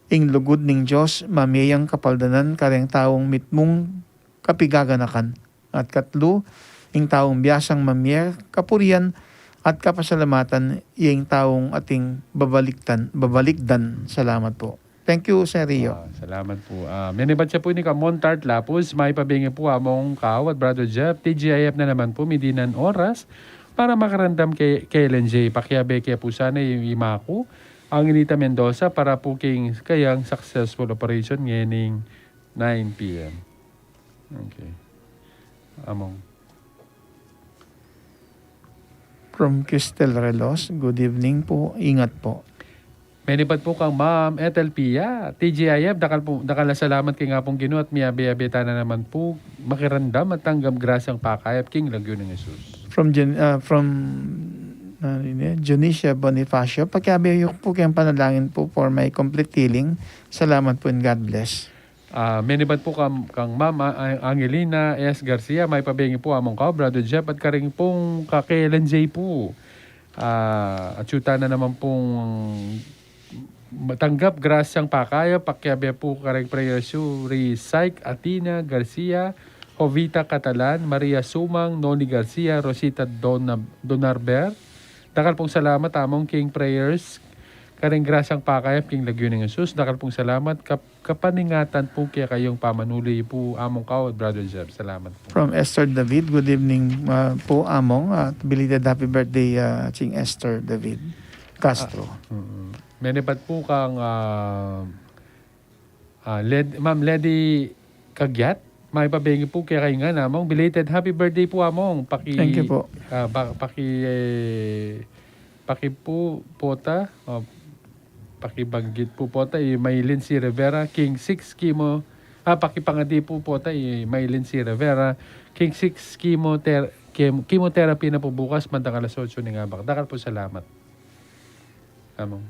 Ing lugud ning Dios mamie yang kapaldanan kareng taung mitmung kapigaganakan. At katlu, ing taung biasang mamie kapurian at kapasalamatan, ya ing taung ating babaliktan, babalikdan." Salamat po. Thank you, Sir Rio. Ah, salamat po. Ah, menibat ya pu ini kang Montart Lapus, "Mayap a bengi pu, Among Kaw at Brother Jeff. T G I F na naman pu, midi na ing oras para makarandam keng K L N J. Pakiabe ke pu sana i, i ima ku, Angelita Mendoza, para pu king kayang successful operation ngening nine P M" Okay. Among. From Cristel Relos, "Good evening po, ingat po." Menibat pu kang Ma'am Ethel Pia, "T G I F, dakal pu, dakal a salamat king Apung Ginu at miyabe-yabe tana naman pu makirandam at tanggap grasyang pakayap king lagyu nang Jesus." From Jen-, ah, from, ano ini, Junicia Bonifacio, "Pakiabe yu pu keng panalangin po for my complete healing. Salamat po and God bless." Ah, menibat pu kang, kang Ma'am A-, A-, Angelina S. Garcia, "Mayap a bengi pu, Among Kaw, Brother Jeff, at karing pung ka-K L N J pu. Ah, at yu tana naman pung matanggap grasyang pakayap, pakiabe pu kareng prayers yu ri Syke Athena Garcia, Jovita Catalan, Maria Sumang, Noli Garcia, Rosita Dona-, Donarber. Dakal pung salamat, Among, king prayers kareng grasyang pakayap king lagyu nang Jesus. Dakal pung salamat, kap-, kapaningatan pu kekayung pamanuli pu, Among Kaw at Brother Jeff. Salamat pu." From Esther David, "Good evening, ah, po, Among, at belated happy birthday, ah, Ching Esther David Castro." Ah, mm-mm. Menebat pu kang, ah, ah, Led-, Ma'am Lady Kagyat, mapabengi pu keka ngan, Among. Belated happy birthday pu, Among. Paki-, Thank you po. Ah, pa-, paki-, eh, paki pu, pota, oh, pakibanggit pu pota, i Maylin C. Rivera, King six Chemo, ah, pakipangadi pu pota, i Maylin C. Rivera, King six Chemo-, ter-, chem-, chemotherapy na pu bukas, bandang alas otso ning abak. Dakal pu salamat, Among.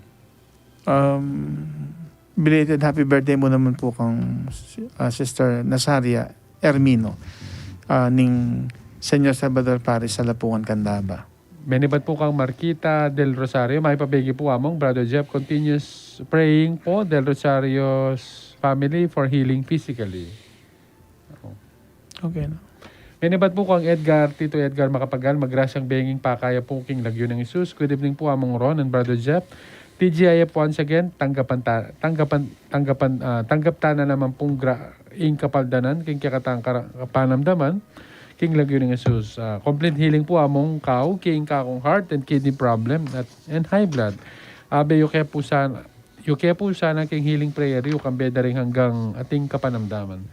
Um, belated happy birthday mu naman pu kang, ah, Sister Nazaria Ermino, ah, ning Señor Salvador Parish, Salapungan, Candaba. Menebat pu kang Marquita Del Rosario, mapabengi pu, Among, Brother Jeff, continuous praying po, Del Rosario's family for healing physically. Okay na. Menebat pu kang Edgar, Tito Edgar Macapagal, magrasyang benging pakayap pu king lagyu nang Jesus. Good evening pu, Among Ron and Brother Jeff. T G I F once again, tanggapan ta-, tanggapan, tanggapan, ah, tanggap ta na naman pung gra-, ing kapaldanan, king kekatang kara-, kapanamdaman, king lagyu nang Jesus. Ah, complete healing pu, Among, kau, king kakung heart and kidney problem at, and high blood. Abe, yu ke pu sana, yu ke pu sana king healing prayer yu, kambe da ring anggang ating kapanamdaman.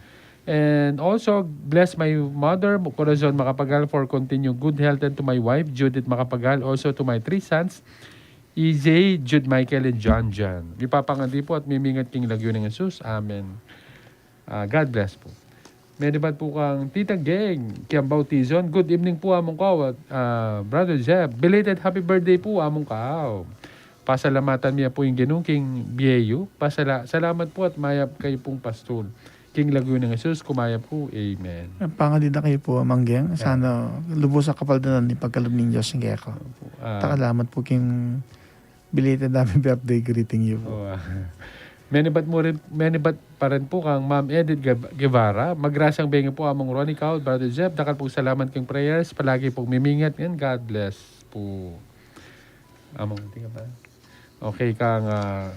And also, bless my mother, Corazon Macapagal, for continue good health, and to my wife, Judith Macapagal, also to my three sons, E J, Jude Michael, and John John. Mipapangadi pu at mimingat king lagyu nang Jesus. Amen. Ah, God bless pu. Menebat pu kang Tita Geng, Kiambao Tizon. Good evening pu, Among Kau at, ah, Brother Jeff. Belated happy birthday pu, Among Kau. Pasalamatan mi pu ing Ginu king bie yu. Pasala-, salamat pu at mayap kayu pung pastul king lagyu nang Jesus, kumayap pu. Amen. Pangadi da kayu pu, Among Geng. Sana lubus a kapaldanan ing pagkalub ning Dios king keka. Ah. Salamat pu king belated happy birthday greeting yu pu. Oh, ah. Menebat mu rin, menebat pa rin pu kang Ma'am Edith Guev-, Guevara. Magrasyang bengi pu, Among Ronnie, kau, Brother Jeff. Dakal pung salamat king prayers. Palagi pung mimingat. And God bless pu. Among, tingnan pa. Okay, kang, ah,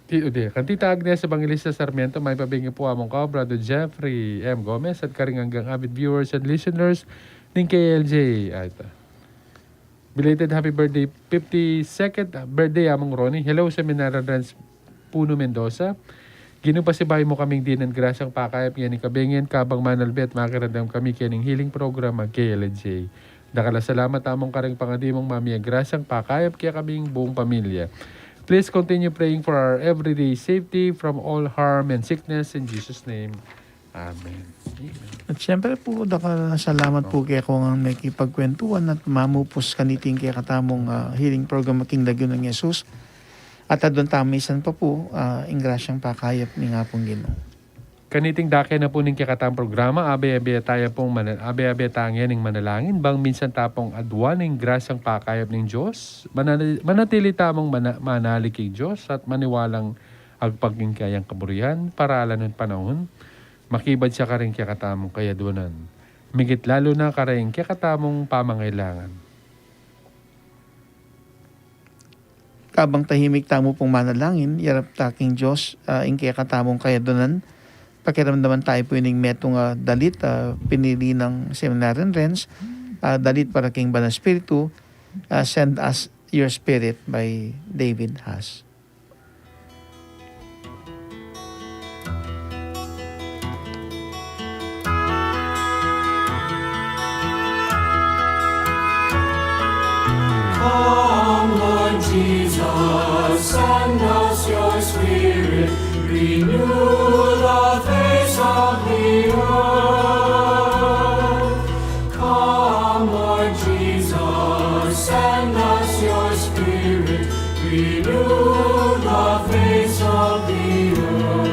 ti-, ude, kang Tita Agnes Evangelista Sarmiento, mapabengi pu, Among Kau, Brother Jeffrey M. Gomez, at karing anggang avid viewers and listeners ning K L J. Ah, ita. Belated happy birthday, fifty-second birthday, Among Ronnie. Hello, Seminarian Renz Puno Mendoza. Ginu, pasibayu mu kaming dinan grasyang pakayap ngeni kabengi, kabang manalbe at makiramdam kami kening healing program a K L J. Dakal a salamat, Among, karing pangadi mung mamie grasyang pakayap kekaming buung pamilya. Please continue praying for our everyday safety from all harm and sickness in Jesus' name. Amen. Amen. At siyempre pu, dakal a salamat pu keka ngan mekipagkwentuhan at mamupus kaniting kekatamung, ah, healing program a king lagyu nang Jesus. At adwan tamu misan pa pu, ah, ing grasyang pakayap ning Apung Ginu. Kaniting dake na pu ning kekatamung programa, abe-abe taya pung mana-, abe-abe taya ngening manalangin, bang minsan ta pung adwan ing grasyang pakayap ning Dios, manali-, manatili tamung mana-, manalig king Dios at maniwalang agpang king kayang kaburian, paralan nung panaun, makibad ya karing kekatamung kayadwanan. Migit lalu na karing kekatamung pamangailangan. Kabang tahimik tamu pung manalangin, yarap ta king Dios, ah, ing kekatamung kayadwanan, pakiramdaman tayu pu ining metung a dalit, ah, pinili nang Seminarian Renz, ah, dalit para king Banal Espiritu, ah, Send Us Your Spirit by David Haas. Come, Lord Jesus, send us your Spirit, renew the face of the earth. Come, Lord Jesus, send us your Spirit, renew the face of the earth.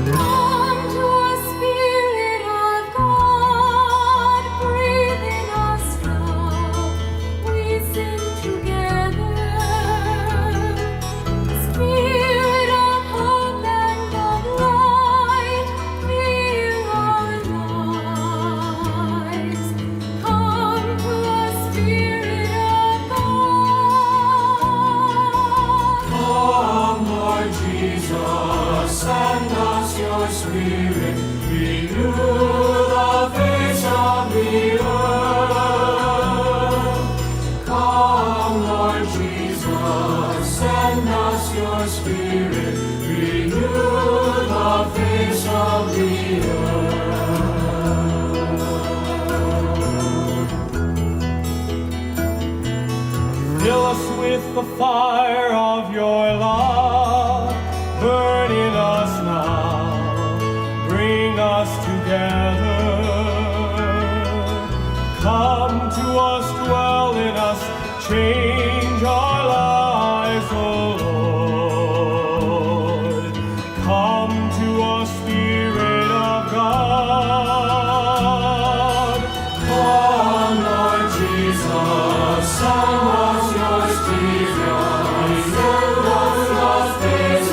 Come to us, Spirit of God, breathe in us now. We sing together, Send us your Spirit, renew the face of the earth. Fill us with the fire of your love, burn in us now, bring us together. Come to us, dwell in us, change our lives, O Lord. Come to us, Spirit of God. Come, Lord Jesus, send us your Spirit. Send us your Spirit.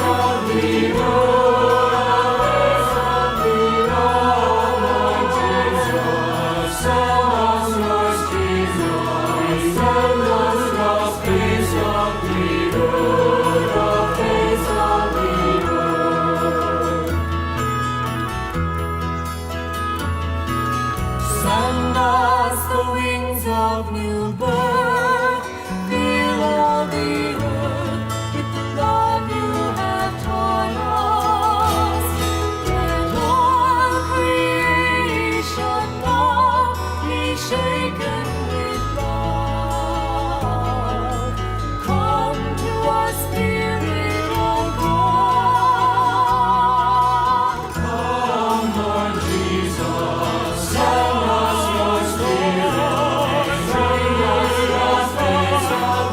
Send us your Spirit. Send us your Spirit. Send us the wings of new birth, fill all the earth with the love you have taught us. Let all creation now be shaken with love. Come to us, Spirit of God. Come, Lord Jesus, send us your Spirit. Send us your Spirit.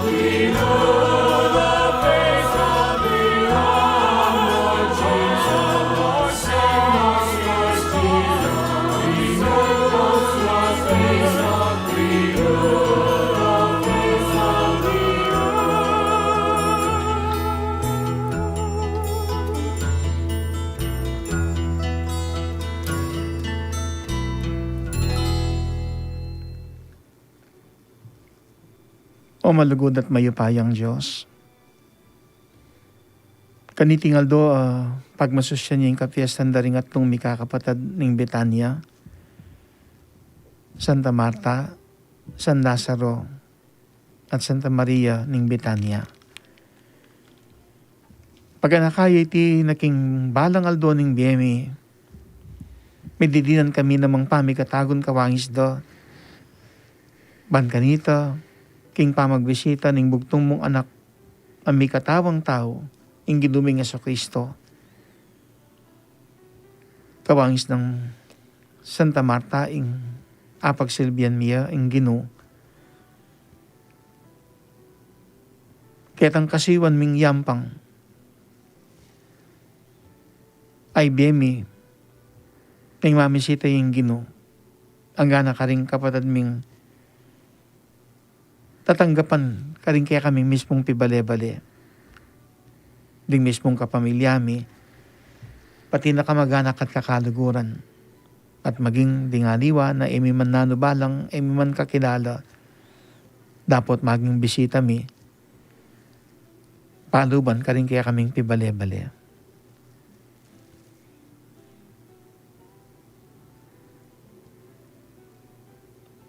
Renew the face of the earth, Lord Jesus. Send us your Spirit. Renew the face of the earth. O malugud at mayupayang Dios, kaniting aldo, ah, pagmasusyan ya ing kapiestan da ring atlung mikakapatad ning Betania, Santa Marta, San Lazaro, at Santa Maria ning Betania. Paganaka ya iti na king balang aldo ning bie mi, mididinan kami namang pamikatagun kawangis da ban kanita king pamagbisita ning bugtung mung Anak a mikatawang tau, ing Ginu ming Jesucristo. Kawangis nang Santa Marta ing apagsilbian mi ya ing Ginu ketang kasiwan ming yampang. Ay bie mi, ning mamisita ya ing Ginu, anggana karing kapatad ming tatanggapan karing kekaming mismung pibale-bale, ding mismung kapamilya mi, pati na kamag-anak at kakaluguran, at maging ding aliwa na e mi man nanu balang, e mi man kakilala, dapot maging bisita mi, paluban karing kekaming pibale-bale.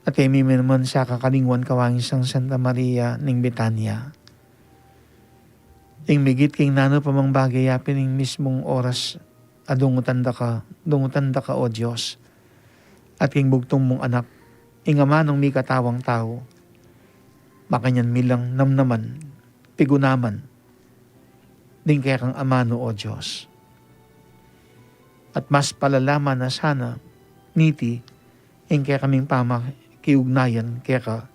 At e mi man sa kakalingwan kawangis nang Santa Maria ning Betania. Ing migit king nanu pa mang bage ya pin ing mismung oras a dungutan da ka, dungutan da ka, O Dios. At king bugtung mung Anak, ing amanung mikatawang tau, makanyan mi lang namnaman, pigunaman ding kekang amanu, O Dios. At mas palalaman na sana niti ing kekaming pamakiugnayan keka,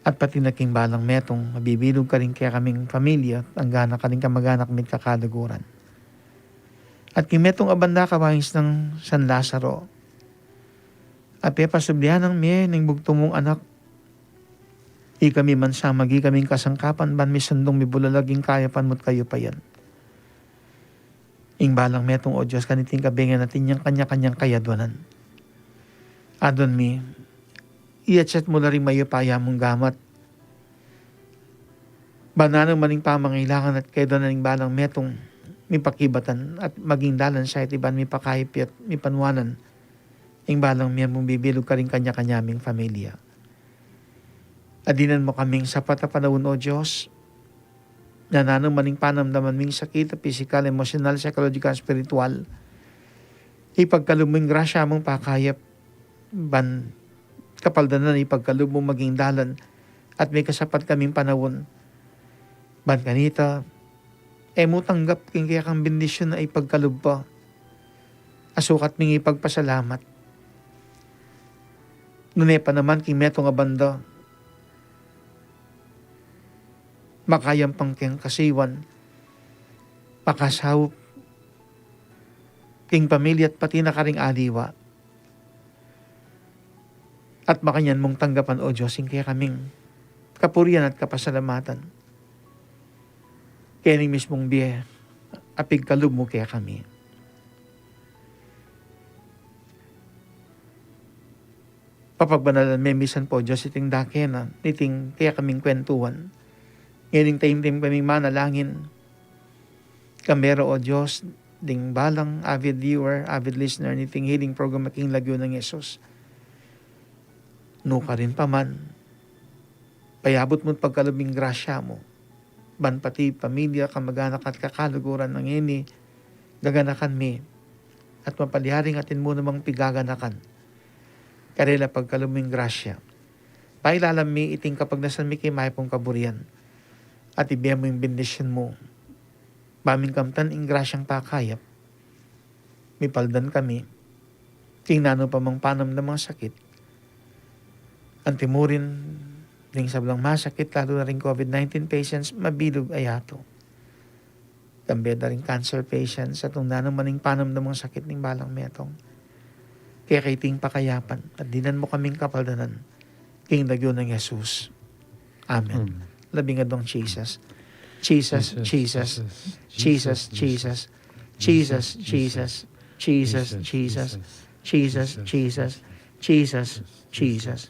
at pati na king balang metung mabibilug karing kekaming pamilya, anggana karing kamag-anak mi at kakaluguran. At king metung a banda kawangis nang San Lazaro, a pepasublian nang mie ning bugtung mung Anak, ikami man sa maging kaming kasangkapan ban misandung mibulalag ing kayapan mu at kayupayan. Ing balang metung, O Dios, kaniting kabengan atin yang kanya-kanyang kayadwanan. Adwan mi, iyatsat mu la ring mayupaya mung gamat. Ban nanu man ing pamangailangan at kayadwanan ning balang metung, mipakibatan at maging dalan sa iti ban mipakaipi at mipanuanan ing balang mie mung bibilug karing kanya-kanya ming familia. Adinan mu kaming sapat a panaun, O Dios, Nanu man ing panamdaman ming sakit, pisikal, emosyonal, psychological, spiritual, ipagkalub mu ing grasya mung pakayap, ban kapaldanan, ipagkalub mu maging dalan, at mikasapat kaming panaun. Ban kanita, e mu tanggap king kekang bendisyun a ipagkalub pa, a sukat ming ipagpasalamat. Nune pa naman king metung a banda, makayampang keng kasiwan, makasaup king pamilya at pati na karing aliwa. At makanyan mung tanggapan, O Dios, ing kekaming kapurian at kapasalamatan kening mismung bie a pigkalub mu kekami. Papagbanalan me misan pu, O Dios, iting dake na niting kekaming kwentuhan. Ngening taimtim kaming manalangin, kambe ra, O Dios, ding balang avid viewer, avid listener niting healing program a King Lagyu nang Jesus. Nukarin pa man, payabut mu't pagkalub ing grasya mu ban pati pamilya, kamag-anak at kakaluguran nang ini gaganakan mi, at mapalyaring atin mu namang pigaganakan karela pagkalub mu ing grasya. Pailalam mi iting kapagnasan mi king mayap mung kaburian, at ibie mu ing bendisyun mu, ba ming kamtan ing grasyang pakayap, mipaldan kami king nanu pa mang panamdam a sakit. Anti mu rin ding sablang masakit, lalu na ring COVID nineteen patients, mabilug a yatu. Kambe da ring cancer patients, at nung nanu man ing panamdam a sakit ning balang metung, keka iting pakayapan, at dinan mu kaming kapaldanan king lagyu nang Jesus. Amen. Amen. Labing adwang Jesus. Jesus, Jesus, Jesus, Jesus, Jesus, Jesus, Jesus, Jesus, Jesus, Jesus, Jesus, Jesus.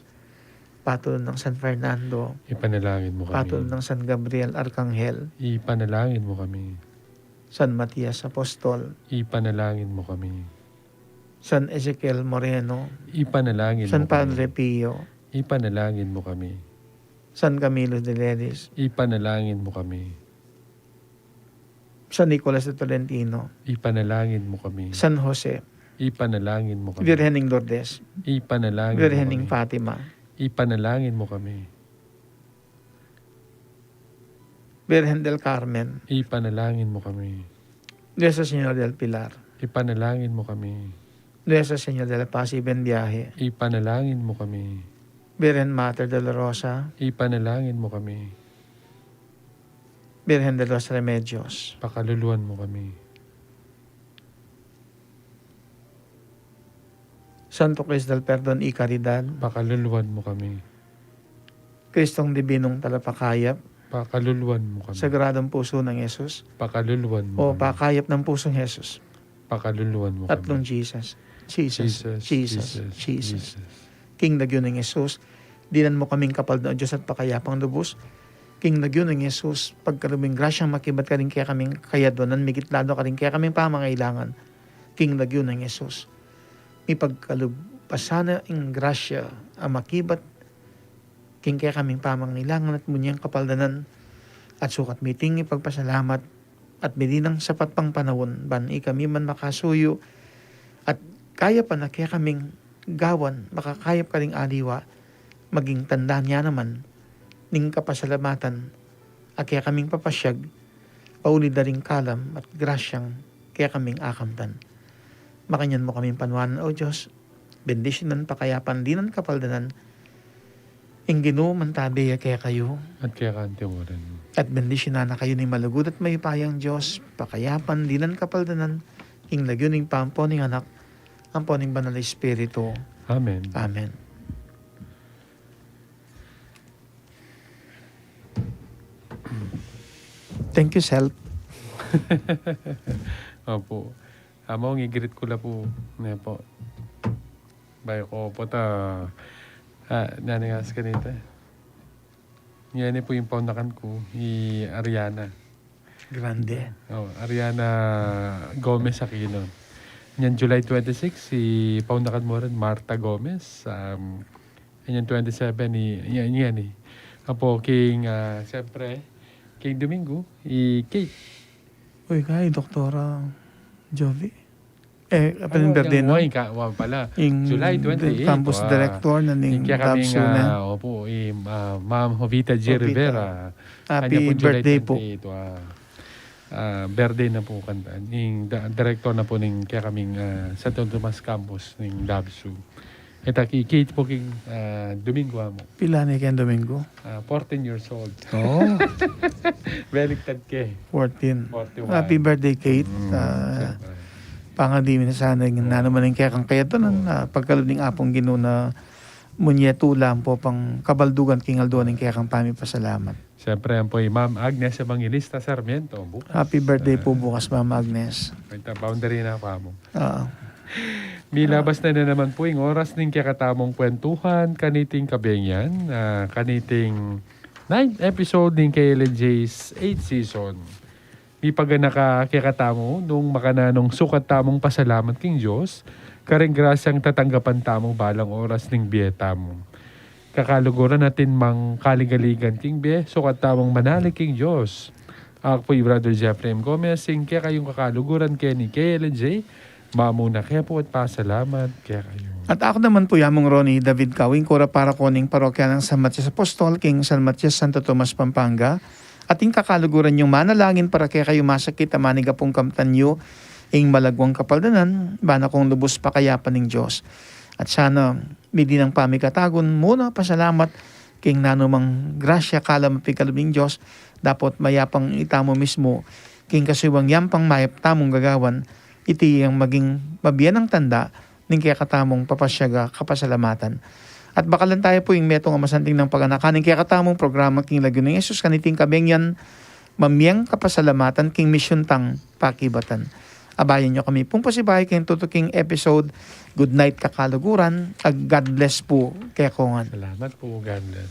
Patulun nang San Fernando. Ipanalangin mu kami. Patulun nang San Gabriel Arkanghel. Ipanalangin mu kami. San Matias Apostol. Ipanalangin mu kami. San Ezekiel Moreno. Ipanalangin mu kami. San Padre Pio. Ipanalangin mu kami. San Camilo de Lelis. Ipanalangin mu kami. San Nicolas de Tolentino. Ipanalangin mu kami. San Jose. Ipanalangin mu kami. Birhen ning Lourdes. Ipanalangin mu kami. Birhen ning Fatima. Ipanalangin mu kami. Birhen del Carmen. Ipanalangin mu kami. Nuestra Señora del Pilar. Ipanalangin mu kami. Nuestra Señora de la Paz y Buen Viaje. Ipanalangin mu kami. Birhen Mater de la Rosa. Ipanalangin mu kami. Birhen de los Remedios. Pakaluluan mu kami. Santo Cristo del Perdon y Caridad. Pakaluluan mu kami. Kristong Dibinong Talapakayap. Pakaluluan mu kami. Sagradong Puso ng Jesus. Pakaluluan mu kami. O Pakayap ng Pusong Jesus. Pakaluluan mu kami. Tatlong Jesus. Jesus, Jesus, Jesus, Jesus, Jesus. King lagyu nang Jesus, dinan mu kaming kapaldanan, O Dios, at pakayapang lubus. King lagyu nang Jesus, pagkalub mu ing grasyang makibat karing kekaming kayadwanan, migit lalu karing kekaming pamangailangan. King lagyu nang Jesus, mipagkalub pa sana ing grasya a makibat king kekaming pamangailangan at mu niyang kapaldanan, at sukat mi iting ipagpasalamat at midi nang sapat pang panaun ban ikami man makasuyu at kayapan a kekaming gawan makakayap karing aliwa, maging tanda ne naman ning kapasalamatan a kekaming papasyag, pauli da ring kalam at grasyang kekaming akamtan. Makanyan mu kaming panuanan, O Dios, bendisyunan, pakayapan, dinan, kapaldanan ing Ginu mantabe ya kekayu. At keka antimurin. At bendisyunan na kayu ning malugud at mayupayang Dios, pakayapan, dinan, kapaldanan, king lagyu ning Ibpa, ampo ning Anak, ampo ning Banal a Espiritu. Amen. Amen. Thank you, Self. Opo. Amo, ngi-greet ku la pu, ne po. Bayu ku po ta, ah, nani nga sa kanita. Ngeni pu ing paunakan ku, i Ariana. Grande. O, Ariana Gomez Aquino. Nyan July twenty-six, i paunakan mu rin, Martha Gomez. Um, nyan twenty-seven, i, nyan, nyan, i. Apo, king, ah, siyempre, Keng Domingo, i Kate. Uy, kay Doktora Jovi. Eh, apa ning birthday, no? Ay, ka, wa pala. Ing July twenty-eight, campus director na ning DABSU na. Opo, i, ah, Ma'am Jovita G. Rivera. Happy birthday po. Ah, birthday na po kanta. Ning da-, director na po ning kekaming, ah, Santo Tomas campus ning DABSU. Ita ki Kate po king, ah, Domingo amo. Pila ne keng Domingo? Ah, fourteen years old. Oh. Baliktad ke. Fourteen. Forty-one. Happy birthday, Kate. Mm, ah, siyempre. Pangadi mi na sana ing nanu man ing kekang kayadwanan, ah, pagkalub ning Apung Ginu na munye tula ampo pang kabaldugan king aldo ning kekang pamipasalamat. Siyempre, ampo i Ma'am Agnes Evangelista Sarmiento, bukas. Happy birthday po bukas, Ma'am Agnes. May ta-, boundary na pa mo. Oo. Milabas na, na naman po ing oras ning kekatamung kwentuhan, kaniting kabengyan, ah, kaniting ninth episode ning K L J's eighth season. Mipaganaka kekatamu nung makananung sukat tamung pasalamat king Dios, karing grasyang tatanggapan tamu balang oras ning bie tamu. Kakaluguran atin mang kaligaligan king bie, sukat tamung manalig king Dios. Aku pu i Brother Jeffrey M. Gomez, ing kekayung kakaluguran keni K L J, mamuna ke pu at pasalamat kekayu. At aku naman pu i Among Ronnie David Kawing, kura paroko ning parokya nang San Matias Apostol, king San Matias, Santo Tomas, Pampanga. At ing kakaluguran yung manalangin para kekayu masakit a manigapung kamtan yu, ing malagwang kapaldanan, bana kung lubus pakayapan ning Dios. At sana, midi nang pamikatagun, muna pasalamat king nanumang grasya kalam a pikalub ning Dios, dapot mayapang itamu mismu, king kasuyuang yampang mayap tamung gagawan, iti yang maging mabianang tanda ning kekatamung papasyaga kapasalamatan. At bakalan tayu pu ing metung a masanting nang paganakan ning kekatamung programa king lagyu nang Jesus kaniting kabengyan, mamiang kapasalamatan king misyun tang pakibatan. Abayan yu kami pung pasibayu king tutuking episode. Good night, kakaluguran, ag God bless pu kekongan. Salamat pu, God bless.